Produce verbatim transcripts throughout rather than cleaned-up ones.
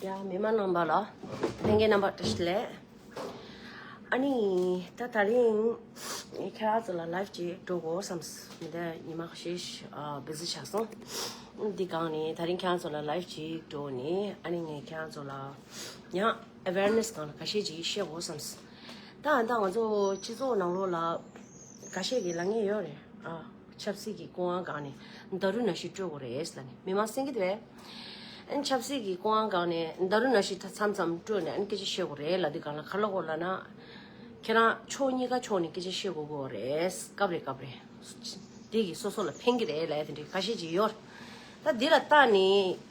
ཡ། མི་མང་རྣམ་པ་ལ་ལྷན་རྒྱས་རྣམ་པ་བཀྲ་ཤིས་བདེ་ལེགས། ཨ་ནི་ད་དེ་རིང་ཁྱེད་རང་ཚོ་ལ་live ཅིག་འགྲོ་དགོས་བསམས། མི་འདི་ཉི་མ་ཞིག་ཨ་busy ཆགས་སོང་། འདི་སྒང་ནས་དེ་རིང་ཁྱེད་རང་ཚོ་ལ་live ཅིག་འགྲོ་ནས། ཨ་ནི་ངས་ཁྱེད་རང་ཚོ་ལ་ཡང་awareness སྒང་ལ་ཁ་ཤས་ཅིག་བཤད་དགོས་བསམས། ད་ད་ང་ཚོ་སྤྱི་ཚོགས་ནང་ལོགས་ལ་ཁ་ཤས་ཀྱིས་ལབ་མཁན་ཡོད་རེད། ཨ། ཆབ་སྲིད་ཀྱི་སྐུ་དབང་སྒང་ནས་ད་རུང་ནང་བཞིན་སྤྲོད་དགོས་རེད་ལབ་ནས་མི་མང་གསན་གྱི་འདུག་གས། ཨ་ནི་ཆབ་སྲིད་ཀྱི་སྐུ་དབང་སྒང་ནས་ད་རུང་ནང་བཞིན་ད་མཚམས་མཚམས་སྤྲོད་ནས་ཨ་ནི་སྐད་ཆ་བཤད་དགོས་རེད་ལབ་དུས་སྒང་ལ། ག་རེ་ལབ་དགོས་ལབ་ན། ཁྱེད་རང་ཕྱོགས་གཉིས་ཀ་ཕྱོགས་ནས་སྐད་ཆ་བཤད་དགོས་ཀྱི་ཡོད་རེད། སྐབས་རེ་སྐབས་རེ། དེ་གིས་སོ་སོ་ལ་ཕན་གྱི་རེད་ལབ་ཡ་དེ་འདྲའི་ཁ་ཤས་ཅིག་ཡོད། ད་འདི་ལ་བལྟས་ནས་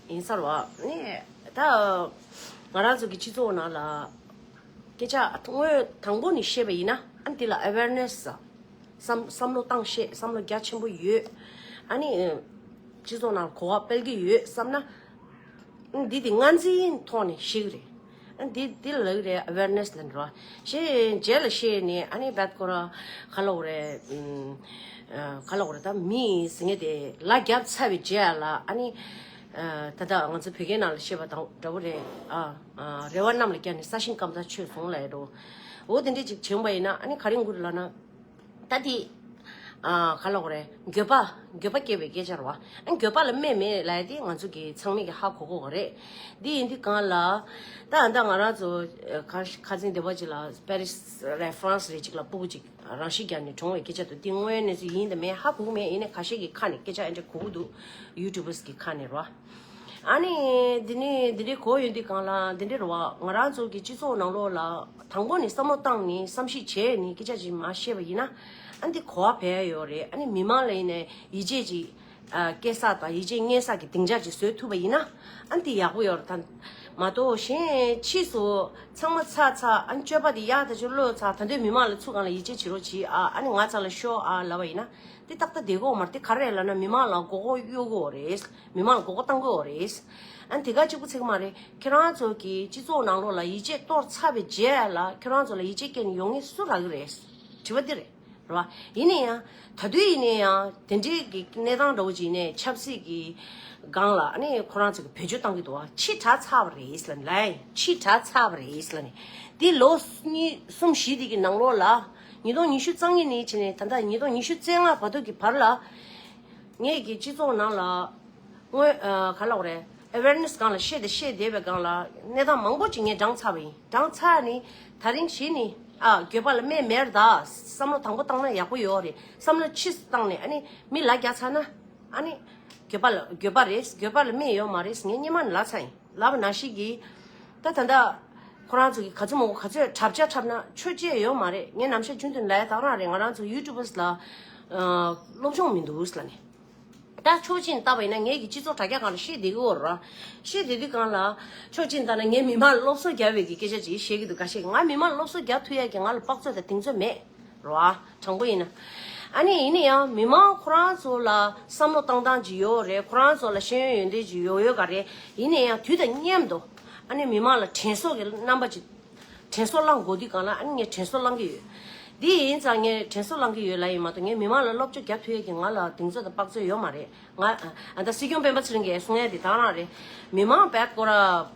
ཡིན་ས་རེད་བ། ཨ་ནི་ད་ང་རང་ཚོ་གི་སྤྱི་ཚོགས་ནང་ལ་སྐད་ཆ་དངོས་དང་པོ་ནས་བཤད་པ་ཡིན་ན། ཨ་ནི་འདི་ལ་awareness བསམ་བསམ་བློ་བཏང་ཤེས། བསམ་བློ་རྒྱ་ཆེན་པོ་ཡོད། ཨ་ནི་སྤྱི་ཚོགས་ནང་གོ་བ་སྤེལ་གྱི་ཡོད་བསམ་ན། འདི་དེ་ངར་འཛིན་ཐོག་ནས་ཤེས་ཀྱི་རེད། ཨ་འདི་འདི་ལ་ལབ་ཀྱི་རེད། awareness ལབ་འགྲོ་ཞེས་རྗེས་ལ་ཤེས་ནས། ཨ་ནི་བད་ཁོ་ར་ག་ལབ་དགོས་རེད། ཨམ། ཨ། ག་ལབ་དགོས་རེད། ད་མི་ཟེར་མཁན་དེ་ལ་རྒྱབ་ཚར་བའི་རྗེས་ལ། ཨ་ནི་ཨ། ད་ལྟ་ང་ཚོ་བོད་སྐད་ནང་ལ་བཤད་པ་དང་འདྲ་པོ་རེད། ཨ། ཨ། རེ་བ་གནམ་ལ་བརྒྱབ་ནས་ས་ཞིང་སྐམ་ཐག་ཆོད་སོང་ལབ་ཡ་འདྲ་པོ། འོ་དེ་འདྲས་ཅིག་བྱུང་བ་ཡིན་ན། ཨ་ནི་ག་རེ་འགོར་ལབ་ན། ད་དེ། ཨ། ག་ལབ་དགོས་རེད། འགྱོད་པ། འགྱོད་པ་སྐྱེ་བའི་སྐད་ཆ་རེད་བ། ཨ། འགྱོད་པ་ལ་སྨན་མེད་ལབ་ཡ་དེ་ང་ཚོ་གི་ཚང་མས་ཀྱི་ཧ་གོ་གོ་གི་རེད། འདི་ཡིན་དུས་སྒང་ལ། ད་ད་ང་རང་ཚོ་ཁ་ཁ་སང་འདི་པ་ཅིག་ལ་པེ་རིས་རེད། ཧྥ་རན་སི་རེད། ཅིག་ལ་སྤུ་གུ་ཅིག་རང་ཤི་བརྒྱབ་ནས་གྲོངས་པའི་སྐད་ཆ་དེ། འདི་དངོས་གནས་ཚུལ་ཡིན་དང་མིན་ཧ་གོ་གི་མེད། ཡིན་ནའི་ཁ་ཤས་ཀྱི་ཁ་ནས་སྐད་ཆ་ཨེ་འདྲ་གོ་གི་འདུག YouTubers གི་ཁ་ནས་རེད་བ། ཨ་ནི་འདི་ནི་འདི་འདྲའི་གོ་ཡོང་དུས་སྒང་ལ། འདི་འདྲའི་རེད་བ། ང་རང་ཚོ་གི་སྤྱི་ཚོགས་ནང་ལོགས་ལ་དང་པོ་ནས་བསམ་བློ་བཏང་ནས་བསམ་གཞིག་བྱས་ནས་སྐད་ཆ་ཅིག་མར་བཤད་པ་ཡིན་ན། ཨ་འདི་གོ་བ་འཕེལ་ཡ་ཡོད་རེད། ཨ་ནི་མི་མང་ལ་ཡིན་ནའི་ཡིད་ཆེས་ཅིག་ཨ། སྐྱེ་ས་དང་ཡིད་ཆེས་རྙེད་ས་གི་སྡིངས་ཆ་ཅིག་བཟོ་ཐུབ་པ་ཡིན་ན། ཨ་འདི་ཡག་པོ་ཡོད་རེད། ད་མ་གཏོགས་གཞན་ཕྱིས་སུ་ཚང་མ་ཚར་ཚར། ཨ་ནི་སྤྱོད་པ་འདི་ཡག་ཐག་ཆོད་ལོས་ཚར། ད་དུང་མི་མང་ལ་ཚུར་སྒང་ལ་ཡིད་ཆེས་བྱེད་རོགས་གྱིས་ཨ། ཨ་ནི་ང་རྩ་ལ་ཤོག་ཨ་ལབ་པ་ཡིན་ན། དེ་ཏག་ཏག་བསྡད་ཀྱི་ཡོད་མ་རེད། དེ་ག་རེ་རེད་ལབ་ན། མི་མང་ལ་མགོ་སྐོར་གཡོག་གི་ཡོད་རེད། མི་མང་ལ་མགོ་སྐོར་བཏང་གི་ཡོད་རེད། ཨ་ནི་དེ་ག་གཅིག་པུ་ཚད་ཀྱི་མ་རེད། ཁྱེད་རང་ཚོ་གི་སྤྱི་ཚོགས་ནང་ལོགས་ལ་ཡིད་ཆེས་གཏོར་ཚར་བའི་རྗེས་ལ་ཁྱེད་རང་ཚོ་ལ་ཡིད་ཆེས་སྐྱེས་ནས་ཡོང་མཁན་སུ་རག་གི་རེད། དྲི་བ་འདི་རེད། རེད་བ། ཡིན་ན་ཡང་ད་དུང་ཡིན་ན་ཡང་དེ་འདྲའི་གི་གནས་སྟངས་འདྲ་པོ་ཅིག་ནས་ཆབ་སྲིད་ཀྱི་སྒང་ལ་ཨ་ནི་ཁོ་རང་ཚོ་གི་བེད་སྤྱོད་བཏང་གི་འདུག་བ། ཕྱི་དྲགས་ཚར་བ་རེད་ལབ་ནས། ལའི་ཕྱི་དྲགས་ཚར་བ་རེད་ལབ་ནས། འདི་ལོ་གཉིས་གསུམ་བཞི་དེ་གི་ནང་ལོགས་ལ། ཉིས་སྟོང་ཉི་ཤུ་རྩ་གཉིས་ནས་བྱས་ནས་ད་ལྟ་ཉིས་སྟོང་ཉི་ཤུ་རྩ་ལྔ་བར་དུ་གི་བར་ལ། ངས་ཀྱི་སྤྱི་ཚོགས་ནང་ལ་དངོས། ཨ། ག་ལབ་དགོས་རེད། awareness སྒང་ལ་བཤད་དེ་བཤད་བསྡད་པའི་སྒང་ལ་གནས་སྟངས་མང་པོ་ཅིག་ངས་བགྲངས་ཚར་བ་ཡིན། བགྲངས་ཚར་ནས་ད་རིང་གཞི་ནས། ཨ། འགྱོད་པ་ལ་སྨན་མེད་ད། བསམ་བློ་དང་པོ་བཏང་ན་ཡག་པོ་ཡོད་རེད། བསམ་བློ་ཕྱིས་སུ་བཏང་ནས་ཨ་ནི་མི་ལ་རྒྱ་ཚ་ན། ཨ་ནི་འགྱོད་པ་ལ་འགྱོད་པ་རེད། འགྱོད་པ་ལ་སྨན་ཡོད་མ་རེད། ངས་སྔོན་མ་ནས་ལབ་ཚར་ཡིན། ལབ་པ་ནང་བཞིན་གྱི། ད་ད་ལྟ་ཁོ་རང་ཚོ་གི་ག་ཚོད་མང་པོ་ག་ཚོད་གྲབས་ཆ་འཁྲབ་ན་ཆོས་བྱེད་ཡོད་མ་རེད། ངས་ནམ་ཞག་རྒྱུན་དུ་ལབ་ཡ་དང་རང་རེད། ང་རང་ཚོ་YouTubers ལ་ཨ་སློབ་སྦྱོང་མི་འདུག་ལབ་ནས། ད་ཕྱོགས་གཅིག་ནས་བལྟས་པ་ཡིན་ན་ངས་ཀྱི་སྤྱི་ཚོགས་དྲ་རྒྱ་སྒང་ལ་བཤད་བསྡད་ཀྱི་ཡོད་རེད། བཤད་བསྡད་དུས་སྒང་ལ་ཕྱོགས་གཅིག་ནས་བལྟས་ན་ངས་མི་མང་ལ་སློབ་གསོ་རྒྱག་པའི་གི་སྐད་ཆ་ཅིག་བཤད་ཀྱི་འདུག་ག་ཤེད་ང་མི་མང་ལ་སློབ་གསོ་རྒྱག་ཐུབ་ཡ་གི་ང་ལ་དཔག་ཚོད་དང་གདེང་ཚོད་མེད། རེད་བ། དྲང་པོ་ཡིན་ན། ཨ་ནི་ཡིན་ན་ཡང་མི་མང་ཁོ་རང་ཚོ་ལ་བསམ་བློ་བཏང་སྟངས་ཅིག་ཡོད་རེད། ཁོ་རང་ཚོ་ལ་ཤེས་ཡོན་ཡོན་ཏན་ཅིག་ཡོད་ཡོད་ག་རེད། ཡིན་ན་ཡང་དུས་དང་མཉམ་དུ་ཨ་ནི་མི་མང་ལ་དྲན་གསོ་གི་རྣམ་པ་ཅིག་དྲན་གསོ་བསླང་དགོས་དུས་སྒང་ལ་ཨ་ནི་ངས་དྲན་གསོ་བསླང་གི་ཡོད། འདི་ཡིན་ཙང་ངས་དྲན་གསོ་བསླང་གི་ཡོད་ལབ་ཡིན་མ་གཏོགས། ངས་མི་མང་ལ་སློབ་སྦྱོང་རྒྱག་ཐུབ་ཡས་ཀྱི་ང་ལ་གདེང་ཚོད་དང་དཔག་ཚོད་ཡོད་མ་རེད། ང་ཨ་ད་སྲིད་སྐྱོང་སྤེན་པ་ཚེ་རིང་གིས་གསུང་ཡ་དེ་དང་རང་རེད། མི་མང་བད་ཁོ་ར་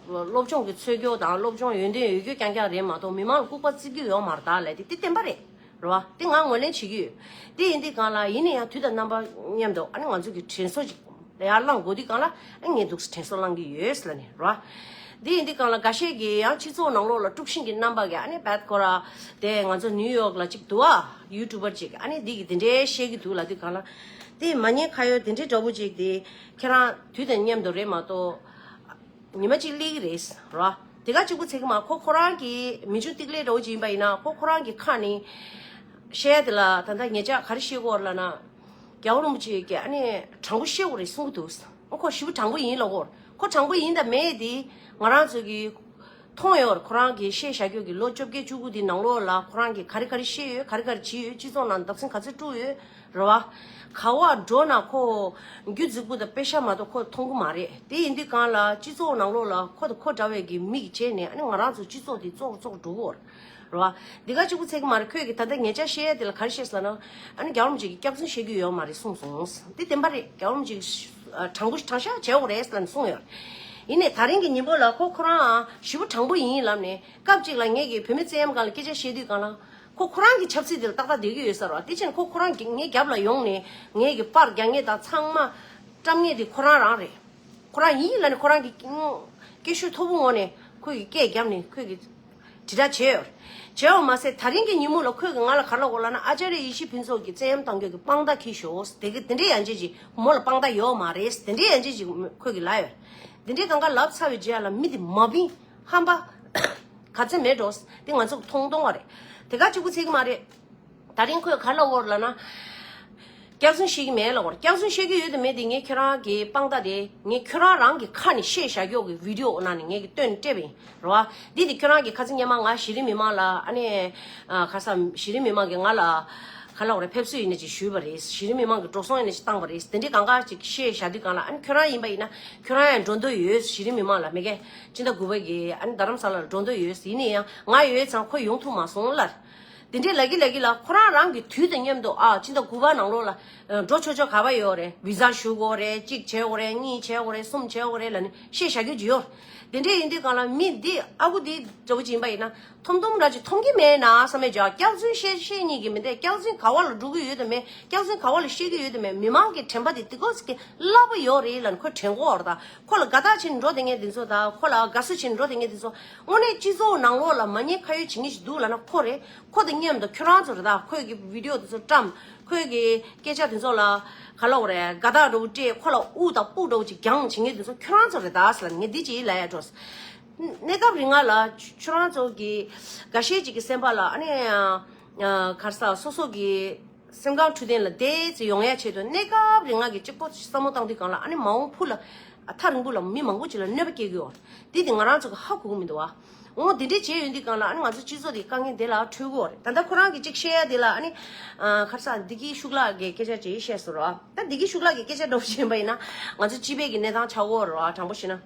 སློབ་སྦྱོང་གི་ཚོད་སྐྱོ་དང་སློབ་སྦྱོང་ཡོན་ཏན་ཡོད་རྒྱུ་རྐྱང་རྐྱང་རེད་མ་གཏོགས། མི་མང་ལ་ལྐུགས་པ་བརྩི་རྒྱུ་ཡོད་མ་རེད་ད་ལབ་དེ་དེ་བདེན་པ་རེད། རེད་བ། དེ་ང་ངོས་ལེན་བྱེད་ཀྱི་ཡོད། དེ་ཡིན་དུས་སྒང་ལ་ཡིན་ན་ཡང་དུས་དང་རྣམ་པ་མཉམ་དུ་ཨ་ནི་ང་ཚོ་གི་དྲན་གསོ་ཅིག་ཡར་བསླང་དགོས་དུས་སྒང་ལ་ཨ་ངས་འདུག་སེ་དྲན་གསོ་བསླང་གི་ཡོད་ལབ་ནས་རེད་བ། དེ་ཡིན་དུས་སྒང་ལ་འགའ་ཤས་ཀྱིས་ཡང་སྤྱི་ཚོགས་ནང་ལོགས་ལ་དཀྲུག་ཤིང་གི་རྣམ་པ་གི་ཨ་ནི་བད་ཁོ་ར་དེ་ང་ཚོ་ནིའུ་ཡོག་ལ་ཅིག་འདུག་ཨ། YouTuber ཅིག་ཨ་ནི་འདི་གི་དེ་འདྲའི་བཤད་ཀྱི་འདུག་ལབ་དུས་སྒང་ལ། དེ་མ་ཉེས་ཁ་ཡོད་དེ་འདྲའི་འདྲ་པོ་ཅིག་དེ་ཁྱེད་རང་དུས་དང་མཉམ་དུ་རེད་མ་གཏོགས། ཉི་མ་གཅིག་སླེབས་ཀྱི་རེད་ར། དེ་ག་གཅིག་པུ་ཚེ་གི་མ་ཁོ་ཁོ་རང་གི་མི་ཆུང་ཏིག་ལེ་འདྲ་པོ་ཅིག་ཡིན་པ་ཡིན་ན། ཁོ་ཁོ་རང་གི་ཁ་ནས་བཤད་ཡ་དེ་ལ་ད་ལྟ་ཉེ་ཆར་ག་རེ་བཤད་ཀྱི་ཡོད་རེད་ལབ་ན། རྒྱལ་བ་རིན་པོ་ཆེ་གིས་ཨ་ནི་དྲང་པོ་བཤད་དགོས་རེད་གསུང་གི་འདུག་ཁོ་ཞེ་པོ་དྲང་པོ་ཡིན་ལབ་ཀྱི་ཡོད་རེད། ཁོ་དྲང་པོ་ཡིན་དང་མེད་དེ་ང་རང་ཚོ་གི་མཐོང་ཡོད་རེད། ཁོ་རང་གིས་བཤད་བཞག་རྒྱུ་གི་ལོ་བཅོ་བརྒྱད་བཅུ་དགུ་དེའི་ནང་ལོགས་ལ་ཁོ་རང་གིས་ག་རེ་ག་རེ་བཤད་ཡོད། ག་རེ་ག་རེ་བྱས་ཡོད། སྤྱི་ཚོགས་ནང་བརྡབ་གསིག་ག་ཚོད་བསྐྲུན་ཡོད་རེད་བ། ག་བ་འགྲོ་ན་ཁོ་རྒྱུ་རྫིག་པོ་དང་པེ་ཤ་མ་གཏོགས་ཁོ་མཐོང་གི་མ་རེད། དེ་ཡིན་དུས་སྒང་ལ་སྤྱི་ཚོགས་ནང་ལོགས་ལ་ཁོ་དང་ཁོ་འདྲ་བའི་གི་མི་གིས་བྱས་ནས་ཨ་ནི་ང་རང་ཚོ་སྤྱི་ཚོགས་དེ་བཙོག་བཙོག་འགྲོ་གི་ཡོད་རེད་བ། འདི་ག་གཅིག་པུ་ཚེ་གི་མ་རེད། ཁོས་གི་ད་ལྟ་ཉེ་ཆར་བཤད་ཡ་དེ་ལ་ག་རེ་བཤད་ཟེར་ན། ཨ་ནི་རྒྱལ་བ་རིན་པོ་ཆེ་གིས་སྐྱག་རྫུན་བཤད་རྒྱུ་ཡོད་མ་རེད་གསུངས་སོང་། དེ་བདེན་པ་རེད། རྒྱལ་བ་རིན་པོ་ཆེ་གིས་དྲང་པོ་དྲང་བཞག་བྱེད་དགོས་རེད་ཟེར་ནས་གསུངས་ཡོད། ཡིན་ནའི་ད་རིང་གི་ཉིན་མོ་ལ་ཁོ་ཁོ་རང་ཞེ་པོ་དྲང་པོ་ཡིན་ལབ་ནས། སྐབས་གཅིག་ལ་ངེད་ཀྱི་བུད་མེད་བཙན་གཡེམ་སྒང་ལ་སྐད་ཆ་བཤད་དུས་སྒང་ལ། ཁོ་ཁོ་རང་གི་ཆབ་སྲིད་དེ་ལ་ཏག་ཏག་བསྡད་ཀྱི་ཡོད་ས་རེད་བ། དེ་ཕྱིན་ཁོ་ཁོ་རང་གི་ངའི་རྒྱབ་ལ་ཡོང་ནས་ངེད་ཀྱི་པར་རྒྱག་མཁན་དང་ཚང་མ་བཀྲམ་མཁན་དེ་ཁོ་རང་རང་རེད། ཁོ་རང་ཡིན་ལབ་ནས་ཁོ་རང་གི་སྐད་ཤུགས་མཐོ་པོ་ངང་ནས་ཁོས་ཀྱི་སྐད་བརྒྱབ་ནས་ཁོས་ཀྱི་དྲིལ་བསྒྲགས་བྱས་ཡོད་རེད། བྱས་པ་མ་ཟད་ད་རིང་གི་ཉིན་མོ་ལ་ཁོས་ཀྱི་ང་ལ་ག་རེ་ལབ་ཡོད་ལབ་ན། ཨ་ཅཱརྱ་ཡེ་ཤེས་ཕུན་ཚོགས་ཀྱིས་བཙན་གཡེམ་བཏང་རྒྱུ་གི་དཔང་རྟགས་འཁྱེར་ཤོག། དེ་གི་དེ་འདྲའི་ཡང་ཅིག་ཅིག་མོ་ལ་དཔང་རྟགས་ཡོད་མ་རེད། དེ་འདྲའི་ཡང་ཅིག་ཅིག་ཁོས་ཀྱི་ལབ་ཡོད། དེ་འདྲའི་གང་ག་ལབ་ཚར་བའི་རྗེས་ལ་མི་དེ་མ་བིན། ཧམ་པ། ག་ཚོད་མེད་འགྲོ། དེ་ང་ཚོ་མཐོང་མཐོང་བ་རེད། དེ་ག་གཅིག་པུ་ཚད་ཀྱི་མ་རེད། ད་རིང་ཁོས་ག་རེ་ལབ་ཡོད་ལབ་ན། སྐྱག་རྫུན་བཤད་ཀྱི་མེད་ལབ་ཡོད། སྐྱག་རྫུན་བཤད་ཀྱི་ཡོད་དམ་མེད་དེ་ངས་ཁྱོད་རང་གི་དཔང་རྟགས་དེ་ངས་ཁྱོད་རང་རང་གི་ཁ་ནས་བཤད་བཞག་རྒྱུ་གི་བི་ཌི་ཡོ་ནང་ནས་ངས་ཀྱི་བཏོན་སྤྲད་པ་ཡིན་རེད་བ། འདི་དེ་ཁྱོད་རང་གི་ཁ་སང་སྔོན་མ་ང་གཞི་རིམ་མི་མང་ལ་ཨ་ནི། ཨ། ཁ་སང་གཞི་རིམ་མི་མང་གིས་ང་ལ་ག་རེ་ལབ་དགོས་རེད། ཕེབས་བསུ་ཡིན་ནའི་ཅིག་ཞུས་པ་རེད། གཞི་རིམ་མི་མང་གི་འགྲོ་སོང་ཡིན་ནའི་ཅིག་བཏང་པ་རེད། དེ་འདྲའི་གང་ག་ཅིག་བཤད་བཞག་དུས་སྒང་ལ། ཨ་ནི་ཁྱོད་རང་ཡང་འགྲོ་འདོད་ཡོད། གཞི་རིམ་མི་མང་ལ་མེད་ཀི། སྤྱི་ཟླ་དགུ་པ་གི་ཨ་ནི་རྡ་རམ་ས་ལ་ལ་འགྲོ་འདོད་ཡོད། ཡིན་ན་ཡང་ང་ཡོད་ཙང་ཁོ་ཡོང་ཐུབ་མ་སོང་ལབ། དེ་འདྲའི་ལབ་ཀྱི་ལབ་ཀྱི་ལ། ཁོ་རང་རང་གི་དུས་དང་མཉམ་དུ། ཨ། སྤྱི་ཟླ་དགུ་པ་ནང་ལོགས་ལ་འགྲོ་ཆོག་ཆོག་ག་པར་ཡོད་རེད། བི་ཟ་ཞུ་དགོས་རེད། གཅིག་བྱེད་དགོས་རེད། གཉིས་བྱེད་དགོས་རེད། གསུམ་བྱེད་དགོས་རེད་ལབ་ནས་བཤད་བཞག་རྒྱུ་ཅིག་ཡོད། དེ་འདྲ་ཡིན་དུས་སྒང་ལ་མི་འདི་ཨ་ཁུ་འདི་འདྲ་པོ་ཅིག་ཡིན་པ་ཡིན་ན། མཐོང་མཐོང་འདྲ་ཅིག་མཐོང་གི་མེད་ན་བསམ་པའི་ཅིག། སྐྱག་རྫུན་བཤད་བཤད་ཉིད་ཀྱི་མི་འདུག། སྐྱག་རྫུན་ག་པ་ལ་འགྲོ་གི་ཡོད་དམ་མེད། སྐྱག་རྫུན་ག་པ་ལ་བཤད་ཀྱི་ཡོད་དམ་མེད། མི་མང་གི་དྲན་པ་དེ་དེ་གོ་ཟིག་གི་སླ་པོ་ཡོད་རེད་ལབ་ནས་ཁོས་དྲན་གོ་བ་རེད། ད་ཁོ་ལ་དགའ་རྟགས་བྱས་ནས་འགྲོ་བསྡད་མཁན་དེ་ཚོ་དང་། ཁོ་ལ་དགའ་བསུ་བྱས་ནས་འགྲོ་བསྡད་མཁན་དེ་ཚོ། དངོས་གནས་སྤྱི་ཚོགས་ནང་ལོགས་ལ་མ་ཉེས་ཁ་གཡོགས་བྱེད་མཁན་ཞིག་འདུག་ལབ་ན་ཁོ་རེད། ཁོ་དང་མཉམ་དུ་ཁྱོད་རང་ཚོ་རེད། ད་ཁོས་ཀྱི་བི་ཌི་ཡོ་དེ་ཚོ་བཀྲམ། ཁོས་ཀྱི་སྐད་ཆ་དེ་ཚོ་ལ་ག་རེ་ལབ་དགོས་རེད། དགའ་རྟགས་འདྲ་པོ་སྤྲད། ཁོ་ལ་དབུ་དང་སྤུ་འདྲ་པོ་ཅིག་བརྒྱངས་བྱེད་མཁན་དེ་ཚོ་ཁྱོད་རང་ཚོ་རེད་ད་ཟེར་ལབ། ངས་འདི་ཅིག་ལབ་ཡ་འགྲོ། གནས་སྐབས་རིང་ལ་ཁྱོད་རང་ཚོ་གི་འགའ་ཤས་ཅིག་གི་སེམས་པ་ལ་ཨ་ནི། ཨ། ག་རེ་ཟ། སོ་སོ་གི་སེམས་ཁམས་འཕྲོད་བསྟེན་ལ་བདེ་ཙམ་ཡོང་ཡ་ཆེད་དུ། གནས་སྐབས་རིང་ང་གི་གཅིག་པོ་བསམ་བློ་བཏང་དུས་སྒང་ལ། ཨ་ནི་མ་འོངས་བུ་ལ། ཨ། ཐག་རིང་པོ་ལ་མི་མང་པོ་ཅིག་ལ་གནོད་པ་སྐྱེལ་གྱི་ཡོད་རེད། འདི་དེ་ང་རང་ཚོ་གི་ཧ་གོ་གི་མི་འདུག་བ། འོ། འདི་འདྲས་བྱས་ཡོང་དུས་སྒང་ལ། ཨ་ནི་ང་ཚོ་སྤྱི་ཚོགས་དེ་དཀའ་ངལ་དེ་ལ་འཕྲོད་ཀྱི་ཡོད་རེད། ད་ལྟ་ཁོ་རང་གིས་གཅིག་བཤད་ཡ་དེ་ལ། ཨ་ནི། ཨ། ག་རེ་ཟ། བདེ་སྐྱིད་ཤུགས་ལགས་ཀྱིས་སྐད་ཆ་ཅིག་བཤད་སོང་ར། ད་བདེ་སྐྱིད་ཤུགས་ལགས་ཀྱིས་སྐད་ཆ་འདྲ་པོ་བཤད་པ་ཡིན་ན་ང་ཚོ་སྤྱི་པའི་གི་གནས་སྟངས་ཆགས་ཀྱི་ཡོད་རེད་བ། དྲང་པོ་བཤད་ན།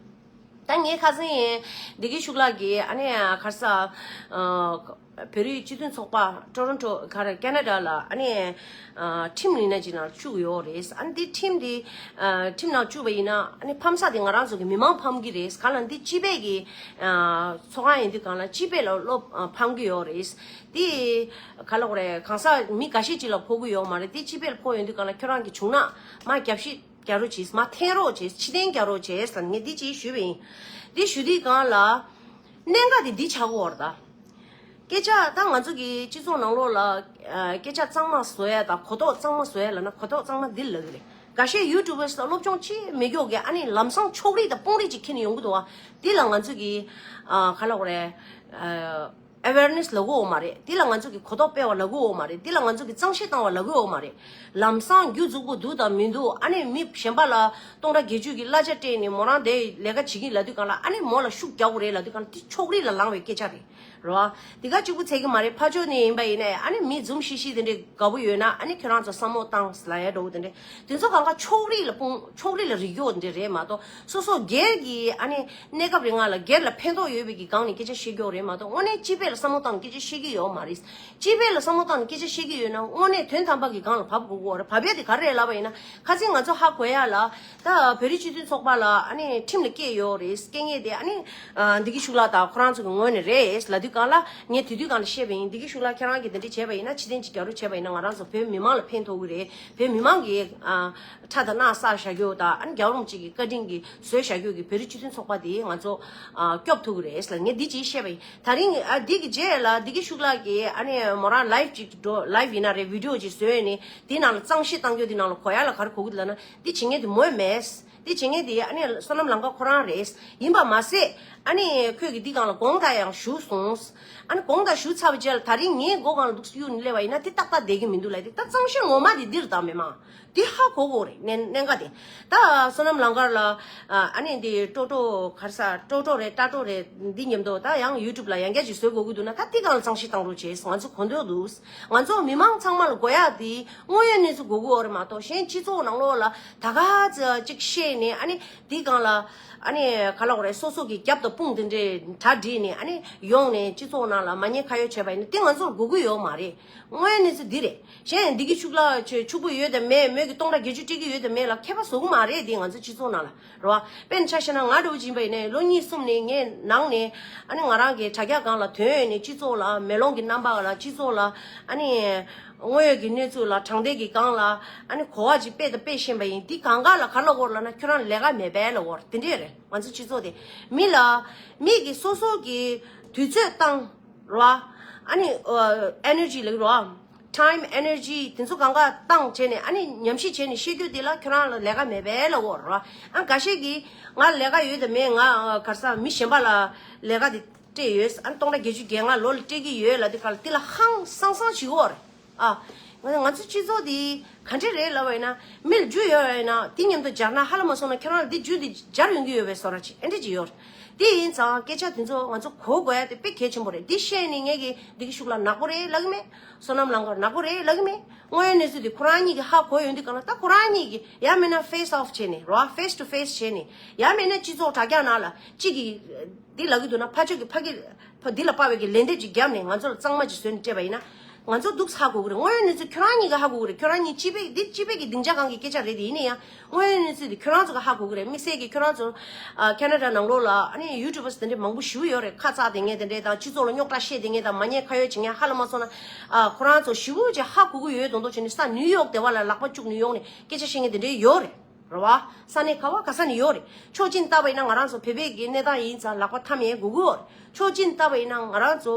ད་ངས་ཁ་སང་ཡིན་བདེ་སྐྱིད་ཤུགས་ལགས་ཀྱིས། ཨ་ནི་ག་རེ་ཟ། ཨ། བོད་རིགས་སྤྱི་མཐུན་ཚོགས་པ་ཊོ་རོན་ཊོ་ག་རེ་ཀེ་ན་ཌ་ལ། ཨ་ནི། ཨ། ཁྲིམས་ཡིན་ན་ཅིག་ནང་བཅུག་ཡོད་རེད། ཨ་ནི་དེ་ཁྲིམས་དེ། ཨ། ཁྲིམས་ནང་བཅུག་པ་ཡིན་ན། ཨ་ནི་ཕམ་ས་དེ་ང་རང་ཚོ་གི་མི་མང་ཕམ་གྱི་རེད། གང་ལ་འདི་སྤྱི་པའི་གི། ཨ། ཚོགས་ཁང་ཡིན་དུས་སྒང་ལ་སྤྱི་པའི་ལ་སློབ། ཨ། ཕམ་གྱི་ཡོད་རེད། དེ་ག་རེ་ལབ་དགོས་རེད། གང་ཟག་མི་འགའ་ཤས་ཅིག་ལ་ཕོག་གི་ཡོད་མ་རེད། དེ་སྤྱི་པའི་ལ་ཕོག་ཡོང་དུས་སྒང་ལ་ཁྱོད་རང་གིས་བྱུང་ན་མར་རྒྱབ་བཤིག་རྒྱག་རོགས་བྱེད། མར་འཐེན་རོགས་བྱེད། ཕྱིར་འཐེན་རྒྱག་རོགས་བྱེད་ཟེར་ངས་འདི་ཅིག་ཞུས་པ་ཡིན། འདི་ཞུ་དུས་སྒང་ལ། གནད་འགག་དེ་འདི་ཆགས་ཀྱི་ཡོད་རེད་ད། སྐད་ཆ་ད་ང་ཚོ་གི་སྤྱི་ཚོགས་ནང་ལོགས་ལ། ཨ། སྐད་ཆ་གཙང་མ་བཟོ་ཡ་དང་གོ་རྟོགས་གཙང་མ་བཟོ་ཡ་ལབ་ན་གོ་རྟོགས་གཙང་མ་འདི་ལབ་ཀྱི་རེད། འགའ་ཤས་ཡུ་ཊུབ་པར་སློབ་སྦྱོང་ཅིག་མེད་མཁན་གྱིས་ཨ་ནི་ལམ་སང་ཕྱོགས་རིས་དང་དཔོན་རིས་ཅིག་འཁྱེར་ནས་ཡོང་གི་འདུག་བ། འདི་ལ་ང་ཚོ་གི། ཨ། ག་རེ་ལབ་དགོས་རེད། ཨ། ཨེ་ཝེར་ནེ་སི་ལབ་ཀྱི་ཡོད་མ་རེད། འདི་ལ་ང་ཚོ་གི་གོ་རྟོགས་སྤེལ་བ་ལབ་ཀྱི་ཡོད་མ་རེད། འདི་ལ་ང་ཚོ་གི་གཙང་བཤེར་བཏང་བ་ལབ་ཀྱི་ཡོད་མ་རེད། ལམ་སང་རྒྱུ་རྫུག་པོ་འདུག་དང་མི་འདུག་ཨ་ནི་མི་གཞན་པ་ལ་སྟོང་ཕྲག་བརྒྱད་ཅུ་གི་གླ་ཆ་སྤྲད་ནས་མོ་རང་དེ་ལས་ཀ་བྱེད་ཀྱི་ལབ་དུས་སྒང་ལ། ཨ་ནི་མོ་ལ་ཤུགས་རྒྱག་དགོས་རེད་ལབ་དུས་སྒང་ལ། འདི་ཕྱོགས་རིས་ལ་ལངས་པའི་སྐད་ཆ་རེད། རེད་བ། འདི་ག་གཅིག་པུ་ཚད་ཀྱི་མ་རེད། ཕར་ཕྱོགས་ནས་ཡིན་པ་ཡིན་ནའི། ཨ་ནི་མི་འཛུམ་ཤིག་ཤིག་དེ་འདྲས་དགའ་པོ་ཡོད་ན། ཨ་ནི་ཁྱོད་རང་ཚོ་བསམ་བློ་བཏང་ལབ་ཡ་འདྲ་པོ་དེ་འདྲས། དེ་ཚོ་གང་ག་ཕྱོགས་རིས་ལ་དཔུང་། ཕྱོགས་རིས་ལ་རིག་རྒྱུ་དེ་འདྲས་རེད་མ་གཏོགས། སོ་སོ་སྒེར་གྱི་ཨ་ནི་གནས་སྐབས་རིང་ལ་སྒེར་ལ་ཕན་ཐོགས་ཡོད་པའི་གི་སྒང་ནས་སྐད་ཆ་བཤད་རྒྱུ་རེད་མ་གཏོགས། དངོས་གནས་སྤྱི་པའི་ལ་བསམ་བློ་བཏང་ནས་སྐད་ཆ་བཤད་ཀྱི་ཡོད་མ་རེད། སྤྱི་པའི་ལ་བསམ་བློ་བཏང་ནས་སྐད་ཆ་བཤད་ཀྱི་ཡོད་ན་དངོས་གནས་དོན་དམ་པ་གི་སྒང་ལ་བབས་དགོས་ཀྱི་ཡོད་རེད། བབས་ཡ་དེ་ག་རེ་རེད་ལབ་པ་ཡིན་ན། ཁ་སང་ང་ཚོ་ཧ་གོ་ཡ་ལ། ད་བོད་རིགས་སྤྱི་མཐུན་ཚོགས་པ་ལ་ཨ་ནི་ཁྲིམས་ལ་བཀལ་ཡོད་རེད། བཀལ་མཁན་དེ་ཨ་ནི། ཨ། བདེ་སྐྱིད་ཤུགས་ལགས་དང་ཁོ་རང་ཚོ་གི་ངོས་ནས་རེད་ལབ་དུས་སྒང་ལ། ངས་དེ་དུས་སྒང་ལ་བཤད་པ་ཡིན། བདེ་སྐྱིད་ཤུགས་ལགས་ཁྱེད་རང་གིས་དེ་འདྲ་བྱས་པ་ཡིན་ན། ཕྱིར་འཐེན་ཅིག་རྒྱག་རོགས་བྱས་པ་ཡིན་ན་ང་རང་ཚོ་བོད་མི་མང་ལ་ཕན་ཐོགས་ཀྱི་རེད། བོད་མི་མང་གི། ཨ། ཁྲག་དང་རྣག་བསགས་བཞག་རྒྱུ་དང་། ཨ་ནི་རྒྱལ་བ་རིན་པོ་ཆེ་གི་བཀའ་དྲིན་གྱིས་བཟོས་བཞག་རྒྱུ་གི་བོད་རིགས་སྤྱི་མཐུན་ཚོགས་པ་དེ་ང་ཚོ། ཨ། སྐྱོབ་ཐུབ་ཀྱི་རེད་ལབ་ངས་འདི་ཅིག་བཤད་པ་ཡིན། ད་རིང་། ཨ། འདི་གི་རྗེས་ལ་བདེ་སྐྱིད་ཤུགས་ལགས་ཀྱིས་ཨ་ནི་མོ་རང་ལའིབ་ཅིག་འགྲོ། ལའིབ་ཡིན་ན་རེད། བི་ཌི་ཡོ་ཅིག་བཟོས་ནས་དེའི་ནང་ལ་གཙང་བཤེར་བཏང་རྒྱུ་དེ་ནང་ལ་གོ་ཡ་ལ་ག་རེ་གོ་གི་འདུག་ལབ་ན། འདི་བྱེད་མཁན་དེ་མོ་མེད། འདི་བྱེད་མཁན་དེ་ཨ་ནི་བསོད་ནམས་ལམ་ཁ་ཁོ་རང་རེད། ཡིན་པ་མ་ཟད། ཨ་ནི་ཁོས་ཀྱི་འདི་སྒང་ལ་དགོངས་དག་ཡང་ཞུས་སོང་། ཨ་ནི་དགོངས་དག་ཞུས་ཚར་བའི་རྗེས་ལ་ད་རིང་ངའི་མགོ་སྒང་ལ་འདུག་སེ་གཡུག་ནས་སླེབས་པ་ཡིན་ན་དེ་ཏག་ཏག་བསྡད་ཀྱི་མི་འདུག་ལབ། དེ་ད་གཙང་བཤེར་ངོ་མ་དེ་འདིར་བཏང་མེད་མ། དེ་ཧ་གོ་གོ་རེད། གནད་གནད་འགག་དེ། ད་བསོད་ནམས་ལམ་ཁ་ལ། ཨ་ནི་འདི་ཀྲོ་ཀྲོ་ག་རེ་ཟ། ཀྲོ་ཀྲོ་རེད། ཀྲ་ཀྲོ་རེད། འདི་མཉམ་དུ་ད་ཡང་ཡུ་ཊུབ་ལ་ཡང་བསྐྱར་ཅིག་བཟོ་དགོས་ཀྱི་འདུག་ན། ད་དེ་སྒང་ལ་གཙང་བཤེར་བཏང་རོགས་བྱེད། ང་ཚོ་གོ་འདོད་འདུག། ང་ཚོ་མི་མང་ཚང་མ་ལ་དགོས་ཡག་དེ་དངོས་ཡོད་གནས་ཚུལ་དགོས་ཀྱི་ཡོད་རེད་མ་གཏོགས། གཞན་སྤྱི་ཚོགས་ནང་ལོགས་ལ་ད་ག་ཚོད་ཅིག་བཤད། ནས་ཨ་ནི་འདི་སྒང་ལ་ཨ་ནི་ག་ལབ་དགོས་རེད། སོ་སོ་གི་རྒྱབ་དང་དཔུང་དེ་འདྲས་གྲ་སྒྲིག་ནས་ཨ་ནི་ཡོང་ནས་སྤྱི་ཚོགས་ནང་ལ་མ་ཉེས་ཁ་གཡོགས་བྱས་པ་ཡིན་ན་དེ་ང་ཚོར་དགོས་ཀྱི་ཡོད་མ་རེད། དངོས་ཡོད་གནས་ཚུལ་འདི་རེད། གཞན་འདི་གི་ཕྱུགས་ལ་ཆེ་ཕྱུག་པོ་ཡོད་དང་མེད། མོས་ཀྱི་སྟོང་ཕྲག་བརྒྱད་ཅུ་སྤྲད་ཀྱི་ཡོད་དང་མེད་ལ་ཁྱད་པར་བཟོ་གི་མ་རེད། འདི་ང་ཚོ་སྤྱི་ཚོགས་ནང་ལ་རེད་བ། དཔེར་ན་ཆ་བཞག་ན་ང་འདྲ་བོ་ཅིག་ཡིན་པ་ཡིན་ནའི་ལོ་གཉིས་གསུམ་ནས་ངའི་ནང་ནས་ཨ་ནི་ང་རང་གི་དྲ་རྒྱ་སྒང་ལ་ཐོན་ནས་སྤྱི་ཚོགས་ལ་མེ་ལོང་གི་རྣམ་པ་ལ་སྤྱི་ཚོགས་ལ་ཨ་ནི་དངོས་ཡོད་ཀྱི་གནས་ཚུལ་ལ་དྲང་བདེན་གྱི་སྒང་ལ་ཨ་ནི་གོ་བ་ཅིག་སྤེལ་དང་སྤེལ་བཞིན་པ་ཡིན། འདི་གང་ག་ལ་ག་ལ་གོ་རེད་ལབ་ན་ཁྱོད་རང་ལས་ཀ་མེད་པས་ལབ་དགོས་རེད། དེ་འདྲས་རེད། ང་ཚོ་སྤྱི་ཚོགས་དེ་མི་ལ་མི་གི་སོ་སོ་གི་དུས་ཚོད་བཏང་རོ། ཨ་ནི་ཨ་ཨེ་ནར་ཇི་ལབ་རོ། ཊའིམ་ཨེ་ནར་ཇི་དེ་ཚོ་གང་ག་བཏང་བྱས་ནས་ཨ་ནི་ཉམས་ཞིབ་བྱས་ནས་བཤད་རྒྱུ་དེ་ལ་ཁྱོད་རང་ལ་ལས་ཀ་མེད་པས་ལབ་དགོས་རོ། ཨ་འགའ་ཤས་ཀྱིས་ང་ལས་ཀ་ཡོད་དམ་མེད། ང་ག་རེ་ཟ་མི་གཞན་པ་ལ་ལས་ཀ་དེ་སྤྲད་ཡོད། ཨ་ནི་སྟོང་ཕྲག་བརྒྱད་ཅུ་གྱ་ལྔ་ལོ་ལ་སྤྲད་ཀྱི་ཡོད་ལབ་དུས་སྒང་ལ་དེ་ལ་ཧང་སང་སང་བྱེད་དགོས་རེད། ཨ། ང་ང་ཚོ་སྤྱི་ཚོགས་འདི་ག་འདྲས་རེད་ལབ་པ་ཡིན་ན། མི་ལ་རྒྱུས་ཡོད་པ་ཡིན་ན་དེ་མཉམ་དུ་སྦྱར་ན་ཧ་ལམ་མ་སོང་ན་ཁྱེད་རང་ལ་འདི་རྒྱུ་འདི་སྦྱར་ཡོང་གི་ཡོད་པའི་བཟོ་འདྲ་ཅིག་ཨེ་འདྲས་ཅིག་ཡོད་རེད། དེ་ཡིན་ཙང་སྐད་ཆ་དེ་ཚོ་ང་ཚོ་གོ་དགོས་ཡ་དེ་དཔེ་གལ་ཆེན་པོ་རེད། འདི་བཤད་ནས་ངས་ཀྱི་འདི་གི་ཤུགས་ལ་ནག་པོ་རེད་ལབ་གི་མེད། བསོད་ནམས་ལང་ཀར་ནག་པོ་རེད་ལབ་གི་མེད། དངོས་ཡོད་གནས་ཚུལ་དེ་ཁོ་རང་གཉིས་ཀྱིས་ཧ་གོ་ཡོང་དུས་སྒང་ལ་ད་ཁོ་རང་གཉིས་ཀྱིས་ཡང་མིན་ན་ཕེ་སི་ཨོཕ་བྱས་ནས་རོ། ཕེ་སི་ཊུ་ཕེ་སི་བྱས་ནས་ཡང་མིན་ན་སྤྱི་ཚོགས་དྲ་རྒྱ་ནང་ལ་གཅིག་གིས་འདི་ལབ་གི་འདུག་ན་ཕར་ཕྱོགས་ཀྱིས་ཕ་གི་ཕ་འདི་ལ་དཔག་པའི་གི་ལན་འདེབས་ཅིག་བརྒྱབ་ནས་ང་ཚོ་ལ་གཙང་མ་ཅིག་བཟོས་ནས་སྤྲད་པ་ཡིན་ན། ང་ཚོ་འདུག་ཧ་གོ་གི་རེད། དངོས་ཡོད་གནས་ཚུལ་ཁྱོད་རང་གཉིས་ཀྱིས་ཧ་གོ་གི་རེད། ཁྱོད་རང་གཉིས་སྤྱི་པའི་འདི་སྤྱི་པའི་གི་སྡིངས་ཆ་སྒང་གི་སྐད་ཆ་རེད་དེ། ཡིན་ན་ཡང་དངོས་ཡོད་གནས་ཚུལ་འདི་ཁྱོད་རང་ཚོ་གིས་ཧ་གོ་གི་རེད། དམིགས་བསལ་གྱིས་ཁྱོད་རང་ཚོ་ཨ་ཁེ་ན་ཌ་ནང་ལོགས་ལ་ཨ་ནི་ཡུ་ཊུབ་པར་སི་དེ་འདྲའི་མང་པོ་ཞེ་པོ་ཡོད་རེད། ཁ་ཚ་དེ་ངས་དེ་འདྲའི་དང་སྤྱི་ཚོགས་ལ་རྙོག་དྲ་བཤད་དེ་ངས་དང་མ་ཉེས་ཁ་གཡོགས་བྱེད་མཁན་ཧ་ལམ་མ་སོང་ན་ཨ་ཁོ་རང་ཚོ་ཞེ་པོ་ཅིག་ཧ་གོ་གི་ཡོད་མདོག་མདོག་བྱས་ནས་ས་ནིའུ་ཡོག་དེ་བ་ལ་ལག་པ་བཅུག་ནས་ཡོང་ནས་སྐད་ཆ་བཤད་མཁན་དེ་འདྲའི་ཡོད་རེད། རེད་བ། ས་གནས་ག་བ་ག་ས་ནས་ཡོད་རེད། ཕྱོགས་གཅིག་ནས་བལྟས་པ་ཡིན་ན་ང་རང་ཚོ་བོད་པའི་གི་གནས་སྟངས་ཡིན་ཙང་ལག་པ་འཐམ་ཡས་དགོས་ཀྱི་ཡོད་རེད། ཕྱོགས་གཅིག་ནས་བལྟས་པ་ཡིན་ན་ང་རང་ཚོ་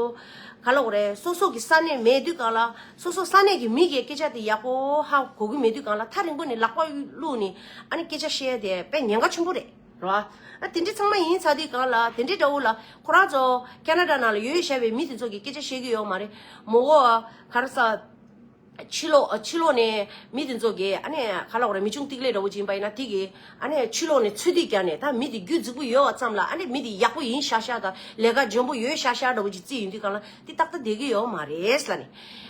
ག་ལབ་དགོས་རེད། སོ་སོ་གི་ས་གནས་མེད་དུས་སྒང་ལ་སོ་སོ་ས་གནས་ཀྱི་མི་གིས་སྐད་ཆ་དེ་ཡག་པོ་ཧ་གོ་གི་མེད་དུས་སྒང་ལ་ཐག་རིང་པོ་ནས་ལག་པ་བླུགས་ནས་ཨ་ནི་སྐད་ཆ་བཤད་ཡས་དེ་དཔེ་ཉེན་ཁ་ཆེན་པོ་རེད། རེད་བ། ཨ་དེ་འདྲ་ཚང་མ་ཡིན་ཚར་དུས་སྒང་ལ་དེ་འདྲའི་འདྲ་བོ་ལ་ཁོ་རང་ཚོ་ཁེ་ན་ཌ་ནང་ལ་ཡོད་བཞག་པའི་མི་དེ་ཚོ་གིས་སྐད་ཆ་བཤད་ཀྱི་ཡོད་མ་རེད། མོ་གོ་ག་རེ་ཟ། ཕྱི་ལོགས་ཕྱི་ལོགས་ནས་མི་དེ་ཚོ་གིས་ཨ་ནི་ག་ལབ་དགོས་རེད། མི་ཆུང་ཏིག་ལེ་འདྲ་བོ་ཅིག་ཡིན་པ་ཡིན་ན་དེ་གིས་ཨ་ནི་ཕྱི་ལོགས་ནས་ཚོད་ལྟ་བརྒྱབ་ནས་ད་མི་དེ་རྒྱུད་རྫིག་པོ་ཡོད་པ་ཙམ་ལ་ཨ་ནི་མི་དེ་ཡག་པོ་ཡིན་ཤག་ཤག་དང་ལས་ཀ་འཇོན་པོ་ཡོད་ཤག་ཤག་འདྲ་བོ་ཅིག་བརྩིས་ཡོང་དུས་སྒང་ལ་དེ་ཏག་ཏག་བསྡད་ཀྱི་ཡོད་མ་རེད་ལབ་ནས།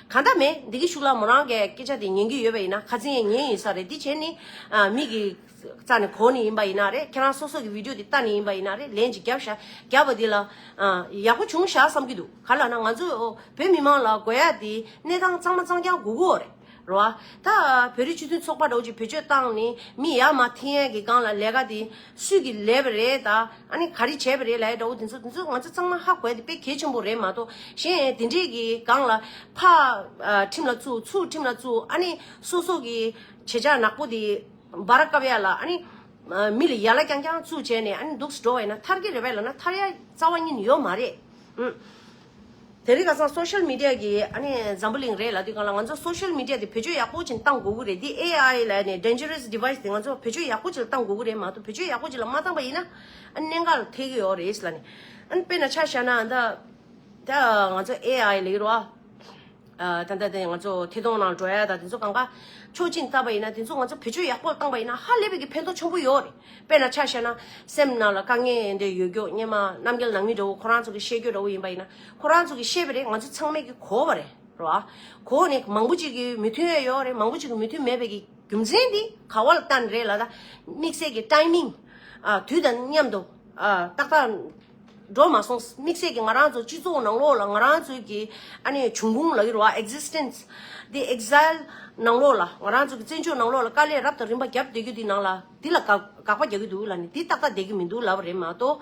གང་ལྟར་མེད་འདི་གི་ཤུགས་ལ་མོ་རང་གིས་སྐད་ཆ་དེ་ཉན་གྱི་ཡོད་པ་ཡིན་ན་ཁ་ཚིག་ཉན་ཡིན་ས་རེད། འདི་བྱས་ནས་ཨ་མི་གི་རྩ་ནས་གོ་ནས་ཡིན་པ་ཡིན་ན་རེད། ཁྱེད་རང་སོ་སོ་གི་བི་ཌི་ཡོ་དེ་ལྟ་ནས་ཡིན་པ་ཡིན་ན་རེད། ལན་ཅིག་བརྒྱབ་ཤག་བརྒྱབ་པ་དེ་ལ་ཨ་ཡག་པོ་བྱུང་ཤག་བསམ་གྱི་འདུག་ག་ལབ་ན་ང་ཚོ་བོད་མི་མང་ལ་དགོས་ཡ་དེ་གནས་སྟངས་གཙང་མ་གཙང་རྐྱང་དགོས་ཀྱི་ཡོད་རེད། རེད་བ། ད་བོད་རིགས་སྤྱི་མཐུན་ཚོགས་པ་འདྲ་བོ་ཅིག་བེད་སྤྱོད་བཏང་ནས་མི་ཡར་མར་འཐེན་ཡས་ཀྱི་སྒང་ལ་ལས་ཀ་དེ་སུས་ཀྱིས་ལས་པ་རེད། ད་ཨ་ནི་ག་རེ་བྱས་པ་རེད་ལབ་ཡ་འདྲ་བོ་དེ་ཚོ་དེ་ཚོ་ང་ཚོ་ཚང་མ་ཧ་གོ་ཡ་དེ་དཔེ་གལ་ཆེན་པོ་རེད་མ་གཏོགས། གཞན་དེ་འདྲས་ཀྱི་སྒང་ལ་ཕར་ཨ་ཁྲིམས་ལ་བཙུགས་ཚུར་ཁྲིམས་ལ་བཙུགས་ཨ་ནི་སོ་སོ་གི་བྱེད་བྱ་ནག་པོ་དེ་འབར་བཀབ་ཡ་ལ་ཨ་ནི་མི་ལ་ཡ་ལ་རྐྱང་རྐྱང་བཙུགས་བྱས་ནས་ཨ་ནི་འདུག་སེ་འགྲོ་བ་ཡིན་ན་ཐར་གྱི་རེད་པས་ལབ་ན་ཐར་ཡ་རྩ་བ་ཉིད་ནས་ཡོད་མ་རེད། ཨུ། དེ་རིང་ཁ་སང་སོ་ཤལ་མི་ཌི་ཡ་གི་ཨ་ནི་འཛམ་བུ་གླིང་རེད་ལབ་དུས་སྒང་ལ་ང་ཚོ་སོ་ཤལ་མི་ཌི་ཡ་དེ་བེད་སྤྱོད་ཡག་པོ་ཅིག་བཏང་དགོས་ཀྱི་རེད། འདི་ཨེ་ཨའི་ལབ་ནས་ཌེན་ཇར་རེ་སི་ཌི་ཝའི་སི་དེ་ང་ཚོ་བེད་སྤྱོད་ཡག་པོ་ཅིག་ལ་བཏང་དགོས་ཀྱི་རེད་མ་གཏོགས་བེད་སྤྱོད་ཡག་པོ་ཅིག་ལ་མ་བཏང་པ་ཡིན་ན་ཨ་ནི་གནད་འགག་ལ་ཐེབས་ཀྱི་ཡོད་རེད་ལབ་ནས། ཨ་ནི་དཔེར་ན་ཆ་བཞག་ན་ད་ད་ང་ཚོ་ཨེ་ཨའི་ལབ་ཀྱི་རེད་བ། ཨ་ད་ལྟ་དེ་ང་ཚོ་ཐད་གཏོང་ནང་འགྲོ་ཡ་ད་དེ་ཚོ་གང་ག་ཕྱོགས་གཅིག་ནས་བལྟས་པ་ཡིན་ན་དེ་ཚོ་ང་ཚོ་བེད་སྤྱོད་ཡག་པོ་བཏང་པ་ཡིན་ན་ཧ་ལས་པའི་གི་ཕན་ཐོགས་ཆེན་པོ་ཡོད་རེད། དཔེར་ན་ཆ་བཞག་ན་སེམས་ནང་ལ་དཀའ་ངལ་འདྲ་ཡོད་རྒྱུ་སྔོན་མ་རྣམ་རྒྱལ་ནང་མི་འདྲ་བོ་ཁོ་རང་ཚོ་གི་བཤད་རྒྱུ་འདྲ་བོ་ཡིན་པ་ཡིན་ན་ཁོ་རང་ཚོ་གི་བཤད་པ་རེད། ང་ཚོ་ཚང་མས་གི་གོ་བ་རེད་རེད་བ། གོ་ནས་མང་པོ་ཅིག་གི་མོས་མཐུན་ཡོད་རེད། མང་པོ་ཅིག་གི་མོས་མཐུན་མེད་པའི་གི་རྒྱུ་མཚན་འདི་ག་བ་ལ་བལྟས་ནས་རེད་ལབ་ན་དམིགས་བསལ་གྱི་ཊའི་མིང་ཨ་དུས་དང་མཉམ་དུ་ཨ་ཏག་ཏག་འགྲོ་མ་སོང་། དམིགས་བསལ་གྱི་ང་རང་ཚོ་སྤྱི་ཚོགས་ནང་ལོགས་ལ་ང་རང་ཚོའི་གི་ཨ་ནི་འབྱུང་ཁུངས་ལབ་ཀྱི་རེད་བ། ཨེག་ཛིས་ཊེན་སི་འདི་ཨེག་ཛའི་ལི་ནང་ལོགས་ལ་ང་རང་ཚོ་གི་བཙན་བྱོལ་ནང་ལོགས་ལ་དཀའ་ལས་རབ་དང་རིམ་པ་བརྒྱབ་བསྡད་རྒྱུ་འདི་ནང་ལ་འདི་ལ་དགག་དགག་པ་རྒྱག་གི་འདུག་ལབ་ནས་འདི་ཏག་ཏག་བསྡད་ཀྱི་མི་འདུག་ལབ་པ་རེད་མ་གཏོགས།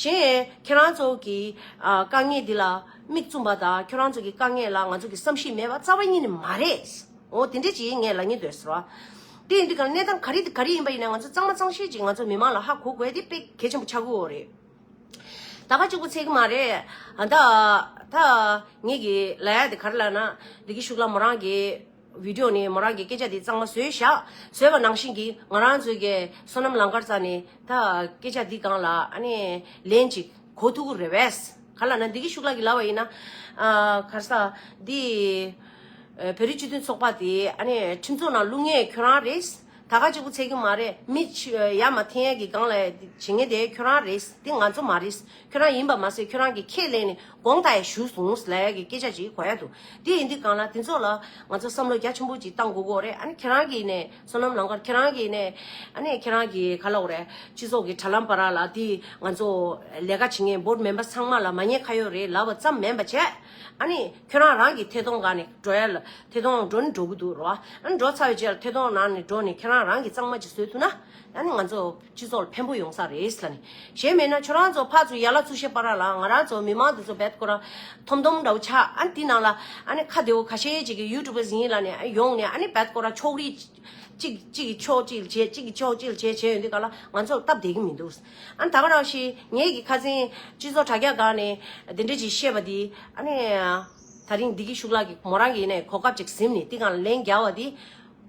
གཞན་ཁྱེད་རང་ཚོ་གི་ཨ་དཀའ་ངལ་འདི་ལ་མིག་བཙུམ་པ་དང་ཁྱེད་རང་ཚོ་གི་དཀའ་ངལ་ལ་ང་ཚོ་གི་བསམ་ཤེས་མེད་པ་རྩ་བ་ཉིད་ནས་མ་རེད། འོ་དེ་འདྲས་ཅིག་ངས་ལབ་སྙིང་འདོད་ཟེར་བ། དེ་ཡིན་དུས་གང་གནས་སྟངས་ག་རེ་ག་རེ་ཡིན་པ་ཡིན་ན་ང་ཚོ་གཙང་མ་གཙང་བཤད་ཅིག་ང་ཚོ་མི་མང་ལ་ཧ་གོ་དགོས་དེ་དཔེ་གལ་ཆེན་པོ་ཆགས་ཀྱི་ཡོད་རེད། ད་ག་གཅིག་པུ་ཚད་ཀྱི་མ་རེད། ཨ་ད་ད་ངེད་ཀྱི་ལབ་ཡ་དེ་ག་རེ་ལབ་ན་འདི་གི་ཤུགས་ལ་མོ་རང་གི་བི་ཌི་ཡོ་ནས་མོ་རང་གི་སྐད་ཆ་དེ་གཙང་མ་བཟོས་བཞག་བཟོས་པ་ནང་བཞིན་གྱི་ང་རང་ཚོའི་གི་བསོད་ནམས་ལང་ཀར་རྩ་ནས་ད་སྐད་ཆ་འདི་སྒང་ལ་ཨ་ནི་ལན་ཅིག་གོ་ཐུབ་ཀྱི་རེད་པས། ག་ལབ་ན་འདི་གི་ཤུགས་ལ་གི་ལབ་པ་ཡིན་ན་ཨ་ག་རེ་ཟ་འདི་ཨ་བོད་རིགས་སྤྱི་མཐུན་ཚོགས་པ་དེ་ཨ་ནི་ཁྲིམས་ཚོགས་ནང་བླུག་མཁན་ཁྱོད་རང་རེད། ད་ག་གཅིག་པུ་འཚོལ་གྱི་མ་རེད། མི་ཆ་ཡར་མར་འཐེན་ཡས་ཀྱི་སྒང་ལ་བྱེད་མཁན་དེ་ཁྱོད་རང་རེད། དེ་ང་ཚོ་མ་རེད། ཁྱོད་རང་ཡིན་པ་མ་ཟད་ཁྱོད་རང་གིས་ཁས་ལེན་ནས་དགོངས་དག་ཡས་ཞུས་སོང་ལབ་ཡས་ཀྱི་སྐད་ཆ་ཅིག་གོ་ཡ་འདུག་དེ་ཡིན་དུས་སྒང་ལ་དེ་ཚོ་ལ་ང་ཚོ་བསམ་བློ་རྒྱ་ཆེན་པོ་ཅིག་བཏང་དགོས་ཀྱི་ཡོད་རེད། ཨ་ནི་ཁྱེད་རང་གིས་ནས་བསོད་ནམས་ལམ་ཁར་ཁྱེད་རང་གིས་ནས་ཨ་ནི་ཁྱེད་རང་གིས་ག་ལབ་དགོས་རེད། སྤྱི་ཚོགས་ཀྱི་དྲ་ལམ་བར་ལ་དེ་ང་ཚོ་ལས་ཀ་བྱེད་མཁན་བོར་ཌི་མེམ་བར་ཚང་མ་ལ་མ་ཉེས་ཁ་གཡོག་རེད་ལབ་པ་ཙམ་མིན་པ་བྱས། ཨ་ནི་ཁྱོད་རང་རང་གི་ཐད་གཏོང་སྒང་ནས་འགྲོ་ཡ་ལ་ཐད་གཏོང་འགྲོ་ནི་འགྲོ་གི་འདུག་རོ། ཨ་ནི་འགྲོ་ཚར་བའི་རྗེས་ལ་ཐད་གཏོང་ནང་ནས་འགྲོ་ནས་ཁྱེད་རང་རང་གི་གཙང་མ་ཅིག་བཟོས་ཐུབ་ན་ཨ་ནི་ང་ཚོ་སྤྱི་ཚོགས་ལ་ཕན་པོ་ཡོང་ས་རེད་ལབ་ནས། གཞན་མེད་ན་ཁྱོད་རང་ཚོ་ཕར་ཚུར་ཡར་ལ་ཚུར་བཤད་པ་ར་ལ་ང་རང་ཚོ་མི་མང་དེ་ཚོ་བེད་ཁོ་རང་ཐོམ་ཐོམ་འདྲ་བོ་ཆགས། ཨ་ནི་དེ་ནང་ལ་ཨ་ནི་ཁ་བདེ་བོ་ཁ་ཤས་ཅིག་གི་ཡུ་ཊུབ་པར་ཡིན་ལབ་ནས་ཨ་ཡོང་ནས་ཨ་ནི་བེད་ཁོ་རང་ཕྱོགས་རིས་གཅིག་གཅིག་གི་ཕྱོགས་གཅིག་ལ་བྱས་གཅིག་གི་ཕྱོགས་གཅིག་ལ་བྱས་བྱས་ཡོང་དུས་ག་ལ་ང་ཚོ་ལ་སྟབས་བདེ་གི་མི་འདུག་ཨ་ནི་ད་ག་རང་ཞིག་ངེད་ཀྱི་ཁ་སང་སྤྱི་ཚོགས་དྲ་རྒྱ་སྒང་ནས་དེ་འདྲ་ཅིག་བཤད་པ་དེ་ཨ་ནི་ད་རིང་བདེ་སྐྱིད་ཤུགས་ལགས་ཀྱིས་མོ་རང་གིས་ནས་གོ་སྐབས་ཅིག་ཟིན་ནས་དེ་སྒང་ལ་ལན་རྒྱག་པ་དེ།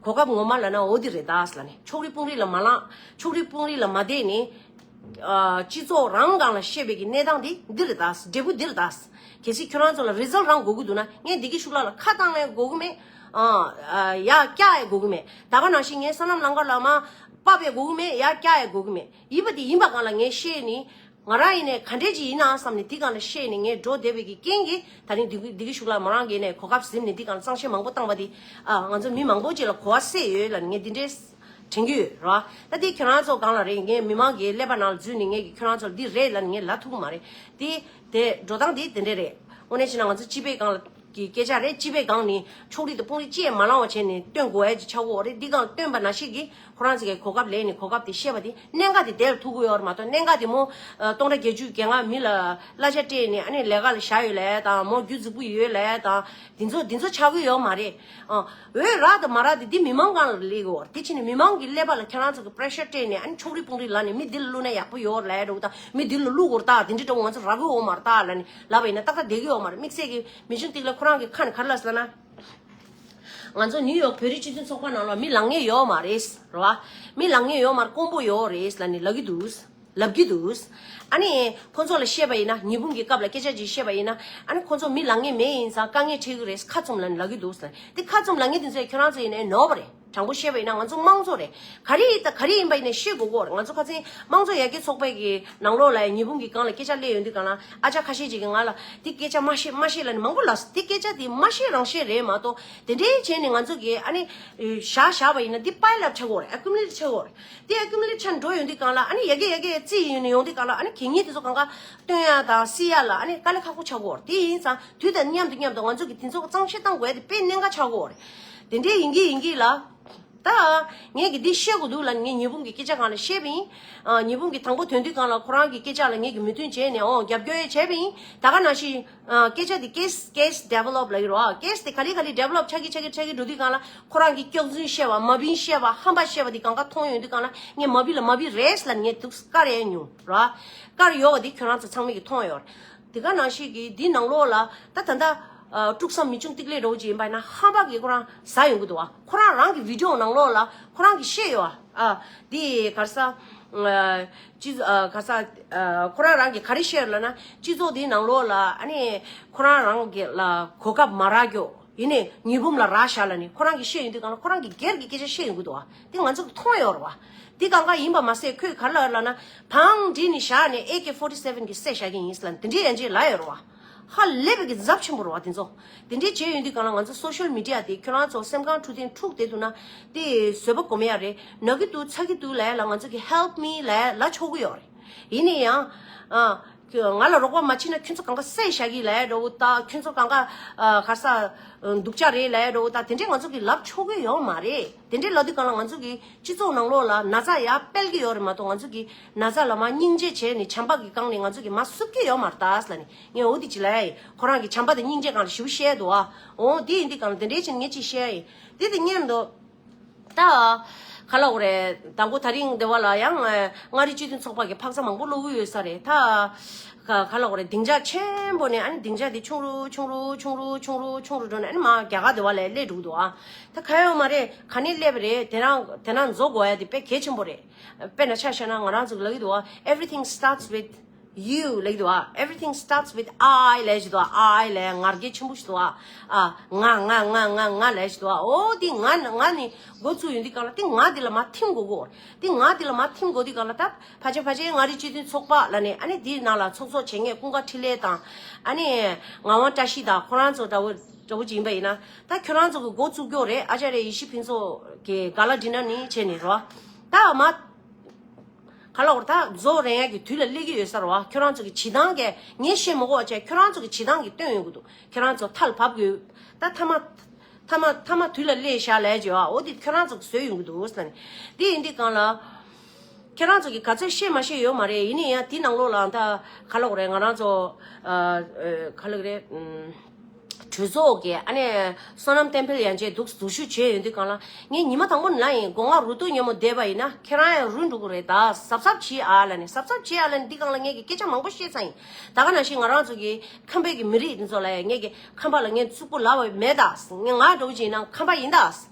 གོ་སྐབས་ངོ་མ་ལབ་ན་འོ་འདི་རེད་ད་ལབ་ནས་ཕྱོགས་རིས་དཔུང་རིས་ལ་མ་ལངས། ཕྱོགས་རིས་དཔུང་རིས་ལ་མ་བསྡད་ནས། ཨ། སྤྱི་ཚོགས་རང་སྒང་ལ་བཤད་པའི་གི་གནས་སྟངས་འདི་འདི་རེད་ད། འབྲས་བུ་འདི་རེད་ད། གལ་སྲིད་ཁྱོད་རང་ཚོ་ལ་རི་ཛལ་རང་དགོས་ཀྱི་འདུག་ན་ངས་བདེ་སྐྱིད་ཤུགས་ལགས་ལ་ཁ་བཏང་ཡས་དགོས་ཀྱི་མེད། ཨ། ཨ། ཡར་བཀྱག་ཡས་དགོས་ཀྱི་མེད། ད་ག་ནང་བཞིན་ངས་བསོད་ནམས་ལམ་ཁ་ལ་མར་ཕབ་ཡས་དགོས་ཀྱི་མེད། ཡར་བཀྱག་ཡས་དགོས་ཀྱི་མེད། ཡིན་པ་དེ་ཡིན་པ་སྒང་ལ་ངས་བཤད་ནི། ང་རང་ཡིན་ནའི་ག་འདྲས་ཅིག་ཡིན་ནའང་བསམ་ནས་འདི་སྒང་ལ་བཤད་ནས་ངས་འགྲོ་བསྡད་པའི་གི་རྐྱེན་གྱིས་ད་རིང་བདེ་སྐྱིད་བདེ་སྐྱིད་ཤུགས་ལགས་མོ་རང་གིས་ནས་གོ་སྐབས་ཟིན་ནས་འདི་སྒང་ལ་གཙང་བཤེར་མང་པོ་བཏང་བ་དེ། ཨ། ང་ཚོ་མི་མང་པོ་ཅིག་ལ་གོ་བ་སད་ཡོད་ལབ་ནས་ངས་འདི་འདྲས་དྲན་གྱི་ཡོད་ར། ད་འདི་ཁྱོད་རང་ཚོ་སྒང་ལ་རེད། ངས་མི་མང་གི་ཀླད་པ་ནང་ལ་འཛུལ་ནས་ངས་ཀྱི་ཁྱོད་རང་ཚོ་ལ་འདི་རེད་ལབ་ནས་ངས་ལབ་ཐུབ་ཀྱི་མ་རེད། དེ་དེ་འགྲོ་སྟངས་དེ་དེ་འདྲས་རེད། དངོས་གནས་བྱས་ན་ང་ཚོ་སྤྱི་པའི་སྒང་ལ། གི་སྐད་ཆ་རེད། སྤྱི་པའི་སྒང་ནས་ཕྱོགས་རིས་དང་དཔུང་རིས་ཅི་ཡང་མ་ལངས་པ་བྱས་ནས་སྟོན་དགོས་ཡ་ཅིག་ཆགས་ཀྱི་ཡོད་རེད། འདི་སྒང་སྟོན་པ་ནང་བཞིན་གྱི་ཁོ་རང་ཚོ་གི་གོ་སྐབས་ལེན་ནས་གོ་སྐབས་དེ་བཤད་པ་དེ་གནད་འགག་དེ་དེ་ལ་ཐུག་གི་ཡོད་རེད་མ་གཏོགས། གནད་འགག་དེ་མོ་ཨ་སྟོང་ཕྲག་བརྒྱད་ཅུ་གྱ་ལྔ་མི་ལ་གླ་ཆ་སྤྲད་ནས་ཨ་ནི་ལས་ཀ་ལ་བཞག་ཡོད་ལབ་ཡ་དང་མོ་རྒྱུ་རྫིག་པོ་ཡོད་ལབ་ཡ་དང་འདི་ཚོ་འདི་ཚོ་ཆགས་ཀྱི་ཡོད་མ་རེད། ཨ། འོས་རག་དང་མ་རག་དེ་འདི་མི་མང་སྒང་ལ་སླེབས་ཀྱི་ཡོད་རེད། དེ་ཕྱིན་ནས་མི་མང་གི་ཀླད་པ་ལ་ཁྱེད་རང་ཚོ་གི་པེ་རེ་ཤར་སྤྲད་ནས་ཨ་ནི་ཕྱོགས་རིས་དཔུང་རིས་ལངས་ནས་མི་འདི་ལ་བླུགས་ན་ཡག་པོ་ཡོད་རེད་ལབ་ཡ་འདྲ་བོ་དང་མི་འདི་ལ་བླུགས་དགོས་རེད་ད། དེ་འདྲ་འདྲ་བོ་ང་ཚོ་རག་གི་ཡོད་མ་རེད་ད་ལབ་ནས་ལབ་པ་ཡིན་ན་ཏག་ཏག་བསྡད་ཀྱི་ཡོད་མ་རེད། དམིགས་བསལ་གྱི་མི་ཆུང་ཏིག་ལ་ཁོ་རང་གི་ཁ་ནས་ག་རེ་ལབ་ཟེར་ན། ང་ཚོ་ནིའུ་ཡོག་བོད་རིགས་སྤྱི་མཐུན་ཚོགས་པ་ནང་ལ་མི་ལངས་མཁན་ཡོད་མ་རེད་རེད་བ། མི་ལངས་མཁན་ཡོད་མ་རེད། དཀོན་པོ་ཡོད་རེད་ལབ་ནས་ལབ་ཀྱི་འདུག་ལབ་ཀྱི་འདུག་ཨ་ནི་ཁོ་ཚོ་ལ་བཤད་པ་ཡིན་ན་ཉི་འབུམ་གྱི་སྐབས་ལ་སྐད་ཆ་ཅིག་བཤད་པ་ཡིན་ན་ཨ་ནི་ཁོ་ཚོ་མི་ལངས་མཁན་མེད་ཡིན་ཙང་དཀའ་ངལ་འཕྲད་ཀྱི་རེད། ཁ་བཙུམ་ལབ་ནས་ལབ་ཀྱི་འདུག་དེ་ཁ་བཙུམ་ལབ་མཁན་དེ་ཚོས་ཁྱོད་རང་ཚོ་ཡིན་ནའི་ནོར་བ་རེད། དྲང་པོ་བཤད་པ་ཡིན་ན་ང་ཚོ་དམངས་གཙོ་རེད། ག་རེ་ཡིན་ད་ག་རེ་ཡིན་པ་ཡིན་ནའི་བཤད་དགོས་ཀྱི་ཡོད་རེད། ང་ཚོ་ཁ་སང་དམངས་གཙོ་ཡར་རྒྱས་ཚོགས་པའི་གི་ནང་ལོགས་ལ་ཉི་འབུམ་གྱི་སྒང་ལ་སྐད་ཆ་སླེབས་ཡོང་དུས་སྒང་ལ་ཨ་ཅག་ཁ་ཤས་ཅིག་གིས་ང་ལ་འདི་སྐད་ཆ་མ་བཤད་མ་བཤད་ལབ་ནས་མང་པོ་ལབ་སོང་། འདི་སྐད་ཆ་འདི་མ་བཤད་རང་བཤད་རེད་མ་གཏོགས་དེ་འདྲའི་བྱས་ནས་ང་ཚོ་གི་ཨ་ནི་བཞག་བཞག་པ་ཡིན་ན་འདི་པའི་ལབ་ཆགས་ཀྱི་ཡོད་རེད། ཨེ་ཀུ་མུ་ལེ་ཊི་ཆགས་ཀྱི་ཡོད་རེད། འདི་ཨེ་ཀུ་མུ་ལེ་ཊི་ཆགས་འགྲོ་ཡོང་དུས་སྒང་ལ་ཨ་ནི་ཡར་རྒྱས་ཡར་རྒྱས་རྩིས་ཡིན་ནས་ཡོང་དུས་སྒང་ལ་ཨ་ནི་གད་སྙིགས་དེ་ཚོ་སྒང་ག་བཏོན་ཡ་དང་བསིལ་ཡ་ལ་ཨ་ནི་དཀའ་ལས་ཁག་པོ་ཆགས་ཀྱི་ཡོད་རེད། དེ་ཡིན་ཙང་དུས་དང་མཉམ་དུ་མཉམ་དུ་ང་ཚོ་གི་དེ་ཚོ་གཙང་བཤེར་བཏང་དགོས་ཡ་དེ་དཔེ་གནད་འགག་ཆགས་ཀྱི་ཡོད་རེད། དེ་འདྲའི་ཡིན་གྱི་ཡིན་གྱི་ལ། ད་ངས་ཀྱི་འདི་བཤད་དགོས་འདུག་ལབ་ངས་ཉི་འབུམ་གྱི་སྐད་ཆ་སྒང་ལ་བཤད་པ་ཡིན། ཨ། ཉི་འབུམ་གྱི་དང་པོ་ཐོན་དུས་སྒང་ལ་ཁོ་རང་གི་སྐད་ཆ་ལ་ངས་ཀྱི་མོས་མཐུན་བྱས་ནས་འོ་རྒྱབ་སྐྱོར་ཡང་བྱས་པ་ཡིན། ད་ག་ནང་བཞིན་ཨ། སྐད་ཆ་འདི་case case develop ལབ་ཀྱི་རེད་བ། case དེ་ག་ལེ་ག་ལེ་develop ཆགས་ཀྱི་ཆགས་ཀྱི་ཆགས་ཀྱི་འགྲོ་དུས་སྒང་ལ་ཁོ་རང་གི་སྐྱག་རྫུན་བཤད་པ་མ་བིན་བཤད་པ་ཧམ་པ་བཤད་པ་འདི་སྒང་ག་མཐོང་ཡོང་དུས་སྒང་ལ་ངས་མ་བིན་ལ་མ་བིན་རེད་ལབ་ངས་འདུག་དཀར་ཡས་མྱོང་ར། དཀར་ཡོད་པ་འདི་ཁྱོད་རང་ཚོ་ཚང་མས་ཀྱི་མཐོང་ཡོད་རེད། དེ་ག་ནང་བཞིན་གྱི་འདི་ནང་ལོགས་ལ་ད་ད་ལྟ་ཨ། དཀྲུག་ས་མི་ཆུང་ཏིག་ལེ་རོ་ཅིག་ཡིན་པ་ཡིན་ན་ཧམ་པ་གིས་ཁོ་རང་ཟ་ཡོང་གི་འདུག་བ། ཁོ་རང་རང་གི་video ནང་ལོགས་ལ་ཁོ་རང་གིས་བཤད་ཡོད་བ། ཨ། འདི་ག་རེ་ཟ། ཨ། སྤྱི་ཨ། ག་རེ་ཟ། ཨ། ཁོ་རང་རང་གིས་ག་རེ་བཤད་ཡོད་ལབ་ན་སྤྱི་ཚོགས་འདི་ནང་ལོགས་ལ་ཨ་ནི་ཁོ་རང་རང་གི་ལ་གོ་སྐབས་མ་རག་རྒྱུ། ཡིན་ནའི་ཉི་འབུམ་ལ་རག་བཞག་ལབ་ནས་ཁོ་རང་གིས་བཤད་ཡོང་དུས་སྒང་ལ་ཁོ་རང་གིས་སྒེར་གྱི་སྐད་ཆ་བཤད་ཡོང་གི་འདུག་བ། དེ་ང་ཚོ་གིས་མཐོང་ཡོད་རེད་བ། དེ་སྒང་ག་ཡིན་པ་མ་ཟད་ཁོས་ག་རེ་ལབ་ཡོད་ལབ་ན་བང་སྒྲིག་ནས་བཞག་ནས་ཨེ་ཀེ་ཕོར་ཊི་སེ་ཝེན་གྱིས་བསད་བཞག་གི་ཡིན་ལབ་དེ་འདྲའི་ཡན་ཆད་ལབ་ཡོད་རེད་བ། ཧ་ལས་པའི་གི་འཛབ་ཆེན་པོ་རེད་བ་དེ་ཚོ། དེ་འདྲའི་བྱས་ཡོང་དུས་སྒང་ལ་ང་ཚོ་social media དེ་ཁྱོད་རང་ཚོ་སེམས་ཁང་འཁྲུག་དེ་འཁྲུག་བསྡད་འདུག་ན་དེ་བཟོད་པ་སྒོམ་ཡ་རེད། ན་གི་འདུག་ཚ་གི་འདུག་ལབ་ཡ་ལ་ང་ཚོ་གིས་help me ལབ་ལབ་ཆོག་གི་ཡོད་རེད། ཡིན་ན་ཡང་ཨ། ང་ལ་རོགས་པ་མ་བྱེད་ན་ཁྱོད་ཚོ་གང་ག་བསད་བཞག་གི་ལབ་ཡ་འདྲ་བོ་དང་ཁྱོད་ཚོ་གང་ག་ཨ། ག་རེ་ཟ་སྡུག་ཅག་རེད་ལབ་ཡ་འདྲ་བོ་དང་དེ་འདྲས་ང་ཚོ་གིས་ལབ་ཆོག་གི་ཡོད་མ་རེད། དེ་འདྲས་ལབ་དུས་སྒང་ལ་ང་ཚོ་གི་སྤྱི་ཚོགས་ནང་ལོགས་ལ་ན་ཚ་ཡར་སྤེལ་གི་ཡོད་རེད་མ་གཏོགས་ང་ཚོ་གི་ན་ཚ་ལ་མར་སྙིང་རྗེ་བྱས་ནས་བྱམས་པ་གི་སྒང་ནས་ང་ཚོ་གིས་མར་བསུབ་གི་ཡོད་མ་རེད་ད་ལབ་ནས་ངས་འོ་དེ་ཅིག་ལབ་ཡ་ཡིན། ཁོ་རང་གིས་བྱམས་པ་དང་སྙིང་རྗེ་སྒང་ལ་ཞེ་པོ་བཤད་འདུག་ཨ། འོ་དེ་ཡིན་དུས་སྒང་ལ་དེ་འདྲས་བྱས་ནས་ངས་ཅིག་བཤད་ཡ་ཡིན། དེ་དང་མཉམ་དུ། ད། ག་ལབ་དགོས་རེད། དང་པོ་ད་རིང་འདི་བ་ལ་ཡང་མངའ་རིས་སྤྱི་མཐུན་ཚོགས་པ་གི་འཕག་འཚག་མང་པོ་ཀློག་གི་ཡོད་ས་རེད་ད། ག་ག་ལབ་དགོས་རེད། སྡིངས་ཆ་ཆེན་པོ་ནས་ཨ་ནི་སྡིངས་ཆ་དེ་ཆུང་རུ་ཆུང་རུ་ཆུང་རུ་ཆུང་རུ་ཆུང་རུ་འགྲོ་ནས་ཨ་ནི་མར་རྒྱ་གར་འདི་བ་ལ་སླེབས་འགྲོ་གི་འདུག་ཨ། ད་ག་ཡོད་མ་རེད། ག་ནས་སླེབས་པ་རེད། དེ་རང་དེ་ན་འཛུགས་དགོས་ཡ་དེ་དཔེ་གལ་ཆེན་པོ་རེད། དཔེར་ན་ཆ་བཞག་ན་ང་རང་ཚོ་གི་ལབ་ཀྱི་འདུག་ཨ། Everything starts with you ལབ་ཀྱི་འདུག་ཨ། Everything starts with I ལབ་ཀྱི་འདུག་ཨ། I ལབ་ང་རྒྱལ་ཆེན་པོ་ཞིག་འདུག་ཨ། ཨ། ང་ང་ང་ང་ང་ལབ་ཀྱི་འདུག་ཨ། འོ་འདི་ང་ང་ནི་འགོ་བཙུགས་ཡོང་དུས་སྒང་ལ་དེ་ང་འདི་ལ་མར་ཐིམ་དགོས་ཀྱི་ཡོད་རེད། དེ་ང་འདི་ལ་མར་ཐིམ་དགོས་དུས་སྒང་ལ་ད་ཕལ་ཆེར་ཕལ་ཆེར་མངའ་རིས་སྤྱི་མཐུན་ཚོགས་པ་ལབ་ནས་ཨ་ནི་འདིའི་ནང་ལ་ཚོགས་གཙོ་བྱེད་མཁན་ཀུན་དགའ་འཕྲིན་ལས་དང་། ཨ་ནི་ངག་དབང་བཀྲ་ཤིས་དང་ཁོ་རང་ཚོ་འདྲ་བོ་འདྲ་བོ་ཅིག་ཡིན་པ་ཡིན་ན། ད་ཁྱོད་རང་ཚོ་གི་འགོ་བཙུགས་ཀྱི་ཡོད་རེད། ཨ་ཅཱརྱ་ཡེ་ཤེས་ཕུན་ཚོགས་ཀྱི་ག་ལ་འདྲི་ན་ནི་བྱས་ནས་རོ། ད་མ། ག་ལ་འོར་ད་རྫོགས་རན་ཡག་གི་དུས་ལ་སླེབས་ཀྱི་ཡོད་ས་རེད་བ། ཁྱོད་རང་ཚོ་གི་བྱེད་སྟངས་ཀྱིས་ངས་བཤད་མ་དགོས་པ་བྱས། ཁྱོད་རང་ཚོ་གི་བྱེད་སྟངས་ཀྱིས་སྟོན་ཡོང་གི་འདུག་ཁྱོད་རང་ཚོ་མཐའ་ལ་བབས་དགོས། ད་མཐའ་མ་མཐའ་མ་མཐའ་མ་དུས་ལ་སླེབས་བཞག་ལབ་ཀྱི་ཡོད་ཨ། འོ་དེ་ཁྱོད་རང་ཚོ་གི་བཟོས་ཡོང་གི་འདུག་ཟེར་ནས། དེ་ཡིན་དུས་སྒང་ལ་ཁྱོད་རང་ཚོ་གི་ག་ཚོད་བཤད་མ་བཤད་ཡོད་མ་རེད། ཡིན་ན་ཡང་དེ་ནང་ལོགས་ལ་ད་ག་ལ་འོར་རེད། ང་རང་ཚོ་ཨ་ཨ་ག་ལ་འོར་རེད། ཨུམ། གྲོས་ཚོགས་ཀྱི་ཨ་ནི་བསོད་ནམས་བསྟན་འཕེལ་ཡན་ཆད་འདུག་འཛུལ་ཞུགས་བྱས་ཡོང་དུས་སྒང་ལ། ངས་ཉི་མ་དང་པོ་ནས་ལབ་ཡིན། སྒོ་ང་རུ་ཏོ་ཉོན་མོ་བསྡད་པ་ཡིན་ན་ཁྱེད་རང་ཡང་རུལ་འགྲོ་གི་རེད། ད་གཟབ་གཟབ་བྱེད་ཨ་ལབ་ནས། གཟབ་གཟབ་བྱེད་ཨ་ལབ་ནས། འདི་སྒང་ལ་ངས་ཀྱི་སྐད་ཆ་མང་པོ་བཤད་ཚར་ཡིན། ད་ག་ནང་བཞིན་ང་རང་ཚོ་གི་ཁམས་པའི་གི་མི་རིགས་འདི་ཚོ་ལ་ཡང་ངས་ཀྱི་ཁམས་པ་ལ་ངས་རྩུབ་པོ་ལབ་པ་མེད་ད། ངས་ང་འདྲ་བོ་ཅིག་ཡིན་ན་ཁམས་པ་ཡིན་ད།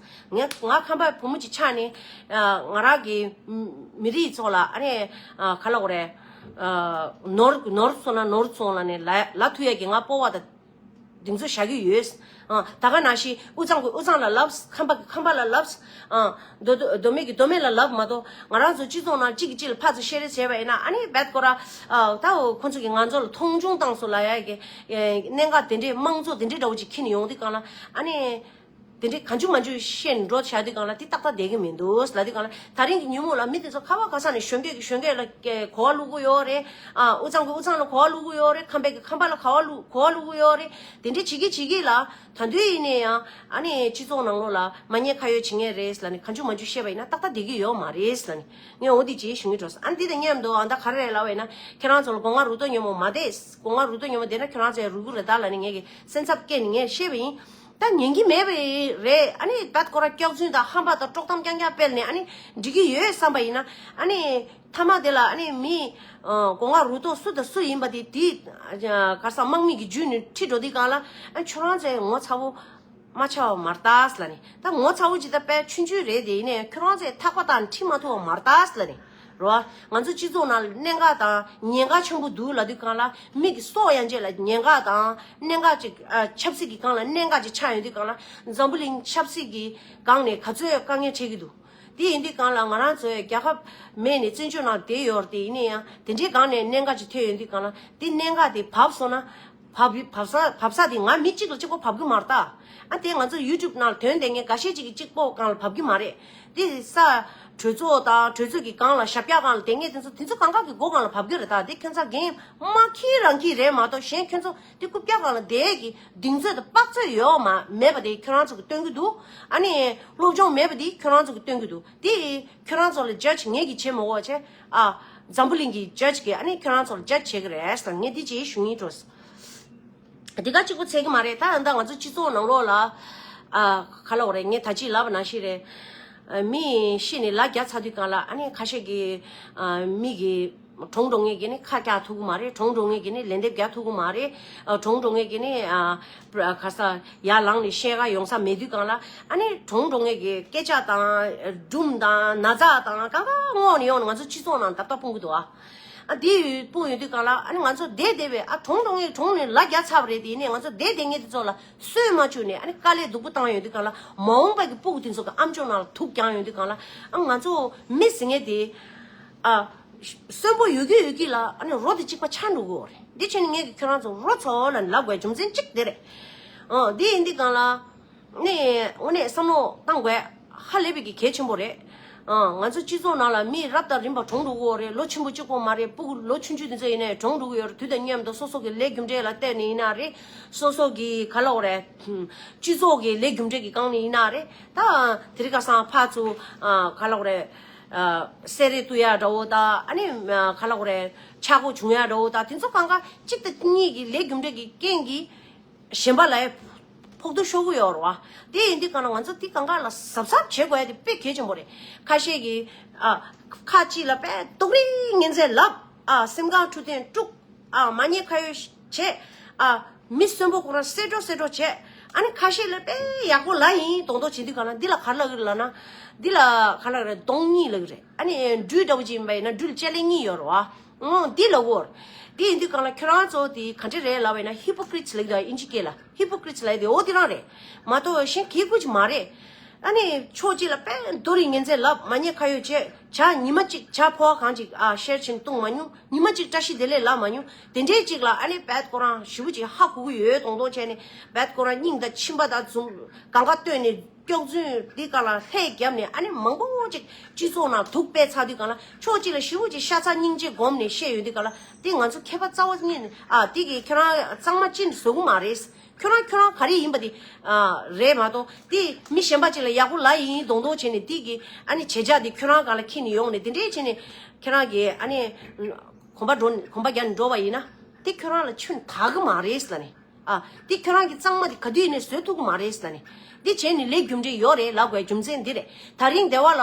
ངས་ང་ཁམས་པའི་བུ་མོ་ཅིག་ཆགས་ནས་ང་རང་གི་མི་རིགས་ཚོ་ལ་ཨ་ནི་ག་ལ་འོར་རེད། ནོར་ནོར་སོང་ན་ནོར་སོང་ལབ་ནས་ལབ་ལབ་ཐུབ་ཡག་གི་ང་སྤོབས་པ་དང་། གདེང་ཚོད་བཞག་གི་ཡོད། ཨ། ད་ག་ནང་བཞིན་དབུས་གཙང་གིས་དབུས་གཙང་ལ་ལབ། ཁམས་པ་གིས་ཁམས་པ་ལ་ལབ། ཨ། མདོ་མདོ་མདོ་སྨད་ཀྱིས་མདོ་སྨད་ལ་ལབ་མ་གཏོགས། ང་རང་ཚོ་སྤྱི་ཚོགས་ནང་གཅིག་གིས་གཅིག་ལ་ཕར་ཚུར་བཤད་རེས་བྱས་པ་ཡིན་ན། ཨ་ནི་རྦད་ཁོ་ར་ཨ་ད་ཁོ་ཚོ་གིས་ང་ཚོ་ལ་མཐོང་ཆུང་བཏང་སོང་ལབ་ཡག་གི་ཨེ་གནད་འགག་དེ་འདྲའི་དམངས་གཙོ་དེ་འདྲའི་འདྲ་བོ་ཅིག་འཁྱེར་ནས་ཡོང་དུས་སྒང་ལ། ཨ་ནི་དེ་འདྲའི་གང་བྱུང་མང་བྱུང་བཤད་ནས་འགྲོ་བཞག་དུས་སྒང་ལ་དེ་ཏག་ཏག་བསྡད་ཀྱི་མི་འདུག་ལབ་དུས་སྒང་ལ། ད་རིང་གི་ཉིན་མོ་ལ་མི་དེ་ཚོ་ཁ་བ་ག་ས་ནས་གཞོན་སྐྱེས་ཀྱིས་གཞོན་སྐྱེས་ལ་གོ་བ་བླུག་གི་ཡོད་རེད། ཨ། དབུས་གཙང་གིས་དབུས་གཙང་ལ་གོ་བ་བླུག་གི་ཡོད་རེད། ཁམས་པ་གིས་ཁམས་པ་ལ་གོ་བ་བླུག་གོ་བ་བླུག་གི་ཡོད་རེད། དེ་འདྲ་བྱེད་ཀྱི་བྱེད་ཀྱི་ལ། ད་དུང་ཡིན་ན་ཡང་ཨ་ནི་སྤྱི་ཚོགས་ནང་ལོགས་ལ་མ་ཉེས་ཁ་གཡོགས་བྱེད་མཁན་རེད་ལབ་ནས་གང་བྱུང་མང་བྱུང་བཤད་པ་ཡིན་ན་ཏག་ཏག་བསྡད་ཀྱི་ཡོད་མ་རེད་ལབ་ནས་ངས་འོ་དེ་ཅིག་ཞུ་གི་འགྲོ། ཨ་ནི་དེ་དང་མཉམ་དུ་ཨ་ད་ག་རེ་རེད་ལབ་པ་ཡིན་ན། ཁྱེད་རང་ཚོ་ལ་སྒོ་ང་རུ་ཏོ་ཉོན་མོ་མ་བསྡད། སྒོ་ང་རུ་ཏོ་ཉོན་མོ་བསྡད་ན་ཁྱེད་རང་ཚོ་ཡང་རུལ་གི་རེད་ད་ལབ་ནས་ངས་ཀྱི་སེམས་འཚབ་སྐྱེས་ནས་ངས་བཤད་པ་ཡིན། ད་ཉན་གྱི་མེད་པ་རེད། ཨ་ནི་ད་ཁོ་ར་སྐྱག་རྫུན་དང་ཧམ་པ་དང་དཀྲོག་གཏམ་རྐྱང་རྐྱང་སྤེལ་ནས་ཨ་ནི་འགྲིག་གི་ཡོད་བསམ་པ་ཡིན་ན། ཨ་ནི་མཐའ་མ་དེ་ལ་ཨ་ནི་མི་ཨ་སྒོ་ང་རུ་ཏོ་སུ་དང་སུ་ཡིན་པ་དེ་དེ་ག་ས་དམག་མི་གི་རྒྱུད་ནས་ཁྲིད་འགྲོ་དུས་སྒང་ལ། ཨ་ཁྱོད་རང་ཚོའི་ངོ་ཚ་བོ་མ་ཆགས་པ་མ་རེད་ད་ལབ་ནས། ད་ངོ་ཚ་བོ་ཅིག་ད་དཔེ་ཆུང་ཆུང་རེད། དེ་ཡིན་ནའི་ཁྱོད་རང་ཚོའི་ཐག་པ་དང་ཁྲིད་མ་ཐུབ་པ་མ་རེད་ད་ལབ་ནས། རེད་བ། ང་ཚོ་སྤྱི་ཚོགས་ནང་ལ་གནད་འགག་དང་ཉེན་ཁ་ཆེན་པོ་འདུག་ལབ་དུས་སྒང་ལ། མི་གི་སྲོག་ཡན་ཆད་ལ་ཉེན་ཁ་དང་གནད་འགག་ཅིག་ཨ་ཆབ་སྲིད་ཀྱི་སྒང་ལ་གནད་འགག་ཅིག་ཆགས་ཡོང་དུས་སྒང་ལ། འཛམ་བུ་གླིང་ཆབ་སྲིད་ཀྱི་སྒང་ནས་ག་ཚོད་དཀའ་ངལ་འཕྲད་ཀྱི་འདུག་དེ་ཡིན་དུས་སྒང་ལ་ང་རང་ཚོའི་རྒྱལ་ཁབ་མེད་ནས་བཙན་བྱོལ་ནང་བསྡད་ཡོད་རེད། དེ་ཡིན་ན་ཡང་དེ་འདྲའི་སྒང་ནས་གནད་འགག་ཅིག་ཐོན་ཡོང་དུས་སྒང་ལ། དེ་གནད་འགག་དེ་བབས་སོང་ན། བབས་བབས་ས་བབས་ས་དེ་ང་མི་གཅིག་ལ་གཅིག་པོ་བབས་ཀྱི་མ་རེད་ད། ཨ་དེ་ང་ཚོ་ཡུ་ཊུབ་ནང་ལ་ཐོན་བསྡད་མཁན་འགའ་ཤས་ཅིག་གི་གཅིག་པོ་སྒང་ལ་བབས་ཀྱི་མ་རེད། དེ་ས་གྲོས་ཚོགས་དང་གྲོས་ཚོགས་ཀྱི་སྒང་ལ་ཞབས་བཀྱག་སྒང་ལ་བསྡད་མཁན་དེ་ཚོ་དེ་ཚོ་གང་ག་གི་མགོ་སྒང་ལ་བབས་ཀྱི་རེད་ད། དེ་ཁྱོད་ཚོ་འགན་མ་འཁྱེར་རང་འཁྱེར་རེད་མ་གཏོགས། གཞན་ཁྱོད་ཚོ་དེ་རྐུབ་བཀྱག་སྒང་ལ་བསྡད་ཀྱི་གདེང་ཚོད་དང་དཔག་ཚོད་ཡོད་མ་མེད་པ་དེ་ཁྱོད་རང་ཚོ་གི་སྟོན་གྱི་འདུག་ཨ་ནི་སློབ་སྦྱོང་མེད་པ་དེ་ཁྱོད་རང་ཚོ་གི་སྟོན་གྱི་འདུག་དེ་ཁྱོད་རང་ཚོ་ལ་ཇཇ་ངས་ཀྱིས་བྱེད་མ་དགོས་པ་བྱས། ཨ་འཛམ་བུ་གླིང་གི་ཇཇ་གིས་ཨ་ནི་ཁྱོད་རང་ཚོ་ལ་ཇཇ་བྱེད་ཀྱི་རེད་ཟེར། ངས་འདི་ཅིག་ཞུ་སྙིང་བྲོ། དེ་ག་གཅིག་པོ་ཚད་ཀྱི་མ་རེད། ད་ད་ང་ཚོ་སྤྱི་ཚོགས་ནང་ལོགས་ལ་ཨ་ག་ལབ་དགོས་རེད། ངས་ད་ཅིག་ལབ་པ་ནང་བཞིན་རེད། ཨ་མི་ཤི་ནས་ལ་རྒྱ་ཚ་དུས་སྒང་ལ་ཨ་ནི་ཁ་ཤས་ཀྱིས་ཨ་མི་གི་གྲོངས་འགྲོ་མཁན་གྱི་ནི་ཁ་རྒྱག་ཐུབ་ཀྱི་མ་རེད། གྲོངས་འགྲོ་མཁན་གྱི་ནི་ལན་འདེབས་རྒྱག་ཐུབ་ཀྱི་མ་རེད། ཨ་གྲོངས་འགྲོ་མཁན་གྱི་ནི་ཨ་ག་ས་ཡར་ལངས་ནས་བཤད་ག་ཡོང་ས་མེད་དུས་སྒང་ལ། ཨ་ནི་གྲོངས་འགྲོ་མཁན་གྱི་སྐད་ཆ་དང་སྒྲུང་དང་ན་ཚ་དང་གང་ག་བསྔོགས་ནས་ཡོང་ནས་ང་ཚོ་སྤྱི་ཚོགས་ནང་རྡབ་རྡབ་སྤུངས་ཀྱི་འདུག་ཨ། ཨ་དེ་ཡོད་སྤུངས་ཡོད་དུས་སྒང་ལ། ཨ་ནི་ང་ཚོ་བསྡད་བསྡད་པའི་ཨ་གྲོངས་འགྲོ་མཁན་གྲོངས་ནས་ལ་རྒྱ་ཚ་བ་རེད། དེ་ཡིན་ནའི་ང་ཚོ་བསྡད་བསྡད་མཁན་དེ་ཚོ་ལ་སུན་མ་བཅུག་ནས་ཨ་ནི་དཀའ་ལས་སྡུག་པོ་བཏང་ཡོང་དུས་སྒང་ལ། མ་འོངས་པ་གི་སྤུ་གུ་དེ་ཚོ་གི་ཨམ་ཅོག་ནང་ལ་དུག་བརྒྱངས་ཡོང་དུས་སྒང་ལ། ཨ་ང་ཚོ་མི་ཟེར་མཁན་དེ་ཨ་གསོན་པོ་ཡོད་ཀྱི་ཡོད་ཀྱི་ལ་ཨ་ནི་རོ་དེ་གཅིག་པ་ཆགས་འགྲོ་གི་ཡོད་རེད། འདི་བྱས་ནས་ངས་ཀྱིས་ཁྱོད་རང་ཚོ་རོ་ཚོ་ལ་ལབ་དགོས་རྒྱུ་མཚན་གཅིག་དེ་རེད། ཨ་འདི་ཡིན་དུས་སྒང་ལ། ནས་དངོས་གནས་བསམ་བློ་བཏང་དགོས། ཧ་ལས་པའི་གི་གལ་ཆེན་པོ་རེད། ཨང་། ང་ཚོ་སྤྱི་ཚོགས་ནང་ལ་མི་རབས་དང་རིམ་པ་གྲོངས་འགྲོ་གི་ཡོད་རེད། ལོ་ཆེན་པོ་གཅིག་པོ་མ་རེད། སྤུ་གུ་ལོ་ཆུང་ཆུང་དེ་ཚོ་ཡིན་ནའི་གྲོངས་འགྲོ་གི་ཡོད་རེད། དུས་དང་མཉམ་དུ་སོ་སོ་གི་ལས་རྒྱུ་འབྲས་ལ་བལྟས་ནས་ཡིན་ན་རེད། སོ་སོ་གི་ག་ལབ་དགོས་རེད། སྤྱི་ཚོགས་ཀྱི་ལས་རྒྱུ་འབྲས་ཀྱི་སྒང་ནས་ཡིན་ན་རེད། ད་དེ་རིང་ཁ་སང་ཕར་ཚུར་ཨ་ག་ལབ་དགོས་རེད། ཨ་སེ་རེ་གཏུབ་ཡ་འདྲ་བོ་དང་། ཨ་ནི་ཨ་ག་ལབ་དགོས་རེད། ཆག་སྒོ་བྱུང་ཡ་འདྲ་བོ་དང་། དེ་ཚོ་གང་ག་གཅིག་དང་གཉིས་ཀྱི་ལས་རྒྱུ་འབྲས་ཀྱི་རྐྱེན་གྱིས། གཞན་པ་ལ་ཕོག་ཐུག་ཤོར་གི་ཡོད་རེད་བ། དེ་ཡིན་དུས་སྒང་ལ་ང་ཚོ་དེ་སྒང་ག་ལ་གཟབ་གཟབ་བྱེད་དགོས་ཡ་དེ་དཔེ་གལ་ཆེན་པོ་རེད། ཁ་ཤས་ཀྱིས་ཨ་ཁ་ཅིག་ལ་དཔེ་རྡོག་རིལ་ངན་ཚད་ལབ། ཨ་སེམས་ཁམས་འཁྲུག་རྐྱེན་དཀྲུག། ཨ་མ་ཉེས་ཁ་གཡོགས་བྱས། ཨ་མི་གསོན་པོ་ཁོ་རང་བསད་འགྲོ་བསད་འགྲོ་བྱས། ཨ་ནི་ཁ་ཤས་ལ་དཔེ་ཡག་པོ་ལབ་ཡིན་མདོག་མདོག་བྱེད་དུས་སྒང་ལ། འདི་ལ་ག་རེ་ལབ་ཀྱི་རེད་ལབ་ན། འདི་ལ་ག་རེ་ལབ་ཀྱི་རེད། གདོང་གཉིས་ལབ་ཀྱི་རེད། ཨ་ནི་སྦྲུལ་འདྲ་བོ་ཅིག་ཡིན་པ་ཡིན་ན་སྦྲུལ་ལྕེ་ལེ་གཉིས་ཡོད་རེད་བ། ཨང་། འདི་ལབ་དགོས། འདི་ཡིན་དུས་གང་ལ་ཁྱོད་རང་ཚོ་དེ་ག་འདྲ་རེད་ལབ་པ་ཡིན་ན། ཧི་པོ་ཀི་རིཊ་ལབ་ཀྱི་འདུག་ཨིན་ཇི་སྐད་ལ་ཧི་པོ་ཀི་རིཊ་ལབ་ཀྱི་འདུག་འོ་དེ་རང་རེད་མ་གཏོགས་གཞན་གི་ཀུ་ཅི་མ་རེད། ཨ་ནི་ཕྱོགས་གཅིག་ལ་དཔེ་རྡོ་རིང་ཉན་ཚད་ལབ། མ་ཉན་ཁ་ཡོད་བྱས། ཇ་ཉི་མ་གཅིག་ཇ་ཕོར་པ་གང་ཅིག་ཨ་ཤེར་ཕྱིན་བཏུང་མ་མྱོང་། ཉི་མ་གཅིག་བཀྲ་ཤིས་བདེ་ལེགས་ལབ་མ་མྱོང་། དེ་འདྲའི་གཅིག་ལ་ཨ་ནི་བད་ཁོ་རང་ཞེ་པོ་ཅིག་ཧ་གོ་གི་ཡོད་མདོག་མདོག་བྱས་ནས། བད་ཁོ་རང་སྙིང་དང་མཆིན་པ་དང་འཛུམ་གང་ག་བཏོན་ནས། སྐྱག་རྫུན་འདི་ག་ལ་ལྷད་བརྒྱབ་ནས། ཨ་ནི་མང་པོ་ཅིག་སྤྱི་ཚོགས་ནང་དུག་སྤེལ་ཚར་དུས་གང་ལ། ཕྱོགས་གཅིག་ལ་ཞེ་པོ་ཅིག་ཤ་ཚ་སྙིང་རྗེ་སྒོམ་ནས་བཤད་ཡོང་དུས་གང་ལ། དེ་ང་ཚོ་མཁས་པ་རྩ་བ་ཉིད་ནས་ཨ་དེ་གི་ཁྱོད་རང་གཙང་མ་ཅི་བཟོ་གི་མ་རེད། ཁྱོད་རང་ཁྱོད་རང་ག་རེ་ཡིན་པ་དེ་ཨ་རེད་མ་གཏོགས། དེ་མི་གཞན་པ་ཅིག་ལ་ཡག་པོ་ལབ་ཡིན་མདོག་མདོག་བྱས་ནས། དེ་གི་ཨ་ནི་བྱེད་བྱ་དེ་ཁྱོད་རང་སྒང་ལ་འཁྱེར་ནས་ཡོང་ནས། དེ་འདྲས་བྱས་ནས་ཁྱོད་རང་གི་ཨ་ནི་གོམ་པ་འགྲོ་གོམ་པ་རྒྱག་ནས་འགྲོ་བ་ཡིན་ན། དེ་ཁྱོད་རང་ལ་ཆུན་དག་གི་མ་རེད་ལབ་ནས། ཨ། འདི་ཁྱོད་རང་གི་གཙང་མ་འདི་ག་དུས་ནས་བཟོ་ཐུབ་ཀྱི་མ་རེད་ཟེར་ནས། འདི་བྱས་ནས་ལས་རྒྱུ་འབྲས་ཡོད་རེད་ལབ་དགོས་རྒྱུ་མཚན་འདི་རེད། ད་རིང་སྡེ་བ་ལ་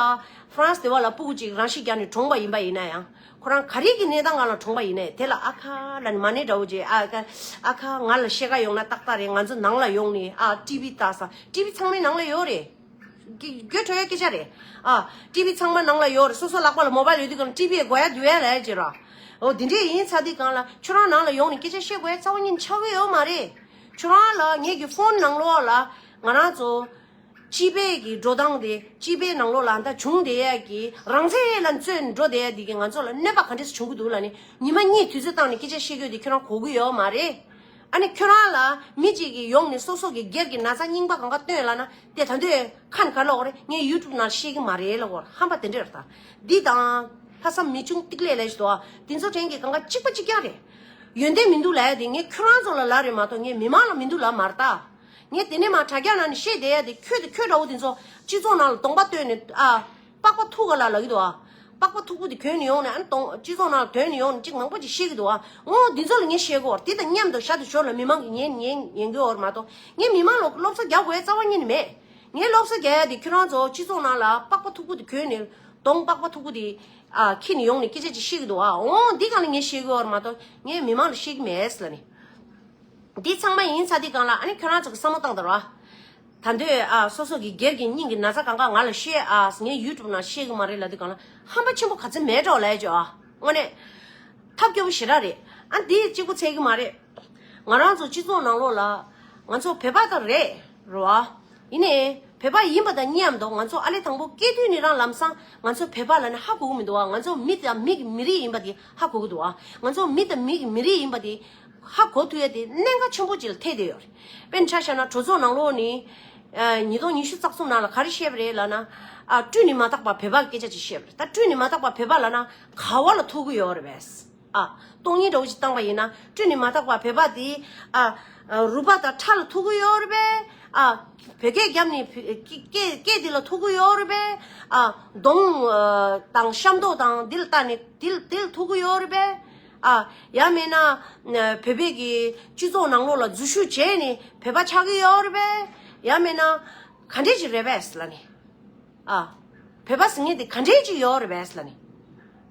ཧྥ་རན་སི་སྡེ་བ་ལ་སྤུ་གུ་གཅིག་རང་ཤི་རྒྱག་ནས་གྲོངས་པ་ཡིན་པ་ཡིན་ན་ཡང་། ཁོ་རང་ག་རེ་གི་གནས་སྟངས་སྒང་ལ་གྲོངས་པ་ཡིན་ནའི། དེ་ལ་ཨ་ཁ་ལབ་ནས་མ་ཎི་འདྲ་བོ་བྱས། ཨ་ཁ་ཨ་ཁ་ང་ལ་ཤེས་ཀ་ཡོང་ན་ཏག་ཏག་རེད། ང་ཚོ་ནང་ལ་ཡོང་ནས་ཨ་ཊི་བི་ལྟ་ས། ཊི་བི་ཚང་མའི་ནང་ལ་ཡོད་རེད། གི་དགོད་བྲོ་ཡ་སྐད་ཆ་རེད། ཨ། ཊི་བི་ཚང་མ་ནང་ལ་ཡོད་རེད། སོ་སོ་ལག་པ་ལ་མོ་བྷལ་ཡོད་དུས་གང་ཊི་བི་ཡ་དགོས་ཡ་འདུག་ཡ་ལབ་ཡ་ཅིག་ར། འོ་དེ་འདྲས་ཡིན་ཚར་དུས་གང་ལ་ཁྱོད་རང་ནང་ལ་ཡོང་ནས་སྐད་ཆ་བཤད་དགོས་ཡ་རྩ་བ་ཉིད་ཆགས་ཀྱི་ཡོད་མ་རེད། ཁྱོད་རང་ལ་ངེད་ཀྱི་ཕོན་ནང་ལོགས་ལ་ང་རང་ཚོ་སྤྱི་པའི་གི་འགྲོ་སྟངས་དེ། སྤྱི་པའི་ནང་ལོགས་ལ་ད་བྱུང་བསྡད་ཡ་གི་རང་བཙན་ལ་བཙོན་འགྲོ་བསྡད་ཡ་དེ་གི་ང་ཚོ་ལ་གནོད་པ་ག་འདྲས་བྱུང་གི་འདུག་ལབ་ནས་ཉི་མ་གཉིས་དུས་ཚོད་བཏང་ནས་སྐད་ཆ་བཤད་རྒྱུ་དེ་ཁྱོད་རང་གོ་གི་ཡོད་མ་རེད། ཨ་ནི་ཁྱོད་རང་ལ་མི་གཅིག་གིས་ཡོང་ནས་སོ་སོ་གི་སྒེར་གྱི་ན་ཚ་རྙིང་པ་གང་ག་སྟོན་ལབ་ན། དེ་ད་འདོད་ཁ་ནས་ག་ལབ་དགོས་རེད། ངས་ཡུ་ཊུབ་ནང་བཤད་ཀྱི་མ་རེད་ལབ་དགོས་རེད། ཧམ་པ་དེ་འདྲ་རེད་ད། འདི་དང་ལྷག་བསམ་མི་ཆུང་ཏིག་ལེ་ལབ་ཞིག་འདུག་ཨ། དེ་ཚོ་དྲན་གྱི་གང་ག་གཅིག་པ་གཅིག་རྐྱང་རེད། ཡོན་ཏན་མི་འདུག་ལབ་ཡ་དེ་ངས་ཁྱོད་རང་ཚོ་ལ་ལབ་རེད་མ་གཏོགས་ངས་མི་མང་ལ་མི་འདུག་ལབ་མ་རེད་ད། ངས་དེ་ནས་མར་དྲ་རྒྱ་ནང་ནས་བཤད་བསྡད་ཡ་དེ། ཁྱོད་དེ་ཁྱོད་འདྲ་བོ་དེ་ཚོ་སྤྱི་ཚོགས་ནང་ལ་གདོང་པ་སྟོན་ནས་ཨ། པགས་པ་མཐུག་ག་ལ་ལབ་ཀྱི་འདུག་ཨ། པགས་པ་མཐུག་པོ་དེ་གྱོན་ནས་ཡོང་ནས། ཨ་ནི་གདོང་སྤྱི་ཚོགས་ནང་ལ་གྱོན་ནས་ཡོང་ནས་ཅིག་མང་པོ་ཅིག་བཤད་ཀྱི་འདུག་ཨ། འོ་འདི་ཚོ་ལ་ངས་བཤད་དགོས་རེད། དེ་དང་མཉམ་དུ་ཞར་དུ་ཞོར་ལ་མི་མང་གིས་ཉན་ཉན་ཉན་གྱི་ཡོད་རེད་མ་གཏོགས། ངས་མི་མང་ལ་སློབ་གསོ་རྒྱག་དགོས་ཡ་རྩ་བ་ཉིད་ནས་མེད། ངའི་སློབ་གསོ་རྒྱག་ཡ་དེ་ཁྱོད་རང་ཚོ་སྤྱི་ཚོགས་ནང་ལ་པགས་པ་མཐུག་པོ་དེ་གྱོན་ནས། གདོང་པགས་པ་མཐུག་པོ་དེ་ཨ་འཁྱེར་ནས་ཡོང་ནས་སྐད་ཆ་ཅིག་བཤད་ཀྱི་འདུག་ཨ། འོ་འདི་སྒང་ལ་ངས་བཤད་ཀྱི་ཡོད་རེད་མ་གཏོགས་ངས་མི་མང་ལ་བཤད་ཀྱི་མེད་ལབ་ནས། འདི་ཚང་མ་ཡིན་ཚར་དུས་སྒང་ལ་ཨ་ནི་ཁྱོད་རང་ཚོ་གི་བསམ་བློ་བཏང་དང་ར། ད་འདོད་ཨ་སོ་སོ་གི་སྒེར་གྱི་སྙིང་གི་ན་ཚ་གང་ག་ང་ལ་བཤད་ཨ། ངས་ཡུ་ཊུབ་ནང་བཤད་གི་མ་རེད་ལབ་དུས་སྒང་ལ་ཧམ་པ་ཆེན་པོ་ག་ཚོད་མེད་འགྲོ་ལབ་ཡ་ཅིག་ཨ། དངོས་གནས་ཐབས་སྐྱོ་པོ་ཞེ་དྲག་རེད། ཨ་འདི་གཅིག་པུ་ཚད་གི་མ་རེད། ང་རང་ཚོ་སྤྱི་ཚོགས་ནང་ལོགས་ལ་ང་ཚོ་བོད་པ་ད་རེད་རོ་ཨ། ཡིན་ནའི་བོད་པ་ཡིན་པ་དང་མཉམ་དུ་ང་ཚོ་ཨ་ལས་དང་པོ་སྐྱེས་དུས་ནས་རང་ལམ་སང་ང་ཚོ་བོད་པ་ལབ་ནས་ཧ་གོ་གི་མི་འདུག་ཨ། ང་ཚོ་མི་དང་མི་གི་མི་རིགས་ཡིན་པ་དེ་ཧ་གོ་གི་འདུག་ཨ། ང་ཚོ་མི་དང་མི་གི་མི་རིགས་ཡིན་པ་དེ་ཧ་གོ་ཐུབ་ཡ་དེ་གནད་འགག་ཆེན་པོ་ཅིག་ལ་ཐེ་བསྡད་ཡོད་རེད། དཔེར་ན་ཆ་བཞག་ན་གྲོས་ཚོགས་ནང་ལོགས་ནས་ཨ་ཉིས་སྟོང་ཉི་ཤུ་རྩ་གསུམ་ནང་ལ་ག་རེ་བཤད་པ་རེད་ལབ་ན། ཨ་སྤྲུལ་ནས་མ་དག་པ་བོད་པ་གི་སྐད་ཆ་ཅིག་བཤད་པ་རེད། ད་སྤྲུལ་ནས་མ་དག་པ་བོད་པ་ལབ་ན་ག་བ་ལ་ཐུག་གི་ཡོད་རེད་པས། ཨ་སྟོང་ཉིད་འདྲ་བོ་ཞིག་བཏང་པ་ཡིན་ན། སྤྲུལ་ནས་མ་དག་པ་བོད་པ་དེ་ཨ་རུས་པ་དང་ཁྲག་ལ་ཐུག་གི་ཡོད་རེད་པས། ཨ་བོད་སྐད་བརྒྱབ་ནས་བོད་སྐད་སྐད་དེ་ལ་ཐུག་གི་ཡོད་རེད་པས། ཨ་གདོང་ཨ་དང་ཤ་མདོག་དང་འདི་ལ་བལྟས་ནས་འདི་ལ་འདི་ལ་ཐུག་གི་ཡོད་རེད་པས། ཨ་ཡང་མིན་ན་བོད་པའི་གི་སྤྱི་ཚོགས་ནང་ལོགས་ལ་འཛུལ་ཞུགས་བྱས་ནས་བོད་པ་ཆགས་ཀྱི་ཡོད་རེད་པས། ཡང་མིན་ན་ག་འདྲས་ཅིག་རེད་པས་ལབ་ནས། ཨ། བོད་པ་ཟེར་མཁན་དེ་ག་འདྲས་ཅིག་ཡོད་རེད་པས་ལབ་ནས།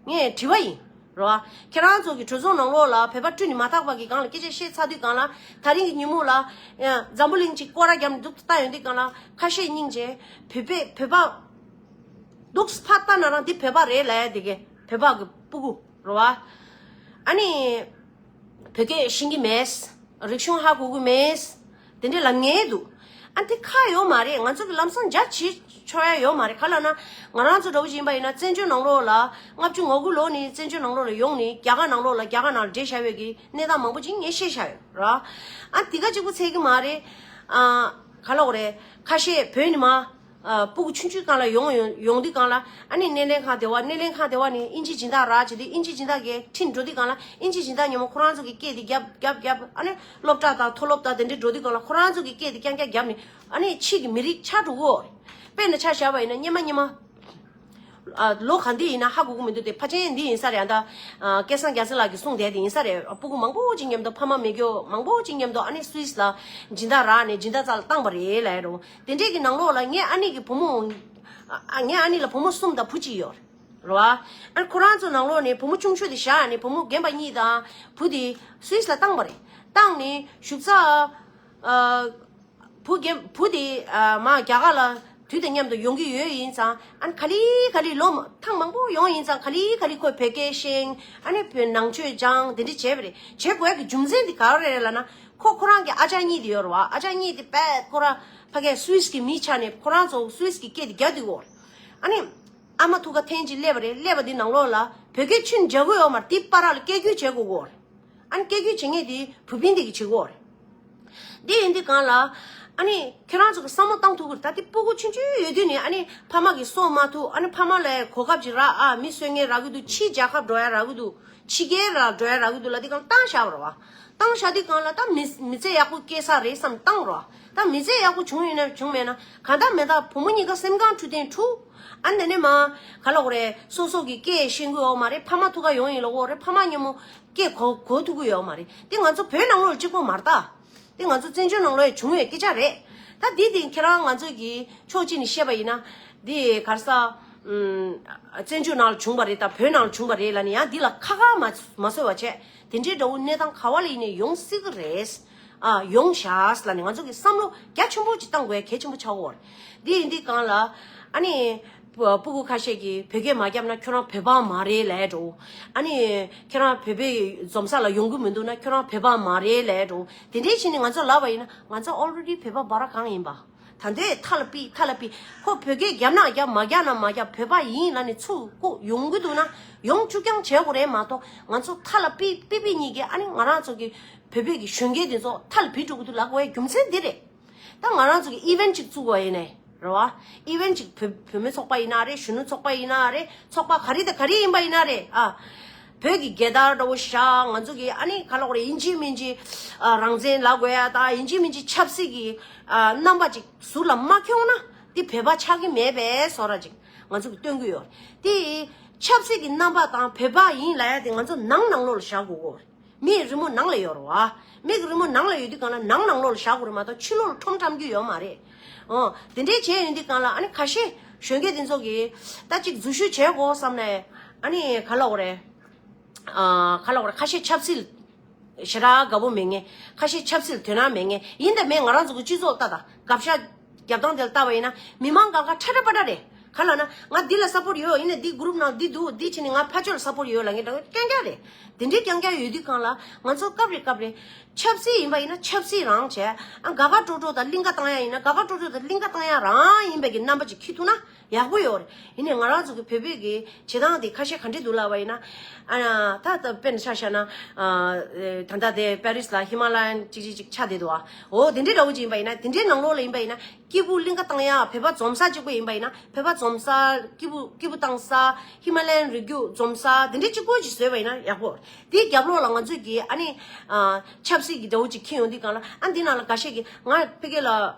ངས་དྲི་བ་ཡིན། རེད་བ། ཁྱེད་རང་ཚོ་གི་གྲོས་ཚོགས་ནང་ལོགས་ལ་བོད་པ་སྤྲུལ་ནས་མ་དག་པ་གི་སྒང་ལ་སྐད་ཆ་བཤད་ཚར་དུས་སྒང་ལ། ད་རིང་གི་ཉིན་མོ་ལ་ཡང་འཛམ་བུ་གླིང་གཅིག་སྐོར་ར་བརྒྱབ་ནས་འདུག་ལྟ་ཡོང་དུས་སྒང་ལ། ཁ་ཤས་སྙིང་རྗེ། བོད་པས་བོད་པ་འདུག་ཕར་ལྟ་ན་རང་འདི་བོད་པ་རེད་ལབ་ཡ་དེ་གས་བོད་པ་གི་སྤུ་གུ་རེད་བ། ཨ་ནི། བོད་སྐད་ཤེས་ཀྱི་མེད། རིག་གཞུང་ཧ་གོ་གི་མེད། དེ་འདྲས་ལབ་མཁན་འདུག་ཨ་དེ་ཁག་ཡོད་མ་རེད། ང་ཚོ་གི་ལམ་སང་རྒྱ་ཆེ་ཆོག་ཡ་ཡོད་མ་རེད། ག་ལབ་ན། ང་རང་ཚོ་འདྲ་བོ་ཞིག་ཡིན་པ་ཡིན་ན་བཙན་བྱོལ་ནང་ལོགས་ལ་ལྔ་བཅུ་ང་དགུ་ལོ་ནས་བཙན་བྱོལ་ནང་ལོགས་ལ་ཡོང་ནས་རྒྱ་གར་ནང་ལོགས་ལ་རྒྱ་གར་ནང་ལ་བསྡད་བཞག་ཡོད་ཀྱི་གནས་སྟངས་མང་པོ་ཅིག་ངས་ཤེས་བཞག་ཡོད་ར། ཨ་དེ་ག་གཅིག་པུ་ཚད་ཀྱི་མ་རེད། ཨ་ག་ལབ་དགོས་རེད། ཁ་ཤས་བོད་ནས་མར། ཨ་སྤུ་གུ་ཆུང་ཆུང་སྒང་ལ་ཡོང་ཡོང་ཡོང་དུས་སྒང་ལ། ཨ་ནི་སྣེ་ལེན་ཁང་སྡེ་བ། སྣེ་ལེན་ཁང་སྡེ་བ་ནས་ཨིན་ཇི་སྦྱིན་བདག་རག་བྱས་དུས། ཨིན་ཇི་སྦྱིན་བདག་གིས་ཁྲིད་འགྲོ་དུས་སྒང་ལ། ཨིན་ཇི་སྦྱིན་བདག་ཉིན་མོ་ཁོ་རང་ཚོ་གི་སྐད་དེ་རྒྱབ་རྒྱབ་རྒྱབ། ཨ་ནི་སློབ་གྲྭ་དང་མཐོ་སློབ་དང་དེ་འདྲའི་འགྲོ་དུས་སྒང་ལ་ཁོ་རང་ཚོ་གི་སྐད་དེ་རྐྱང་རྐྱང་རྒྱབ་ནས། ཨ་ནི་ཕྱི་གི་མི་རིགས་ཆགས་འགྲོ་གི་ཡོད་རེད། དཔེར་ན་ཆ་བཞག་པ་ཡིན་ན་སྔོན་མ་སྔོན་མ། ཨ་ལོ་ག་འདི་ཡིན་ན་ཧ་གོ་གི་མི་འདུག་སྟེ། ཕལ་ཆེར་འདི་ཡིན་ས་རེད། ཨ་ད་ཨ་སྐལ་བཟང་རྒྱ་མཚོ་ལགས་ཀྱིས་གསུངས་བསྡད་དེ་ཡིན་ས་རེད། ཨ་སྤུ་གུ་མང་པོ་ཅིག་མཉམ་དུ། ཕ་མ་མེད་རྒྱུ་མང་པོ་ཅིག་མཉམ་དུ་ཨ་ནི་སུད་སི་ལ་སྦྱིན་བདག་རག་ནས་སྦྱིན་བདག་རྩ་ལ་བཏང་པ་རེད་ལབ་ཡ་རེད། དེ་འདྲས་ཀྱི་ནང་ལོགས་ལ་ངའི་ཨ་ནེ་གི་བུ་མོ། ཨ་ངའི་ཨ་ནེ་ལ་བུ་མོ་གསུམ་དང་བུ་གཅིག་ཡོད་རེད་བ། ཨ་ཁོ་རང་ཚོ་ནང་ལོགས་ནས་བུ་མོ་ཆུང་ཤོས་དེ་བཞག་ནས་བུ་མོ་རྒན་པ་གཉིས་དང་བུ་དེ་སུད་སི་ལ་བཏང་པ་རེད། བཏང་ནས་བཞུགས་ས་ཨ། བུ་རྒན་བུ་དེ་ཨ་མ་རྒྱ་གར་ལ་ དུས་དང་མཉམ་དུ་ཡོང་གི་ཡོད་ཡིན་ཙང་། ཨ་ནི་ག་ལེ་ག་ལེ་ལོ་མ་ཐེངས་མང་པོ་ཡོང་ཡིན་ཙང་། ག་ལེ་ག་ལེ་ཁོས་བོད་སྐད་ཤེས། ཨ་ནི་བོད་ནང་ཆོས་སྦྱངས། དེ་འདྲ་བྱས་པ་རེད། བྱེད་དགོས་ཡག་གི་རྒྱུ་མཚན་དེ་ག་རེ་རེད་ལབ་ན། ཁོ་ཁོ་རང་གི་ཨ་ཅག་གཉིས་དེ་ཡོད་རེད་བ། ཨ་ཅག་གཉིས་དེ་དཔེ་ཁོ་རང་ཕ་གིའི་སུད་སི་གི་མི་ཆགས་ནས། ཁོ་རང་ཚོ་སུད་སི་གི་སྐད་དེ་རྒྱག་བསྡད་ཡོད་རེད། ཨ་ནི་ཨ་མ་ཐུག་ག་ཐེངས་གཅིག་སླེབས་པ་རེད། སླེབས་པ་དེ་ནང་ལོགས་ལ་བོད་སྐད་ཆུང་རྒྱག་གི་ཡོད་མ་རེད། དེ་བར་ལ་སྐད་སྒྱུར་བྱེད་དགོས་ཀྱི་ཡོད་རེད། ཨ་ནི་སྐད་སྒྱུར་བྱེད་མཁན་དེ་བོད་པ་དེ་གིས་བྱེད་ཀྱི་ཡོད་རེད། འདི་ཡིན་དུས་སྒང་ལ། ཨ་ནི་ཁྱེད་རང་ཚོ་གི་བསམ་བློ་བཏང་ཐུབ་ཀྱི་རེད། ད་དེ་སྤུ་གུ་ཆུང་ཆུང་ཡོད་དུས་ནས། ཨ་ནི་ཕ་མ་གིས་གསོ་མ་ཐུབ། ཨ་ནི་ཕ་མ་ལ་གོ་སྐབས་ཅིག་རག། ཨ། མི་གསོ་མཁན་རག་གི་འདུག་ཕྱི་རྒྱལ་ཁབ་འགྲོ་ཡ་རག་གི་འདུག་ཕྱི་རྒྱལ་ལ་འགྲོ་ཡ་རག་གི་འདུག་ལབ་དུས་སྒང་བཏང་བཞག་པ་རེད་བ། བཏང་བཞག་དུས་སྒང་ལ་ད་མི་མི་ཚེ་ཡག་པོ་སྐྱེལ་ས་རེད་བསམ་བཏང་རེད་བ། ད་མི་ཚེ་ཡག་པོ་བྱུང་ཡོད་ན་བྱུང་མེད་ན། གང་ལྟར་མི་ད་བུ་མོ་གཉིས་ཀ་སེམས་ཁམས་འཁྲུག་དེ་འཁྲུག་ཨ་ནི་དེ་ནས་མར་ག་ལབ་དགོས་རེད། སོ་སོ་གི་སྐད་ཤེས་ཀྱི་ཡོད་མ་རེད། ཕ་མ་ཐུག་ག་ཡོང་ཡིན་ལབ་ཀྱི་ཡོད་རེད། ཕ་མ་མཉམ་པོ་སྐད་གོ་གོ་ཐུབ་ཀྱི་ཡོད་མ་རེད། དེ་ང་ཚོ་བོད་ནང་ལོགས་ལ་གཅིག་པོ་མ་རེད་ད། དེ་ང་ཚོ་བཙན་བྱོལ་ནང་ལོགས་ཡང་བྱུང་བའི་སྐད་ཆ་རེད། ད་འདི་དེ་ཁྱེད་རང་ང་ཚོ་གི་ཕྱོགས་གཅིག་ནས་བཤད་པ་ཡིན་ན། འདི་ག་རེ་ཟ། ཨམ། བཙན་བྱོལ་ནང་ལ་བྱུང་བ་རེད། ད་བོད་ནང་ལ་བྱུང་བ་རེད་ལབ་ནས་ཡང་འདི་ལ་ཁ་ཁ་མ་མ་བཟོས་པ་བྱས། དེ་འདྲའི་འདྲ་བོ་གནས་སྟངས་ག་བ་ལ་ཡིན་ནའི་ཡོང་སྲིད་ཀྱི་རེད། ཨ། ཡོང་ཤག་ལབ་ནས་ང་ཚོ་གི་བསམ་བློ་རྒྱ་ཆེན་པོ་ཅིག་བཏང་དགོས་གལ་ཆེན་པོ་ཆགས་ཀྱི་ཡོད་རེད། འདི་ཡིན་དུས་སྒང་ལ། ཨ་ནི། སྤུ་སྤུ་གུ་ཁ་ཤས་ཀྱིས་བོད་སྐད་མ་བརྒྱབ་ན་ཁྱོད་རང་བོད་པ་མ་རེད་ལབ་འགྲོ། ཨ་ནི་ཁྱོད་རང་བོད་པའི་འཛོམས་ས་ལ་ཡོང་གི་མི་འདུག་ན་ཁྱོད་རང་བོད་པ་མ་རེད་ལབ་འགྲོ། དེ་འདྲའི་བྱས་ནས་ང་ཚོ་ལབ་པ་ཡིན་ན། ང་ཚོ་already་བོད་པ་འབའ་ར་གང་ཡིན་པ། ད་འདོད་མཐའ་ལ་ཕུད། མཐའ་ལ་ཕུད། ཁོ་བོད་སྐད་རྒྱབ་ན་རྒྱབ། མ་རྒྱབ་ན་མ་རྒྱབ། བོད་པ་ཡིན་ལབ་ནས་ཚུར་བཀུག་ཡོང་གི་འདུག་ན་ཡོང་བཅུག་རྐྱང་བྱེད་དགོས་རེད་མ་གཏོགས། ང་ཚོ་མཐའ་ལ་ཕུད་ཕུད་ཕུད་གཉིས་ཀྱིས། ཨ་ནི་ང་རང་ཚོ་གི་བོད་པའི་གི་གཞོན་སྐྱེས་དེ་ཚོ་མཐའ་ལ་ཕུད་འགྲོ་གི་འདུག་ལབ་དགོས་པའི་རྒྱུ་མཚན་འདི་རེད། ད་ང་རང་ཚོ་གི་ཨི་ཝེན་ཊི་ཅིག་བཙུགས་པ་ཡིན་ནའི་རེད་བ། ཨི་ཝེན་ཊི་ཅིག་བོད་བུད་མེད་ཚོགས་པ་ཡིན་ན་རེད། གཞོན་ནུ་ཚོགས་པ་ཡིན་ན་རེད། ཚོགས་པ་ག་རེ་དང་ག་རེ་ཡིན་པ་ཡིན་ན་རེད། ཨ། བོད་ཀྱི་རྒྱལ་དར་འདྲ་བོ་བཞག་ང་ཚོ་གི། ཨ་ནི་ག་ལབ་དགོས་རེད། ཡིན་གཅིག་མིན་གཅིག་ཨ། རང་བཙན་ལབ་དགོས་ཡ་དང་། ཡིན་གཅིག་མིན་གཅིག་ཆབ་སྲིད་ཀྱི་ཨ། རྣམ་པ་ཅིག་ཟུར་ལ་མ་ཁྱོངས་ན། དེ་བོད་པ་ཆགས་ཀྱི་མེད་པའི་བཟོ་འདྲ་ཅིག་ང་ཚོ་གི་སྟོན་གྱི་ཡོད་རེད། དེ་ཆབ་སྲིད་ཀྱི་རྣམ་པ་དང་བོད་པ་ཡིན་ལབ་ཡ་དེ་ང་ཚོ་ནང་ནང་ལོགས་ལ་བཞག་དགོས་ཀྱི་ཡོད་རེད། མིག་གི་རི་མོ་ནང་ལ་ཡོད་རེད་བ། མིག་གི་རི་མོ་ནང་ལ་ཡོད་དུས་སྒང་ལ་ནང་ནང་ལོགས་ལ་བཞག་དགོས་རེད་མ་གཏོགས་ཕྱི་ལོགས་ལ་ཁྲོམ་བཀྲམ་རྒྱུ་ཡོད་མ་རེད། ཨོ། དེ་འདྲའི་བྱས་ཡོང་དུས་སྒང་ལ། ཨ་ནི་ཁ་ཤས་གཞོན་སྐྱེས་དེ་ཚོ་གིས་ད་ཅིག་འཛུལ་ཞུགས་བྱེད་དགོས་བསམ་ནས། ཨ་ནི་ག་ལབ་དགོས་རེད། ཨ། ག་ལབ་དགོས་རེད། ཁ་ཤས་ཆབ་སྲིད་ཞེ་དྲག་དགའ་པོ་མེད་མཁན། ཁ་ཤས་ཆབ་སྲིད་དོ་སྣང་མེད་མཁན་ཡིན་དང་མེད། ང་རང་ཚོ་གི་སྤྱི་ཚོགས་ལྟ་དང་། དགའ་ཤ་རྒྱབ་སྟངས་དེ་ལ་བལྟས་པ་ཡིན་ན་མི་མང་གང་ག་ཁྲ་ཁྲ་པ་ཏྲ་རེད། ག་ལབ་ན། ང་འདི་ལ་སཔོར་ཊི་ཡོད། ཡིན་ནའི་འདི་གུ་རུབ་ནང་འདི་འདུག་འདི་བྱས་ནས་ང་ཕར་ཕྱོགས་ལ་སཔོར་ཊི་ཡོད་ལབ་མཁན་འདྲ་བོ་རྐྱང་རྐྱང་རེད། དེ་འདྲའི་རྐྱང་རྐྱང་ཡོད་དུས་སྒང་ལ་ང་ཚོ་སྐབས་རེ་སྐབས་རེ་ཆབ་སྲིད་ཡིན་པ་ཡིན་ན་ཆབ་སྲིད་རང་བྱས། ཨ། དགའ་དགའ་སྤྲོ་སྤྲོ་དང་གླིང་ག་བཏང་ཡ་ཡིན་ན་དགའ་དགའ་སྤྲོ་སྤྲོ་དང་གླིང་ག་བཏང་ཡ་རང་ཡིན་པའི་གི་རྣམ་པ་ཅིག་འཁྱེར་ཐུབ་ན་ཡག་པོ་ཡོད་རེད། ཡིན་ནའི་ང་རང་ཚོ་གི་བོད་པའི་གི་བྱེད་སྟངས་དེ་ཁ་ཤས་ག་འདྲས་འདུག་ལབ་པ་ཡིན་ན། ཨ། ད་ད་དཔེར་ན་ཆ་བཞག་ན། ཨ། ད་ལྟ་དེ་པེ་རིས་ལ་ཧི་མ་ལ་ཡན་ཅིག་ཅིག་ཅིག་ཆགས་བསྡད་འདུག་ཨ། འོ། དེ་འདྲའི་འདྲ་བོ་ཅིག་ཡིན་པ་ཡིན་ན། དེ་འདྲའི་ནང་ལོགས་ལ་ཡིན་པ་ཡིན་ན། སྐྱིད་པོ་གླིང་ག་བཏང་ཡ། བོད་པ་འཛོམས་ས་གཅིག་པོ་ཡིན་པ་ཡིན་ན། བོད་པ་འཛོམས་ས། སྐྱིད་པོ་སྐྱིད་པོ་བཏང་ས། ཧི་མ་ལ་ཡན་རི་རྒྱུད་འཛོམས་ས། དེ་འདྲའི་གཅིག་པོ་ཅིག་བཟོས་པ་ཡིན་ན་ཡག་པོ་རེད། དེའི་རྒྱབ་ལོགས་ལ་ང་ཚོས་ཀྱི། ཨ་ནི། ཨ། ཆབ་སྲིད་ཀྱི་འདྲ་བོ་ཅིག་འཁྱེར་ཡོང་དུས་སྒང་ལ། ཨ། འདི་ནང་ལ་འགའ་ཤས་ཀྱིས་ང་ཕ་གི་ལ།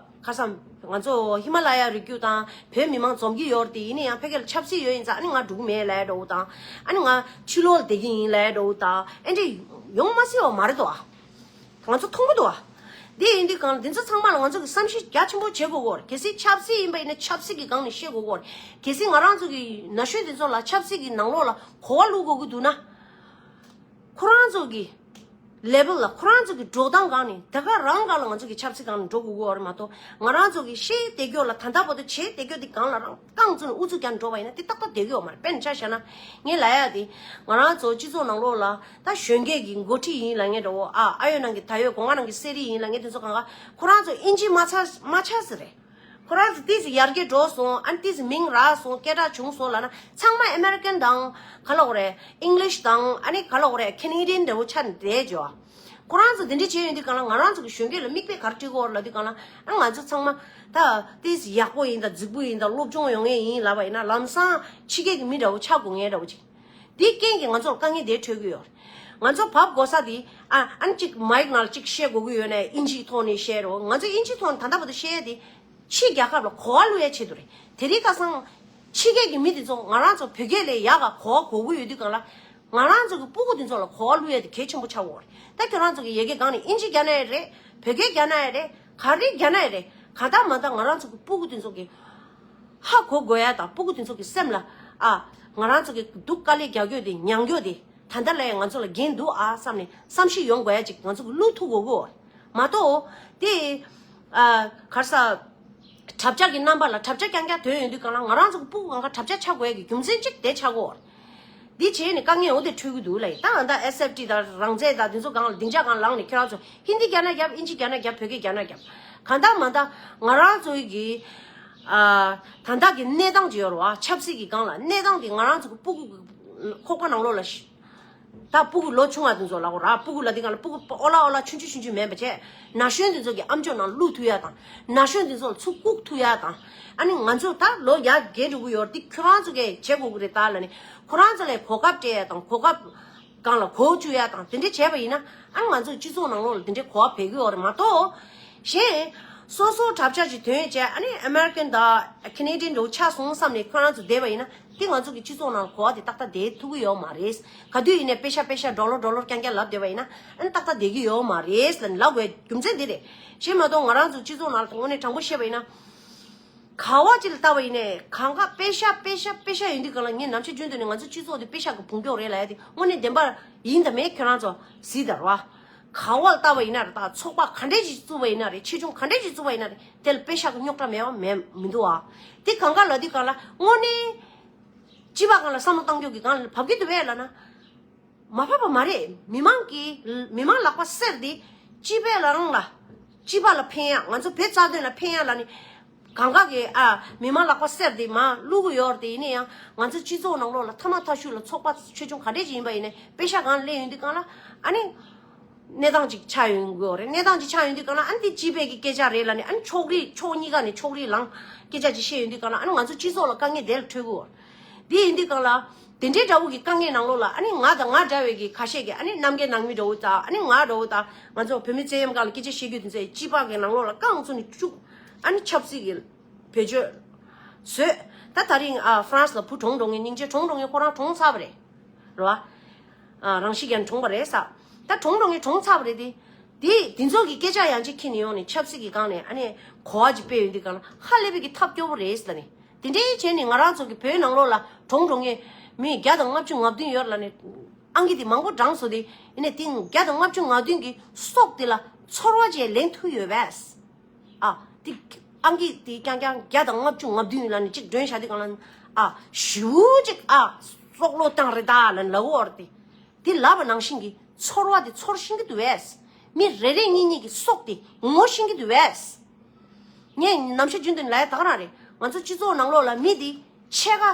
ཁ་སང་ང་ཚོ་ཧི་མ་ལ་ཡ་རི་རྒྱུད་དང་བོད་མི་མང་འཛོམས་ཀྱི་ཡོད་རེད་དེ། ཡིན་ན་ཡང་ཕ་གི་ལ་ཆབ་སྲིད་ཡོད་ཡིན་ཙང་། ཨ་ནི་ང་འགྲོ་གི་མེད་ལབ་ཡ་འདྲ་བོ་དང་། ཨ་ནི་ང་ཕྱི་ལོགས་ལ་བསྡད་ཀྱི་ཡིན་ལབ་ཡ་འདྲ་བོ་དང་། ཨེ་འདྲ་ཡོང་མ་སྲིད་པ་མ་རེད་དོ། ང་ཚོ་མཐོང་གི་འདུག་བ། འདི་ཡིན་དུས་སྒང་ལ་འདི་ཚོ་ཚང་མ་ལ་ང་ཚོ་གི་བསམ་ཤེས་རྒྱ་ཆེན་པོ་བྱེད་དགོས་ཀྱི་ཡོད་རེད། གལ་སྲིད་ཆབ་སྲིད་ཡིན་པ་ཡིན་ན་ཆབ་སྲིད་ཀྱི་སྒང་ནས་བཤད་དགོས་ཀྱི་ཡོད་རེད། གལ་སྲིད་ང་རང་ཚོ་གི་ན་གཞོན་འདི་ཚོ་ལ་ཆབ་སྲིད་ཀྱི་ནང་ལོགས་ལ་གོ་བ་བླུག་དགོས་ཀྱི་འདུག་ན། ཁོ་རང་ཚོ་གི་ལེ་བལ་ལ། ཁོ་རང་ཚོ་གི་འགྲོ་སྟངས་སྒང་ནས། དེ་ག་རང་སྒང་ལ་ང་ཚོ་གི་ཆབ་སྲིད་སྒང་ནས་འགྲོ་དགོས་ཀྱི་ཡོད་རེད་མ་གཏོགས། ང་རང་ཚོ་གི་བཤད་བསྡད་རྒྱུ་ལ། ད་ལྟ་བར་དུ་བྱས་བསྡད་རྒྱུ་དེ་སྒང་ལ་རང་རྐང་བཙུགས་ནས་ཨུ་ཚུགས་རྒྱག་འགྲོ་བ་ཡིན་ན་དེ་ཏག་ཏག་བསྡད་ཀྱི་ཡོད་མ་རེད། དཔེར་ན་ཆ་བཞག་ན། ངས་ལབ་ཡ་དེ། ང་རང་ཚོ་སྤྱི་ཚོགས་ནང་ལོགས་ལ་ད་གཞོན་སྐྱེས་ཀྱི་འགོ་ཁྲིད་ཡིན་ལབ་མཁན་འདྲ་བོ། ཨ། ཨ་ཡོད་ནང་གི་ད་ཡོད། སྒོ་ང་ནང་གི་གསེར་རིགས་ཡིན་ལབ་མཁན་དེ་ཚོ་གང་ག་ཁོ་རང་ཚོ་ཨིན་ཇི་མ་ཚར་མ་ཆགས་ས་རེད། ཁོ་རང་ཚོ་ཏོག་ཙམ་ཡར་རྒྱས་འགྲོ་སོང་། ཨ་ནི་ཏོག་ཙམ་མིང་རག་སོང་། སྐད་གྲགས་བྱུང་སོང་ལབ་ན། ཚང་མ་ཨ་མེ་རི་ཀན་དང་། ག་ལབ་དགོས་རེད། ཨིང་ལིཤ་དང་། ཨ་ནི་ག་ལབ་དགོས་རེད། ཁེ་ནེ་ཌི་ཡན་འདྲ་བོ་ཆགས་ནས་བསྡད་ཡོད། ཁོ་རང་ཚོ་དེ་འདྲ་བྱས་ཡོང་དུས་སྒང་ལ། ང་རང་ཚོ་གི་གཞོན་སྐྱེས་ལ་མིག་དཔེ་ག་རེ་སྤྲད་ཀྱི་ཡོད་རེད་ལབ་དུས་སྒང་ལ། ཨ། ང་ཚོ་ཚང་མ་ད་ཏོག་ཙམ་ཡག་པོ་ཡིན་དང་། རྫིག་པོ་ཡིན་དང་། སློབ་སྦྱོང་ཡོད་མཁན་ཡིན་ལབ་པ་ཡིན་ན། ལམ་སང་ཕྱི་རྒྱལ་གྱི་མི་འདྲ་བོ་ཆགས་དགོས་མཁན་འདྲ་བོ་ཅིག་དེའི་རྐྱེན་གྱིས་ང་ཚོར་དཀའ་ངལ་དེ་འཕྲད་ཀྱི་ཡོད་རེད། ང་ཚོ་བབས་དགོས་ས་དེ། ཨ། ཨ་ནི་གཅིག་མའིག་ནང་ལ་གཅིག་བཤད་དགོས་ཀྱི་ཡོད་ནའི་ཨིན་ཇིའི་ཐོག་ནས་བཤད་རོགས། ང་ཚོ་ཨིན་ཇིའི་ཐོག་ནས་ད་ལྟ་བར་དུ་བཤད་ཡ་དེ་ཕྱི་རྒྱལ་ཁབ་ལ་གོ་བ་བླུག་ཡ་ཆེད་དུ་རེད། དེ་རིང་ཁ་སང་ཕྱི་རྒྱལ་གྱི་མི་དེ་ཚོ་ང་རང་ཚོ་བོད་སྐད་ལས་ཡག་ག་གོ་བ་གོ་གི་ཡོད་དུས་སྒང་ལ། ང་རང་ཚོ་གི་སྤུ་གུ་དེ་ཚོ་ལ་གོ་བ་བླུག་ཡ་དེ་གལ་ཆེན་པོ་ཆགས་ཡོད་རེད། ད་ཁྱོད་རང་ཚོ་གི་ཡ་གི་སྒང་ནས་ཨིན་ཇི་རྒྱག་ན་ཡང་རེད། བོད་སྐད་རྒྱག་ན་ཡང་རེད། ག་རེ་རྒྱག་ན་ཡང་རེད། གང་ལྟར་མ་ལྟར་ང་རང་ཚོ་གི་སྤུ་གུ་དེ་ཚོ་གི་ཧ་གོ་དགོས་ཡ་དང་། སྤུ་གུ་དེ་ཚོ་གི་སེམས་ལ། ཨ། ང་རང་ཚོ་གི་སྡུག་དཀའ་ལས་རྒྱག་རྒྱུ་དེ། མྱང་རྒྱུ་དེ་ད་ལྟ་ལ་ཡང་ང་ཚོ་ལ་འགན་འདུག་ཨ་བསམ་ནས་བསམ་ཤེས་ཡོང་དགོས་ཡ་ཅིག་ང་ཚོ་གི་བླུག་ཐུབ་དགོས་ཀྱི་ཡོད་རེད་མ་གཏོགས། དེ། ཨ། ག་རེ་ཟ། དྲ་ཕྱགས་ཀྱི་རྣམ་པ་ལ་དྲ་ཕྱགས་རྐྱང་རྐྱང་ཐོན་ཡོང་དུས་གང་ལ་ང་རང་ཚོ་གི་སྤུ་གུ་གང་ག་དྲ་ཕྱགས་ཆགས་དགོས་ཡ་གི་རྒྱུ་མཚན་གཅིག་དེ་ཆགས་ཀྱི་ཡོད་རེད། འདི་བྱས་ནས་དཀའ་ངལ་འོ་དེ་འཕྲད་ཀྱི་འདུག་ལབ་ཡིན། ད་ང་ད་ཨེས་ཨེཕ་ཊི་དང་རང་བཙན་དང་དེ་ཚོ་སྒང་ལ་སྡིངས་ཆ་སྒང་ལངས་ནས་ཁྱེད་རང་ཚོ་ཧིན་དི་རྒྱབ་ན་རྒྱབ། ཨིན་ཇི་རྒྱབ་ན་རྒྱབ། བོད་སྐད་རྒྱབ་ན་རྒྱབ། གང་ལྟར་མ་ལྟར་ང་རང་ཚོའི་གི་ཨ་ད་ལྟ་གི་གནས་སྟངས་ཅིག་ཡོད་རེད་བ། ཆབ་སྲིད་ཀྱི་སྒང་ལ་གནས་སྟངས་དེ་ང་རང་ཚོ་གི་སྤུ་གུ་གི་ཁོག་པ་ནང་ལོགས་ལ་ཤི། ད་སྤུ་གུ་ལོ་ཆུང་བ་དེ་ཚོ་ལ་འོ་ར་སྤུ་གུ་ལ་དེ་ག་ལ་སྤུ་གུ་ཨོ་ལ་ཨོ་ལ་ཆུང་ཆུང་ཆུང་ཆུང་མེད་པ་བྱས། ན་གཞོན་དེ་ཚོ་གི་ཨམ་ཅོག་ནང་བླུག་ཐུབ་ཡ་དང་། ན་གཞོན་དེ་ཚོ་ལ་ཚུར་བཀུག་ཐུབ་ཡ་དང་། ཨ་ནི་ང་ཚོ་ད་ལོ་ཡར་རྒས་འགྲོ་གི་ཡོད་རེད། འདི་ཁྱོད་རང་ཚོ་གས་བྱེད་དགོས་ཀྱི་རེད་ད་ལབ་ནས་ཁོ་རང་ཚོ་ལ་གོ་སྐབས་སྤྲད་ཡ་དང་། གོ་སྐབས་སྒང་ལ་གོ་བཅུག་ཡ་དང་། དེ་འདྲ་བྱས་པ་ཡིན་ན་ཨ་ནི་ང་ཚོ་སྤྱི་ཚོགས་ནང་ལོགས་ལ་དེ་འདྲའི་གོ་བ་འཕེལ་གི་ཡོད་རེད་མ་གཏོགས། གཞན་སོ་སོ་དྲ་ཕྱགས་ཅིག་ཐོན་བྱས་ཨ་ནི་ཨ་མེ་རི་ཀན་དང་ཁེ་ནེ་ཌི་ཡན་འདྲ་བོ་ཆགས་སོང་བསམ་ནས་ཁོ་རང་ཚོ་བསྡད་པ་ཡིན་ན། དེ་ང་ཚོ་གི་སྤྱི་ཚོགས་ནང་གོ་བ་དེ་ཏག་ཏག་བསྡད་ཐུབ་ཀྱི་ཡོད་མ་རེད། ག་དུས་ཡིན་ནའི་པེ་ཤ་པེ་ཤ་ཌོ་ལར་ཌོ་ལར་རྐྱང་རྐྱང་ལབ་བསྡད་པ་ཡིན་ན་ཨ་ནི་ཏག་ཏག་བསྡད་ཀྱི་ཡོད་མ་རེད་ལབ་ནས་ལབ་དགོས་རྒྱུ་མཚན་དེ་རེད། གཞན་མ་གཏོགས་ང་རང་ཚོ་སྤྱི་ཚོགས་ནང་ལ་དངོས་གནས་དྲང་པོ་བཤད་པ་ཡིན་ན། ག་བ་ཅིག་ལ་ལྟ་བ་ཡིན་ནའི་གང་ག་པེ་ཤ་པེ་ཤ་པེ་ཤ་ཡོད་དུས་གང་ལ་ངས་ནམ་ཞིག་རྒྱུན་དུ་ནས་ང་ཚོ་སྤྱི་ཚོགས་དེ་པེ་ཤ་གི་ཕུང་ཀྱོག་རེད་ལབ་ཡ་དེ་དངོས་གནས་བདེན་པ་ཡིན་དང་མིན་ཁྱོད་རང་ཚོ་གཟིགས་དང་ར། ག་བ་ལ་ལྟ་བ་ཡིན་ན་རེད། ད་ཚོགས་པ་ག་འདྲས་ཞིག་བཙུགས་པ་ཡིན་ན་རེད། ཆེ་ཆུང་ག་འདྲས་ཞིག་བཙུགས་པ་ཡིན་ན་རེད། དེ་ལ་པེ་ཤ་གི་རྙོག་དྲ་མེད་པ་མེད་མི་འདུག་ཨ། དེ་གང་ག་ལ་དེ་གང་ལ་དངོས་གནས་སྤྱི་པ་གང་ལ་བསམ་བློ་བཏང་རྒྱུ་གི་གང་ལ་བབ་ཀྱི་འདུག་བས་ལབ་ན། མ་བབ་པ་མ་རེད། མི་མང་གི་མི་མང་ལག་པ་གསེར་དེ་སྤྱི་པའི་ལ་རང་ལ་སྤྱི་པ་ལ་ཕན་ཡ། ང་ཚོ་བོད་རྩ་དོན་ལ་ཕན་ཡ་ལ་ནི་གང་ག་གི་ཨ་མི་མང་ལག་པ་གསེར་དེ་མ་བླུག་གི་ཡོད་རེད། དེ་ཡིན་ན་ཡང་ང་ཚོ་སྤྱི་ཚོགས་ནང་ལོགས་ལ་ཐ་མ་ཐ་ཤུ་ལ་ཚོགས་པ་ཆེ་ཆུང་ག་འདྲས་ཅིག་ཡིན་པ་ཡིན་ནའི་པེ་ཤ་གང་སླེབས་ཡོང་དུས་གང་ལ་ཨ་ནི། གནས་སྟངས་ཅིག་ཆགས་ཡོང་གི་ཡོད་རེད། གནས་སྟངས་ཅིག་ཆགས་ཡོང་དུས་གང་ལ་ཨ་ནི་དེ་སྤྱི་པའི་གི་སྐད་ཆ་རེད་ལབ་ནས་ཨ་ནི་ཕྱོགས་རིས་ཕྱོགས་གཉིས་ཀ་ནས་ཕྱོགས་རིས་ལངས་སྐད་ཆ་ཅིག་བཤད་ཡོང་དུས་གང་ལ་ཨ་ནི་ང་ཚོ་སྤྱི་ཚོགས་ལ་དཀའ་ངལ་དེ་ལ་འཕྲད་ཀྱི་ཡོད་རེད། དེ་ཡིན་དུས་གང་ལ་དེ་འདྲའི་འདྲ་བོ་གི་དཀའ་ངལ་ནང་ལོགས་ལ་ཨ་ནི་ང་དང་ང་འདྲ་བའི་གི་ཁ་ཤས་ཀྱི་ཨ་ནི་རྣམ་རྒྱལ་ནང་མི་འདྲ་བོ་དང་ཨ་ནི་ང་འདྲ་བོ་དང་ང་ཚོ་བོད་མི་བཙན་གཡེམ་སྒང་ལ་སྐད་ཆ་བཤད་རྒྱུ་དེ་ཚོ་སྤྱི་པ་གི་ནང་ལོགས་ལ་རྐང་བཙུགས་ནས་བཅུག་ཨ་ནི་ཆབ་སྲིད་ཀྱི་བེད་སྤྱོད་བཟོས། ད་དེ་རིང་ཨ་ཧྥ་རན་སི་ལ་བུ་གྲོངས་འགྲོ་མཁན་སྙིང་རྗེ་གྲོངས་འགྲོ་མཁན་ཁོ་རང་གྲོངས་ཚར་བ་རེད། རེད་བ། ཨ་རང་ཤི་ཀ་ནས་གྲོངས་པ་རེད་ས། ད་གྲོངས་འགྲོ་མཁན་གྲོངས་ཚར་བ་རེད་དེ། དེ་དེ་ཚོ་གི་སྐད་ཆ་ཡང་ཅིག་ཁྱེར་ནས་ཡོང་ནས་ཆབ་སྲིད་ཀྱི་སྒང་ནས་ཨ་ནི་གོ་བ་ཅིག་སྤེལ་ཡོང་དུས་སྒང་ལ་ཧ་ལས་པའི་གི་ཐབས་སྐྱོ་པོ་རེད་ཟེར་ནས། དེ་འདྲའི་བྱས་ནས་ང་རང་ཚོ་གི་བོད་ནང་ལོགས་ལ་གྲོངས་འགྲོ་མཁན་མི་བརྒྱ་དང་ལྔ་བཅུ་ང་བདུན་ཡོད་ལབ་ནས་ཨང་ཀི་དེ་མང་པོ་བགྲངས་སོང་དེ། ཡིན་ནའི་དེ་བརྒྱ་དང་ལྔ་བཅུ་ང་བདུན་གི་སྲོག་དེ་ལ་ཚོར་བ་ཅིག་ལེན་ཐུབ་ཡོད་པས། ཨ། དེ་ཨང་ཀི་དེ་རྐྱང་རྐྱང་བརྒྱ་དང་ལྔ་བཅུ་ང་བདུན་ལ་ནི་གཅིག་སྒྲོན་བཞག་དུས་གང་ལ་ཨ་ཞུ་གཅིག་ཨ་སྲོག་བློས་བཏང་རེད་ད་ལ་ལབ་འོར་དེ། དེ་ལབ་པ་ནང་བཞིན་གྱི་ཚོར་བ་དེ་ཚོར་ཤེས་ཀྱི་འདུག་བས། མི་རེ་རེ་གཉིས་གཉིས་ཀྱི་སྲོག་དེ་ངོ་ཤེས་ཀྱི་འདུག་བས། ངས་ནམ་ཞག་རྒྱུན་དུ་ལབ་ཡ་ད་ག་རང་རེད། ང་ཚོ་སྤྱི་ཚོགས་ནང་ལོགས་ལ་མི་དེ་ཕྱེད་ཀ་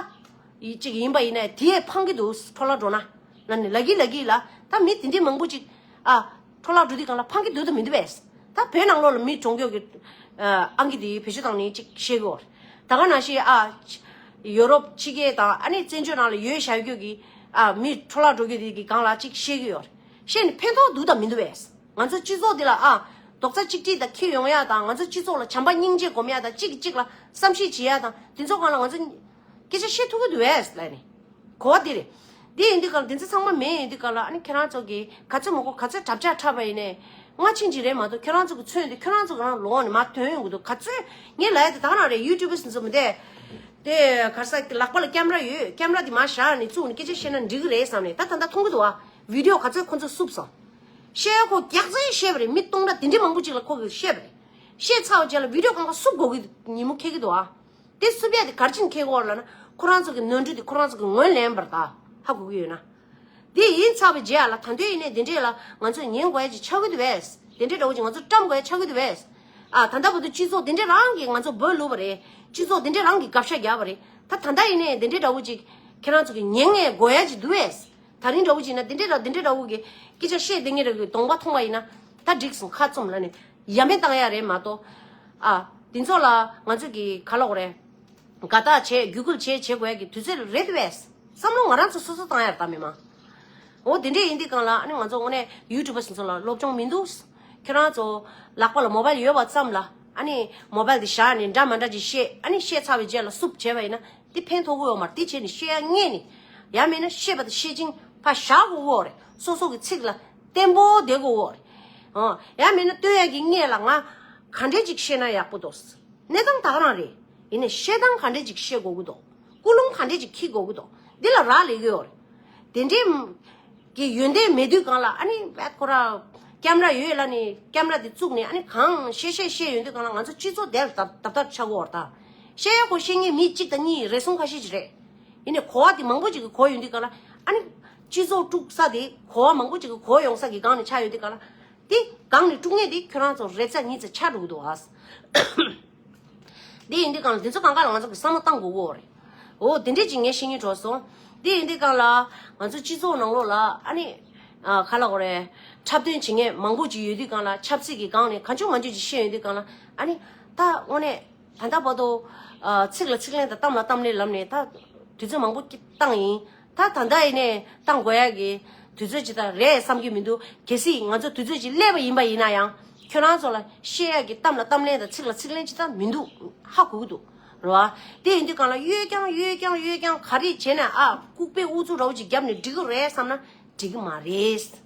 ཡི་གཅིག་ཡིན་པ་ཡིན་ན་དེ་ཕང་གི་འདུག་འཕྲོ་བརླག་འགྲོ་ན། ལ་ནི་ལ་གི་ལ་གི་ལ་ད་མི་དེ་འདྲའི་མང་པོ་ཅིག་ཨ་འཕྲོ་བརླག་འགྲོ་དུས་གང་ལ་ཕང་གི་འདུག་དང་མི་འདུག་བས། ད་བོད་ནང་ལོགས་ལ་མི་གྲོངས་མཁན་གྱི་ཨ་ཨང་ཀི་དེ་བེད་སྤྱོད་བཏང་ནས་ཅིག་བཤད་གི་ཡོད་རེད། ད་ག་ནང་བཞིན་ཨ་ཡོ་རོབ་ཕྱི་རྒྱལ་དང་ཨ་ནི་བཙན་བྱོལ་ནང་ལ་ཡོད་བཞག་མཁན་གྱི་ཨ་མི་འཕྲོ་བརླག་འགྲོ་མཁན་དེ་གི་སྒང་ལ་ཅིག་བཤད་གི་ཡོད་རེད། བཤད་ནས་ཕན་ཐོགས་འདུག་དང་མི་འདུག་བས། ང་ཚོ་སྤྱི་ཚོགས་འདི་ལ་ཨ་རྡོག་རྩ་གཅིག་སྒྲིལ་དང་འཁྱེར་ཡོང་ཡ་དང་ང་ཚོ་སྤྱི་ཚོགས་ལ་བྱམས་པ་སྙིང་རྗེ་སྒོམ་ཡ་དང་གཅིག་གིས་གཅིག་ལ་བསམ་ཤེས་བྱེད་ཡ་དང་དེ་ཚོ་སྒང་ལ་ང་ཚོ་སྐད་ཆ་བཤད་ཐུབ་ཀྱི་འདུག་བས་ལབ་ནས། གོ་བ་འདི་རེད། འདི་ཡིན་དུས་ག་ལ་འདི་ཚོ་ཚང་མ་མེད་ཡིན་དུས་ག་ལ་ཨ་ནི་ཁྱེད་རང་ཚོ་གིས་ག་ཚོད་མ་གོ་ག་ཚོད་གྲབས་ཆག་འཁྲབ་པ་ཡིན་ནའི་སྔ་ཕྱི་གཅིག་རེད་མ་གཏོགས་ཁྱེད་རང་ཚོ་གི་མཚོན་འདི་ཁྱེད་རང་ཚོ་གི་རང་ལོག་ནས་མར་ཐོན་ཡོང་གི་འདུག་ག་ཚོད་ངས་ལབ་ཡ་དེ་ད་ག་རང་རེད། ཡུ་ཊུབ་བར་ཚོ་མི་དེ་དེ་ག་ས་ལག་པ་ལ་ཀེམ་ར་ཡོད། ཀེམ་ར་དེ་མར་བཞག་ནས་བཙུགས་ནས་སྐད་ཆ་བཤད་ན་འགྲིག་གི་རེད་བསམ་ནས་ད་ད་ལྟ་མཐོང་གི་འདུག་བ། བི་ཌི་ཡོ་ག་ཚོད་ཁོ་ཚོས་བསུབས་སོང་། བཤད་ཡ་ཁོ་རྒྱག་ཚད་བཤད་པ་རེད། མི་སྟོང་ཕྲག་དེ་འདྲའི་མང་པོ་ཅིག་ལ་ཁོ་གིས་བཤད་པ་རེད། བཤད་ཚར་བ་རྗེས་ལ་བི་ཌི་ཡོ་གང་ག་བསུབ་དགོས་ཀྱི་ཉིན་མོ་འཁེལ་གྱི་འདུག་ཨ། དེ་བསུབ་ཡ་དེ་ག་རེ་བྱས་ནས་འཁེལ་གྱི་ཡོད་རེད་ལབ་ན་ཁོ་རང་ཚོ་གི་ནོར་འཁྲུལ་དེ་ཁོ་རང་ཚོ་གིས་ངོས་ལེན་པར་ད་ཧ་གོ་གི་ཡོད་ན། དེ་ཡིན་ཚར་བའི་རྗེས་ལ་ད་དུང་ཡིན་ནའི་དེ་འདྲས་ལ་ང་ཚོས་ཉན་དགོས་ཡ་ཅིག་ཆགས་ཀྱི་འདུག་བས། དེ་འདྲས་འདྲ་བོ་ཅིག་ང་ཚོ་བཀྲམ་དགོས་ཡ་ཆགས་ཀྱི་འདུག་བས། ཨ་ད་ལྟ་བར་དུ་སྤྱི་ཚོགས་དེ་འདྲས་རང་གིས་ང་ཚོ་འབོད་བླུགས་པ་རེད། སྤྱི་ཚོགས་དེ་འདྲས་རང་གིས་དགག་བྱ་རྒྱག་པ་རེད། ད་ད་ལྟ་ཡིན་ནའི་དེ་འདྲས་འདྲ་བོ་ཅིག་ཁྱེད་རང་ཚོ་གིས་ཉན་ངེས་དགོས་ཡ་ཅིག་འདུག་བས། ད་རིང་འདྲ་བོ་ཅིག་ན་དེ་འདྲས་འདྲ་དེ་འདྲས་འདྲ་བོ་གི་སྐད་ཆ་བཤད་བསྡད་མཁན་འདྲ་བོ་གི་གདོང་པ་མཐོང་བ་ཡིན་ན་ད་འགྲིག་སོང་ཁ་བཙུམ་ལབ་ནས་ཡ་མེད་བཏང་ཡ་རེད་མ་གཏོགས། ཨ་དེ་ཚོ་ལ་ང་ཚོ་གི་ག་ལབ་དགོས་རེད། དགའ་རྟགས་བྱེད་བརྒྱུད་སྐུལ་བྱེད་བྱེད་དགོས་ཡ་གི་དུས་ཚོད་རེད་འདུག་བས། བསམ་བློ་ང་རང་ཚོ་སོ་སོ་བཏང་ཡ་རེད་ད་མི་མང་། འོ་དེ་འདྲས་ཡིན་དུས་གང་ལ་ཨ་ནི་ང་ཚོ་དངོས་གནས་ཡུ་ཊུབ་བར་ཚོ་ལ་སློབ་སྦྱོང་མི་འདུག་ཁྱེད་རང་ཚོ་ལག་པ་ལ་མོ་བལ་ཡོད་པ་ཙམ་ལ་ཨ་ནི་མོ་བལ་དེ་བཞག་ནས་འདྲ་མ་འདྲ་ཅིག་བཤད་ཨ་ནི་བཤད་ཚར་བའི་རྗེས་ལ་བསུབ་བྱས་པ་ཡིན་ན་དེ་ཕན་ཐོགས་ཀྱི་ཡོད་མ་རེད། དེ་བྱས་ནས་བཤད་ཡ་ངེས་ནས་ཡང་མིན་ན་བཤད་པ་དང་བཤད་ཅིང་ཕར་བཞག་དགོས་ཀྱི་ཡོད་རེད། སོ་སོ་གི་ཚིག་ལ་བརྟན་པོ་བསྡད་དགོས་ཀྱི་ཡོད་རེད། ཨང་ཡང་མིན་ན་སྟོན་ཡ་གི་སྔས་ལ་ང་ག་འདྲས་ཅིག་བཤད་ན་ཡག་པོ་འདུག་གནས་སྟངས་ད་ག་རང་རེད། ཡིན་ནའི་བཤད་སྟངས་ག་འདྲས་ཅིག་བཤད་དགོས་ཀྱི་འདུག་ཀུན་སློང་ག་འདྲས་ཅིག་འཁྱེར་དགོས་ཀྱི་འདུག་འདི་ལ་རག་ལས་ཀྱི་ཡོད་རེད། དེ་འདྲས་ཀྱི་ཡོན་ཏན་མེད་དུས་གང་ལ་ཨ་ནི་བད་ཁོ་ར་ ཀེམ་ར་ཡོད་ལ་ནི་ཀེམ་ར་དེ་བཙུགས་ནས་ཨ་ནི་གང་བཤད་བཤད་བཤད་ཡོང་དུས་གང་ལ་ང་ཚོ་སྤྱི་ཚོགས་དེར་བརྡབ་བརྡབ་ཐག་ཆགས་ཀྱི་ཡོད་རེད་ད། བཤད་ཡག་གོ་བཤད་མཁན་མི་གཅིག་དང་གཉིས་རེ་ཟུང་ཁ་ཤས་ཅིག་རེད། ཡིན་ནའི་གོ་བ་དེ་མང་པོ་ཅིག་གིས་གོ་ཡོང་དུས་གང་ལ་ཨ་ནི་སྤྱི་ཚོགས་དཀྲུག་ས་དེ་གོ་བ་མང་པོ་ཅིག་གིས་གོ་ཡོང་ས་གི་སྒང་ནས་ཆགས་ཡོང་དུས་གང་ལ་དེ་སྒང་ནས་དཀྲུག་མཁན་དེ་ཁྱོད་རང་ཚོ་རེ་ཚ་གཉིས་ཚ་ཆགས་འགྲོ་གི་འདུག་ཨ། འདི་ཡིན་དུས་གང་ལ་འདི་ཚོ་གང་ག་ལ་ང་ཚོ་གི་བསམ་བློ་བཏང་དགོས་ཀྱི་ཡོད་རེད། འོ་དེ་འདྲས་ཅིག་ངས་ཤེས་ངེས་འགྲོ་སོང་། འདི་ཡིན་དུས་གང་ལ་ང་ཚོ་སྤྱི་ཚོགས་ནང་ལོགས་ལ་ཨ་ནི་ཨ་ག་ལ་གོ་རེད། འཁྲབ་སྟོན་བྱེད་མཁན་མང་པོ་ཅིག་ཡོད་དུས་གང་ལ་ཆབ་སྲིད་ཀྱི་སྒང་ནས་གང་བྱུང་མང་བྱུང་ཅིག་བཤད་ཡོང་དུས་གང་ལ་ཨ་ནི་ད་དངོས་གནས་ད་ལྟ་བར་དུ་ཨ་ཚིག་ལ་ཚིག་ལན་དང་གཏམ་ལ་གཏམ་ལན་ལབ་ནས་ད་དུས་ཚོད་མང་པོ་བཏང་ཡིན། ད་ད་ལྟ་ཡིན་ནས་བཏང་དགོས་ཡག་གི་དུས་ཚོད་ཅིག་ད་རེད་བསམ་གྱི་མི་འདུག་གལ་སྲིད་ང་ཚོ་དུས་ཚོད་ཅིག་སླེབས་པ་ཡིན་པ་ཡིན་ན་ཡང་ཁྱོད་རང་ཚོ་ལ་བཤད་ཡག་གི་གཏམ་ལ་གཏམ་ལན་དང་ཚིག་ལ་ཚིག་ལན་ཅིག་ད་མི་འདུག་ཧ་གོ་གི་འདུག་རེད་བ། དེ་ཡིན་དུས་གང་ལ་གཡོལ་རྐྱང་གཡོལ་རྐྱང་གཡོལ་རྐྱང་ག་རེ་བྱས་ནས་ཨ་ལྐུགས་པའི་ཨུ་ཚུགས་འདྲ་བོ་ཅིག་བརྒྱབ་ནས་འགྲིག་གི་རེད་བསམ་ན་འགྲིག་གི་མ་རེད།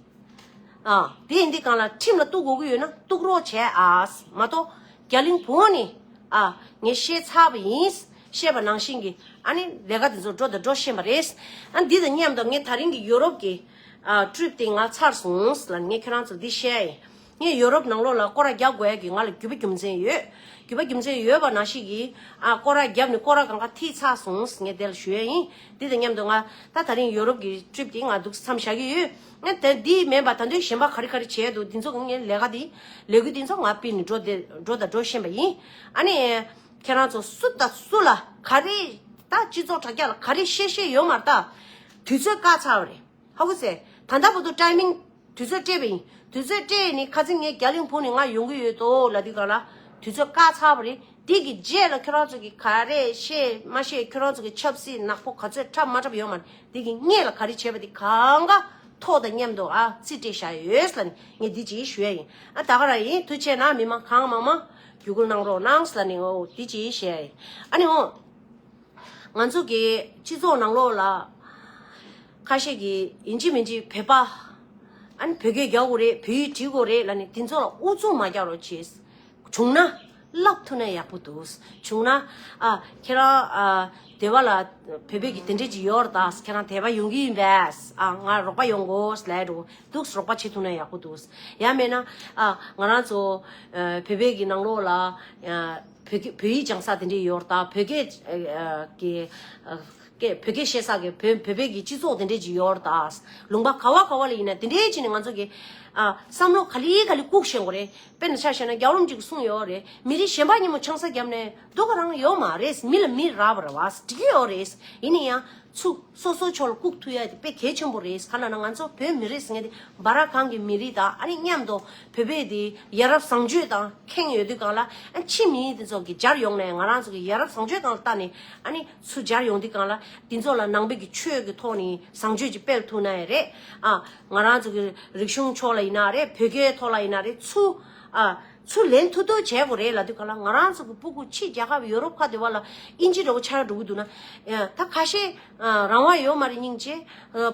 ཨ་དེ་ཡིན་དུས་གང་ལ་ཁྲིམས་ལ་གཏུག་དགོས་ཀྱི་ཡོད་ན་གཏུག་རོགས་བྱས་ཨ། མ་གཏོགས་རྒྱ་གླིང་བུ་ནི་ཨ་ངས་བཤད་ཚར་བ་ཡིན། བཤད་པ་ནང་བཞིན་གྱི་ཨ་ནི་ལས་ཀ་དེ་ཚོ་འགྲོ་དང་འགྲོ་ཤེས་པ་རེད། ཨ་འདི་དང་མཉམ་དུ་ངས་ད་རིང་གི་ཡོ་རོབ་ཀྱི་ཨ་ཊི་རིབ་དེ་ང་ཚར་སོང་ལ་ངས་ཁྱོད་རང་ཚོར་འདི་བཤད་ཡིན། ངས་ཡོ་རོབ་ནང་ལོགས་ལ་སྐོར་ར་རྒྱག་དགོས་ཡ་གི་ང་ལ་རྒྱུ་བ་རྒྱུ་མཚན་ཡོད། རྒྱུ་བ་རྒྱུ་མཚན་ཡོད་པ་ནང་བཞིན་གྱི་ཨ་སྐོར་ར་བརྒྱབ་ནས་སྐོར་ར་གང་ག་ཐིག་ཚར་སོང་ངས་དེ་ལ་ཞུ་ཡ་ཡིན། འདི་དང་མཉམ་དུ་ང་ད་ད་རིང་ཡོ་རོབ་ཀྱི་ཊི་རིབ་དེ་ང་འདུག་མཚམས་བཞག་གི་ཡོད། ཨ་དེ་འདི་མིན་པ་ད་དུང་གཞན་པ་ག་རེ་ག་རེ་བྱས་འདུག་འདི་ཚོ་ངས་ལས་ཀ་འདི་ལས་འགུལ་འདི་ཚོ་ང་སྤེལ་ནས་འགྲོ་བདེ་འགྲོ་དང་འགྲོ་ཤེས་པ་ཡིན། ཨ་ནི་ཁྱེད་རང་ཚོ་སུ་དང་སུ་ལ་ག་རེ་ད་སྤྱི་ཚོགས་དྲ་རྒྱ་ལ་ག་རེ་བཤད་བཤད་ཡོད་མ་རེད་ད། དུས་ཚོད་བཀག་ཚར་བ་རེད། ཧ་གོ་སོང་། ད་ལྟ་བར་དུ་ཊའི་མིང་དུས་ཚོད་སྤྲད་པ་ཡིན། དུས་ཚོད་སྤྲད་ནས་ཁ་སང་ངས་རྒྱ་གླིང་བུ་ནས་ང་ཡོང་གི་ཡོད་དོ་ལབ་དུས་གང་ལ་དུས་ཚོད་བཀག་ཚར་བ་རེད། དེ་གི་རྗེས་ལ་ཁྱོད་རང་ཚོ་གིས་ག་རེ་བཤད་མ་བཤད་ཁྱོད་རང་ཚོ་གི་ཆབ་སྲིད་ནག་པོ་ག་ཚོད་འཁྲབ་མ་འཁྲབ་ཡོད་མ་རེད། དེ་གི་སྔོན་ལ་ག་རེ་བྱས་པ་དེ་གང་ག་ཐོག་དང་མཉམ་དུ་ཨ་རྩིས་སྤྲད་བཞག་ཡོད་ལབ་ནས་ངས་འདི་ཅིག་ཞུ་ཡ་ཡིན། ཨ་ད་ག་རང་ཡིན། ཐུགས་རྗེ་ཆེ་གནང་། མི་མང་གང་མང་མང་བརྒྱུད་སྐུལ་གནང་རོགས་གནང་ལབ་ནས་འོ་འདི་ཅིག་བཤད་ཡ་ཡིན། ཨ་ནི་འོ། ང་ཚོ་གི་སྤྱི་ཚོགས་ནང་ལོགས་ལ་ཁ་ཤས་ཀྱིས་ཡིན་གཅིག་མིན་གཅིག་བོད་པ་ཨ་ནི་བོད་སྐད་རྒྱག་དགོས་རེད། བོད་ཡིག་བྲིས་དགོས་རེད་ལབ་ནས་དེ་ཚོ་ལ་ཨུ་ཚུགས་མ་རྒྱག་རོགས་བྱེད། བྱུང་ན་བསླབ་ཐུབ་ན་ཡག་པོ་འདུག་བྱུང་ན་ཨ་ཁྱེད་རང་ཨ་སྡེ་བ་ལ་བོད་པའི་གི་དེ་འདྲས་ཅིག་ཡོད་རེད་ད། ཁྱེད་རང་སྡེ་བ་ཡོང་གི་ཡིན་པས། ཨ་ང་རོགས་པ་ཡོང་དགོས་ལབ་འགྲོ་འདུག་རོགས་པ་བྱེད་ཐུབ་ན་ཡག་པོ་འདུག་ཡང་མེད་ན་ཨ་ང་རང་ཚོ་ཨ་བོད་པའི་གི་ནང་ལོགས་ལ་ཨ། བོད་སྐད་བོད་ཡིག་སྦྱང་ས་དེ་འདྲས་ཡོད་རེད་ད། བོད་སྐད་ཨ་ཀྱི་ཨ་སྐད་བོད་སྐད་བཤད་ས་གི་བོད་བོད་པའི་གི་སྤྱི་ཚོགས་དེ་འདྲས་ཅིག་ཡོད་རེད་ད། ལུང་པ་ག་བ་ག་བ་ལ་ཡིན་ན་དེ་འདྲས་བྱས་ནས་ང་ཚོ་གི་ཨ་བསམ་བློ་ག་ལེ་ག་ལེ་བཀུག་ཤེས་དགོས་རེད། དཔེར་ན་ཆ་བཞག་ན་རྒྱལ་བ་རིན་པོ་ཆེས་གསུངས་ཡོད་རེད། མི་རིགས་གཞན་པ་མཉམ་པོ་ཆང་ས་བརྒྱབ་ནས་སྡུག་ག་རང་ཡོད་མ་རེད། མི་ལ་མི་རག་པ་རེད་བ། འགྲིག་གི་ཡོད་རེད། ཡིན་ན་ཡང་ཚུགས་སོ་སོའི་ཕྱོགས་ལ་བཀུག་ཐུབ་ཡ་དེ་དཔེ་གལ་ཆེན་པོ་རེད། ག་ལ་ན་ང་ཚོ་བོད་མི་རིགས་ཟེར་མཁན་དེ་འབའ་ར་གང་གི་མི་རིགས་དང་ཨ་ནི་མཉམ་དུ་བོད་པའི་དེ་ཡ་རབས་བཟང་སྤྱོད་དང་ཁེངས་ཡོད་དུས་གང་ལ་ཨ་ཕྱི་མི་དེ་ཚོ་གི་སྦྱར་ཡོང་ནས་ང་རང་ཚོ་གི་ཡ་རབས་བཟང་སྤྱོད་སྒང་ལ་ལྟ་ནས་ཨ་ནི་ཚུར་སྦྱར་ཡོང་དུས་གང་ལ་དེ་ཚོ་ལ་ནང་པའི་གི་ཆོས་ཀྱི་ཐོག་ནས་བཟང་སྤྱོད་ཅིག་སྤེལ་ཐུབ་ན་ཡང་རེད། ཨ་ང་རང་ཚོ་གི་རིག་གཞུང་ཕྱོགས་ལ་ཡིན་ན་རེད། བོད་སྐད་ཐོག་ལ་ཡིན་ན་རེད། ཚུར་ཨ། ཚུར་ལེན་ཐུབ་ཐུབ་བྱེད་དགོས་རེད་ལབ་དུས་གང་ལ་ང་རང་ཚོ་གི་སྤུ་གུ་ཕྱི་རྒྱལ་ཁབ་ཡོ་རོབ་ཁག་དེ་བ་ལ་ཨིན་ཇི་འདྲ་བོ་ཆགས་འགྲོ་གི་འདུག་ན། ད་ཁ་ཤས་རང་དབང་ཡོད་མ་རེད་སྙིང་རྗེ།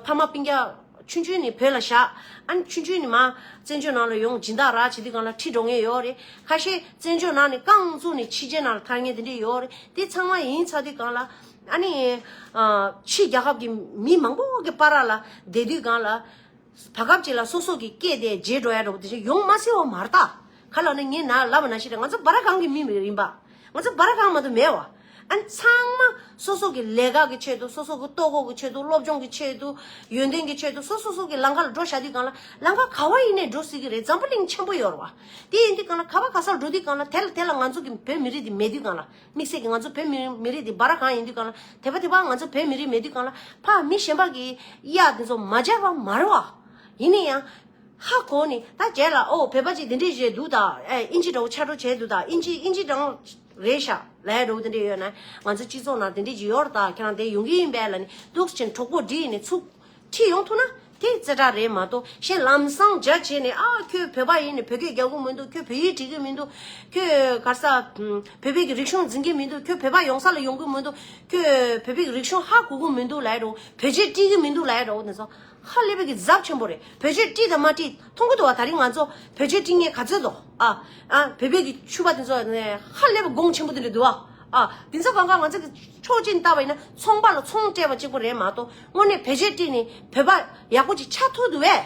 ཕ་མ་སྤུན་ཀྱག་ཆུང་ཆུང་ནས་བོད་ལ་བཞག་ཨ་ནི་ཆུང་ཆུང་ནས་མ་བཙན་བྱོལ་ནང་ལ་ཡོང་སྦྱིན་བདག་རག་བྱེད་དུས་གང་ལ་ཁྲིད་འགྲོ་མཁན་ཡོད་རེད། ཁ་ཤས་བཙན་བྱོལ་ནང་ནས་རྐང་བཙུགས་ནས་ཕྱི་རྒྱལ་ནང་ལ་ཐར་མཁན་དེ་འདྲས་ཡོད་རེད། དེ་ཚང་མ་ཡིན་ཚར་དུས་གང་ལ་ཨ་ནི་ཕྱི་རྒྱལ་ཁབ་ཀྱི་མི་མང་པོ་གི་བར་ལ་བསྡད་དུས་གང་ལ། བར་སྐབས་ཅིག་ལ་སོ་སོ་གི་སྐད་དེ་བརྗེད་འགྲོ་ཡ་འདྲ་བོ་དེ་ཚོ་ཡོང་མ་སྲིད་པ་མ་རེད་ད། ག་ལབ་ན་ངས་ན་ལབ་པ་ནང་བཞིན་རེད། ང་ཚོ་འབའ་ར་གང་གི་མི་མི་ཡིན་པ། ང་ཚོ་འབའ་ར་གང་མ་གཏོགས་མེད་པ། ཨ་ནི་ཚང་མ་སོ་སོ་གི་ལས་ཀ་གི་ཆེད་དུ་སོ་སོ་གི་ལྟོ་གོས་གི་ཆེད་དུ་སློབ་སྦྱོང་གི་ཆེད་དུ་ཡོན་ཏན་གི་ཆེད་དུ་སོ་སོ་སོ་གི་ལམ་ཁ་ལ་འགྲོ་བཞག་དུས་གང་ལ་ལམ་ཁ་ག་བ་ཡིན་ནའི་འགྲོ་སྲིད་ཀྱི་རེད། འཛམ་བུ་གླིང་ཆེན་པོ་ཡོད་རེད་བ། དེ་ཡིན་དུས་གང་ལ་ག་བ་ག་སར་འགྲོ་དུས་གང་ལ་དེ་ལ་དེ་ལ་ང་ཚོ་གི་བོད་མི་རིགས་དེ་མེད་དུས་གང་ལ། དམིགས་བསལ་གྱི་ང་ཚོ་བོད་མི་མི་རིགས་འདི་འབའ་ར་གང་ཡིན་དུས་གང་ལ་དེ་བ་དེ་བ་ང་ཚོ་བོད་མི་རིགས་མེད་དུས་གང་ལ་ཕ་མི་གཞན་པ་གི་གཡག་དེ་ཚོ་མ་སྦྱར་བ་མ་རེད་བ། ཡིན་ན་ཡང་ཧ་གོ་ནི་ད་རྗེས་ལ་ཨོ་བོད་པ་ཅིག་འདི་འདྲས་བྱས་འདུག་ད། ཨེ་ཨིན་ཇི་འདྲ་བོ་ཆགས་འགྲོ་བྱས་འདུག་ད། ཨིན་ཇི་ཨིན་ཇི་འདྲ་བོ་རེད་ཤག་ལབ་ཡ་འདྲ་བོ་དེ་འདྲས་ཡོད་ན་ང་ཚོ་སྤྱི་ཚོགས་ནང་དེ་འདྲས་ཅིག་ཡོད་རེད་ད། ཁྱེད་རང་དེ་ཡོང་གི་ཡིན་པས་ལབ་ནི་འདུག་ཅིང་གྲོགས་པོ་འདྲི་ཡིན་ནི་ཚུགས། ཁྲིད་ཡོང་ཐུབ་ན་དེ་རྩེ་གྲ་རེད་མ་གཏོགས་གཞན་ལམ་སང་རྒྱ་བྱས་ནས་ཨ་ཁྱོད་བོད་པ་ཡིན་ནས་བོད་སྐད་རྒྱག་གི་མི་འདུག་ཁྱོད་བོད་ཡིག་འབྲི་གི་མི་འདུག་ཁྱོད་ག་རེ་ཟ་བོད་པའི་གི་རིག་གཞུང་འཛིན་གི་མི་འདུག་ཁྱོད་བོད་པ་ཡོང་ས་ལ་ཡོང་གི་མི་འདུག་ཁྱོད་བོད་པའི་གི་རིག་གཞུང་ཧ་གོ་གི་མི་འདུག་ལབ་རུང་བོད་ཆས་སྤྲད་གི་མི་འདུག་ལབ་རུང་དེ་ཚོ་ཧ་ལས་པའི་གི་ཚབས་ཆེན་པོ་རེད། བོད་ཆས་སྤྲད་དང་མ་སྤྲད་མཐོང་གི་འདུག་བ། ད་རིང་ང་ཚོ་བོད་ཆས་སྤྲད་མཁན་ག་ཚོད་འདུག་ཨ་ཨ་བོད་པའི་གི་ཕྱུ་པ་དེ་ཚོ་ནས་ཧ་ལས་པའི་དགོངས་ཆེན་པོ་དེ་འདྲ་འདུག་བ། ཨ་དེ་ཚོ་གང་ག་ང་ཚོ་གི་ཕྱོགས་གཅིག་ནས་བལྟས་པ་ཡིན་ན་ཚོང་པ་ལ་ཚོང་སྤྲད་པ་གཅིག་པོ་རེད་མ་གཏོགས་དངོས་གནས་བེད་སྤྱོད་སྤྲད་ནས་བོད་པ་ཡག་པོ་ཅིག་ཆགས་ཐུབ་འདུག་བས།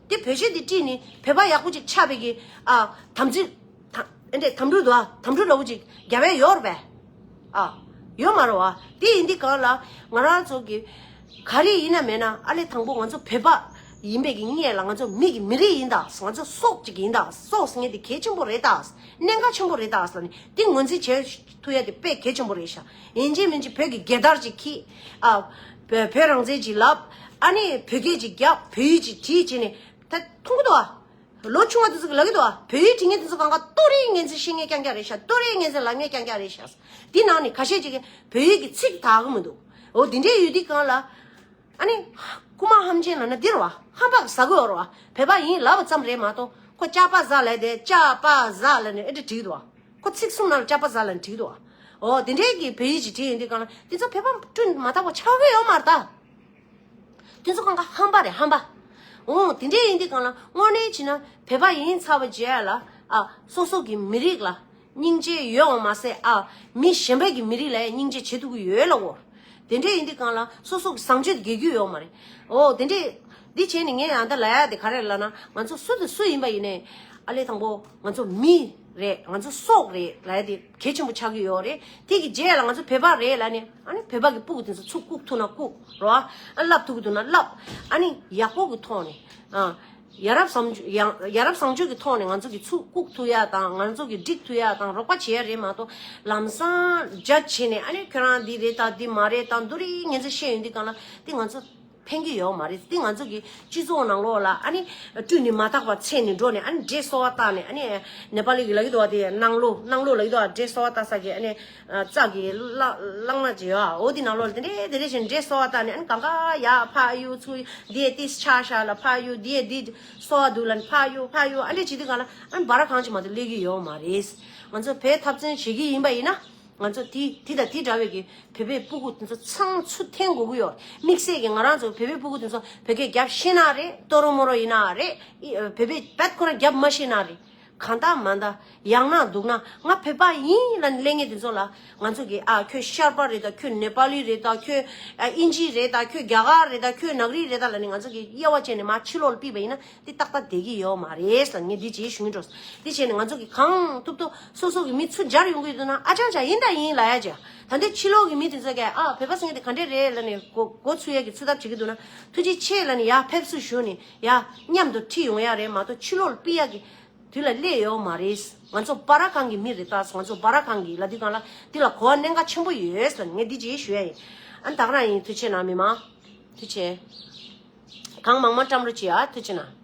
དེ་བོད་ཆས་དེ་བཀྲིས་ནི་བོད་པ་ཡག་པོ་ཅིག་ཆགས་པའི་གི་ཨ་དམ་ཚིག་དམ་ཨེ་འདྲས་དམ་ཕྲུག་འདུག་ཨ། དམ་ཕྲུག་ལ་བུ་ཅིག་རྒྱབ་ཡ་ཡོད་རེད་པས། ཨ། ཡོད་མ་རེད་བ། དེ་ཡིན་དུས་གང་ལ་ང་རང་ཚོ་གི་ག་རེ་ཡིན་ན་མེད་ན་ཨ་ལས་དང་པོ་ང་ཚོ་བོད་པ་ཡིན་པའི་གི་སྔོན་ལ་ང་ཚོ་མི་གི་མི་རིགས་ཡིན་ད། ང་ཚོ་སྲོག་ཅིག་ཡིན་ད། སྲོག་ཟེར་མཁན་དེ་གལ་ཆེན་པོ་རེད་ད། གནད་འགག་ཆེན་པོ་རེད་ད་ཟེར་ནས་དེ་ངོས་འཛིན་བྱེད་ཐུབ་ཡ་དེ་དཔེ་གལ་ཆེན་པོ་རེད་ཤག་ཡིན་གཅིག་མིན་གཅིག་བོད་ཀྱི་རྒྱལ་དར་ཅིག་འཁྱེར། ཨ། བོད་བོད་རང་བཙན་ཅིག་ལབ། ཨ་ནི་བོད་སྐད་ཅིག་རྒྱབ། བོད་ཡིག་ཅིག་བྲིས་བྱས་ནས་ད་མཐོང་གི་འདུག་ཨ། ལོ་ཆུང་བ་དེ་ཚོ་གིས་ལབ་ཀྱི་འདུག་ཨ། བོད་ཡིག་བྲིས་མཁན་དེ་ཚོ་གང་ག་ཏོ་རེ་ངན་ཚེ་ཤེས་མཁན་རྐྱང་རྐྱང་རེད་ཤག་ཏོ་རེ་ངན་ཚེ་ལབ་མཁན་རྐྱང་རྐྱང་རེད་ཤག་དེ་ནང་ནས་ཁ་ཤས་ཅིག་གིས་བོད་ཡིག་གི་ཚིག་དག་གི་མི་འདུག་འོ་དེ་འདྲའི་ཡོད་དུས་གང་ལ། ཨ་ནི། རྐུ་མ་ཧམ་ཆེན་ལབ་ན་འདི་རེད་བ། ཧམ་པ་གི་ཟ་དགོས་རེད་བ། བོད་པ་ཡིན་ལབ་པ་ཙམ་རེད་མ་གཏོགས་ཁོ་ལྕགས་པ་ཟ་ལབ་དེ་ལྕགས་པ་ཟ་ལབ་ནས་ཨེ་འདྲ་བྲིས་འདུག་བ། ཁོ་ཚིག་གསུམ་ནང་ལ་ལྕགས་པ་ཟ་ལབ་ནས་བྲིས་འདུག་བ། འོ་དེ་འདྲའི་གི་བོད་ཡིག་ཅིག་བྲིས་ཡོང་དུས་གང་ལ་དེ་ཚོ་བོད་པ་སྤྲུན་མ་དག་པ་ཆགས་ཀྱི་ཡོད་མ་རེད་ད། དེ་ཚོ་གང་ག་ཧམ་པ་རེད་ཧམ་པ། འོ་དེ་འདྲས་ཡིན་དུས་གང་ལ་དངོས་གནས་བྱས་ན་བོད་པ་ཡིན་ཚར་བ་རྗེས་ལ་ཨ་སོ་སོ་གི་མི་རིགས་ལ་སྙིང་རྗེ་ཡོད་འོང་མ་ཟད་ཨ་མི་གཞན་པའི་གི་མི་རིགས་ལ་ཡང་སྙིང་རྗེ་བྱེད་ཐུབ་ཀྱི་ཡོད་ལ་འོ། དེ་འདྲས་ཡིན་དུས་གང་ལ་སོ་སོ་གི་བཟང་སྤྱོད་དགེ་རྒྱུ་ཡོད་མ་རེད། འོ་དེ་འདྲས་འདི་བྱས་ནས་ངས་ཡང་ད་ལ་ཡ་དེ་ག་རེ་ལབ་ན་ང་ཚོ་སུ་དང་སུ་ཡིན་པ་ཡིན་ནའི་ཨ་ལས་དང་པོ་ང་ཚོ་མི་རེད། ང་ཚོ་སྲོག་རེད་ལབ་ཡ་དེ་གལ་ཆེན་པོ་ཆགས་ཀྱི་ཡོད་རེད། དེ་གི་རྗེས་ལ་ང་ཚོ་བོད་པ་རེད་ལབ་ནས་ཨ་ནི་བོད་པ་གི་སྤུ་གུ་དེ་ཚོ་ཚུར་བཀུག་ཐུབ་ན་བཀུག་རོ། ཨ་བསླབ་ཐུབ་ཀྱི་འདུག་ན་བསླབ། ཨ་ནི་ཡག་པོ་གི་ཐོག་ནས་ཨ་ཡ་རབས་བཟང་ཡ་ཡ་རབས་བཟང་སྤྱོད་ཀྱི་ཐོག་ནས་ང་ཚོ་གི་ཚུར་བཀུག་ཐུབ་ཡ་དང་ང་ཚོ་གི་འགྲིག་ཐུབ་ཡ་དང་རོགས་པ་བྱེད་ཡ་རེད་མ་གཏོགས་ལམ་སང་ཇ་བྱས་ནས་ཨ་ནི་ཁྱོད་རང་འདི་རེད་དང་འདི་མ་རེད་དང་འདུ་རིགས་ངན་ཚོ་བཤད་ཡོང་དུས་གང་ལ་དེ་ང་ཚོ། ཕན་གྱི་ཡོད་མ་རེད། དེ་ང་ཚོ་གི་སྤྱི་ཚོགས་ནང་ལོགས་ལ་ཨ་ནི་སྤྲུལ་ནི་མ་དག་པ་མཚན་ནི་འགྲོ་ནས་ཨ་ནི་འདྲེ་གསོ་བ་བཏགས་ནས་ཨ་ནི་ནེ་པ་ལི་གི་ལ་གི་དོ་བ་དེ་ནང་ལོ་ནང་ལོ་ལ་གི་དོ་བ་འདྲེ་གསོ་བ་བཏགས་ས་གི་ཨ་ནི་རྩ་གི་གླང་གླང་མ་ཅི་ཡོད་ཨ། འོ་དེ་ནང་ལོགས་ལ་དེ་འདྲས་དེ་འདྲས་བཞིན་འདྲེ་གསོ་བ་བཏགས་ནས་ཨ་ནི་གང་ག་ཡ་ཕ་གཡུ་ཚུ་དེ་དེ་ཆ་ཤ་ལ་ཕ་གཡུ་དེ་དེ་གསོ་བ་འདུག་ལ་ནི་ཕ་གཡུ་ཕ་གཡུ་ཨ་འདྲས་བྱེད་དུས་གང་ལ་ཨ་ནི་བ་ར་གང་ཅི་མ་གཏོགས་སླེབས་ཀྱི་ཡོད་མ་རེད། ང་ཚོ་བོད་འཐབ་རྩོད་བྱེད་ཀྱི་ཡིན་པ་ཡིན་ན། ང་ཚོ་དེ་དེ་དང་དེ་འདྲ་བའི་གི་བོད་པའི་སྤུ་གུ་དེ་ཚོ་ཚང་ཚུར་འཐེན་དགོས་ཀྱི་ཡོད། དམིགས་བསལ་གྱི་ང་རང་ཚོ་བོད་པའི་སྤུ་གུ་དེ་ཚོ་བོད་སྐད་རྒྱབ་ཤེས་ན་རེད། ཏོ་རོ་མོ་རོ་ཡིན་ན་རེད། ཨི་བོད་པའི་བད་ཁོ་རང་རྒྱབ་མ་ཤེས་ན་རེད། གང་ལྟར་མ་ལྟར་ཡང་ན་འདུག་ན་ང་བོད་པ་ཡིན་ལབ་ནས་གླེང་མཁན་དེ་ཚོ་ལ་ང་ཚོ་གི་ཨ་ཁྱོད་ཤར་པ་རེད་ད། ཁྱོད་ནེ་པ་ལི་རེད་ད། ཁྱོད་ཨ་ཨིན་ཇི་རེད་ད། ཁྱོད་རྒྱ་གར་རེད་ད། ཁྱོད་ནག་རིགས་རེད་ད་ལབ་ནས་ང་ཚོ་གི་དབྱེ་བ་ཕྱེ་ནས་མར་ཕྱི་ལོགས་ལ་ཕུད་པ་ཡིན་ན། དེ་ཏག་ཏག་བསྡད་ཀྱི་ཡོད་མ་རེད་ཟེར་ངས་འདི་བྱེད་ཞུ་གི་འགྲོ། འདི་བྱས་ནས་ང་ཚོ་གི་གང་ཐུབ་ཐུབ་སོ་སོ་གི་མི་ཚུར་སྦྱར་ཡོང་གི་འདུག་ན་ཨ་ཅང་ཅང་ཡིན་དང་ཡིན་ལབ་ཡ་ཅིག་ད་ལྟའི་ཕྱི་ལོགས་ཀྱི་མི་དེ་ཚོ་གས་ཨ་བོད་པ་ཟེར་མཁན་དེ་ག་འདྲས་རེད་ལབ་ནས་གོ་གོ་ཚུད་ཡ་གི་ཚུད་ཐབས་བྱེད་ཀྱི་འདུག་ན་ཐུགས་རྗེ་ཆེ་ལབ་ནས་ཡ་ཕེབས་བསུ་ཞུ་ནས་ཡ་མཉམ་དུ་ཁྲིད་ཡོང་ཡ་རེད་མ་གཏོགས་ཕྱི་ལོགས་ལ་ཕུད་ཡ་གི་དུས་ལ་སླེབས་ཡོད་མ་རེད། ང་ཚོ་བ་ར་གང་གི་མི་རེད་ད། ང་ཚོ་བ་ར་གང་གི་ལ་དུས་གང་ལ་དེ་ལ་གོ་བ་གནད་འགག་ཆེན་པོ་ཡོད་ཟེར་ངས་འདི་བྱེད་ཞུ་ཡ་ཡིན། ཨ་ནི་ད་ག་རང་ཡིན། ཐུགས་ཆེ་གནང་མི་མང་། ཐུགས་ཆེ། གང་མང་མང་བཀྲམ་རོགས་གྱིས་ཨ། ཐུགས་ཆེ་གནང་།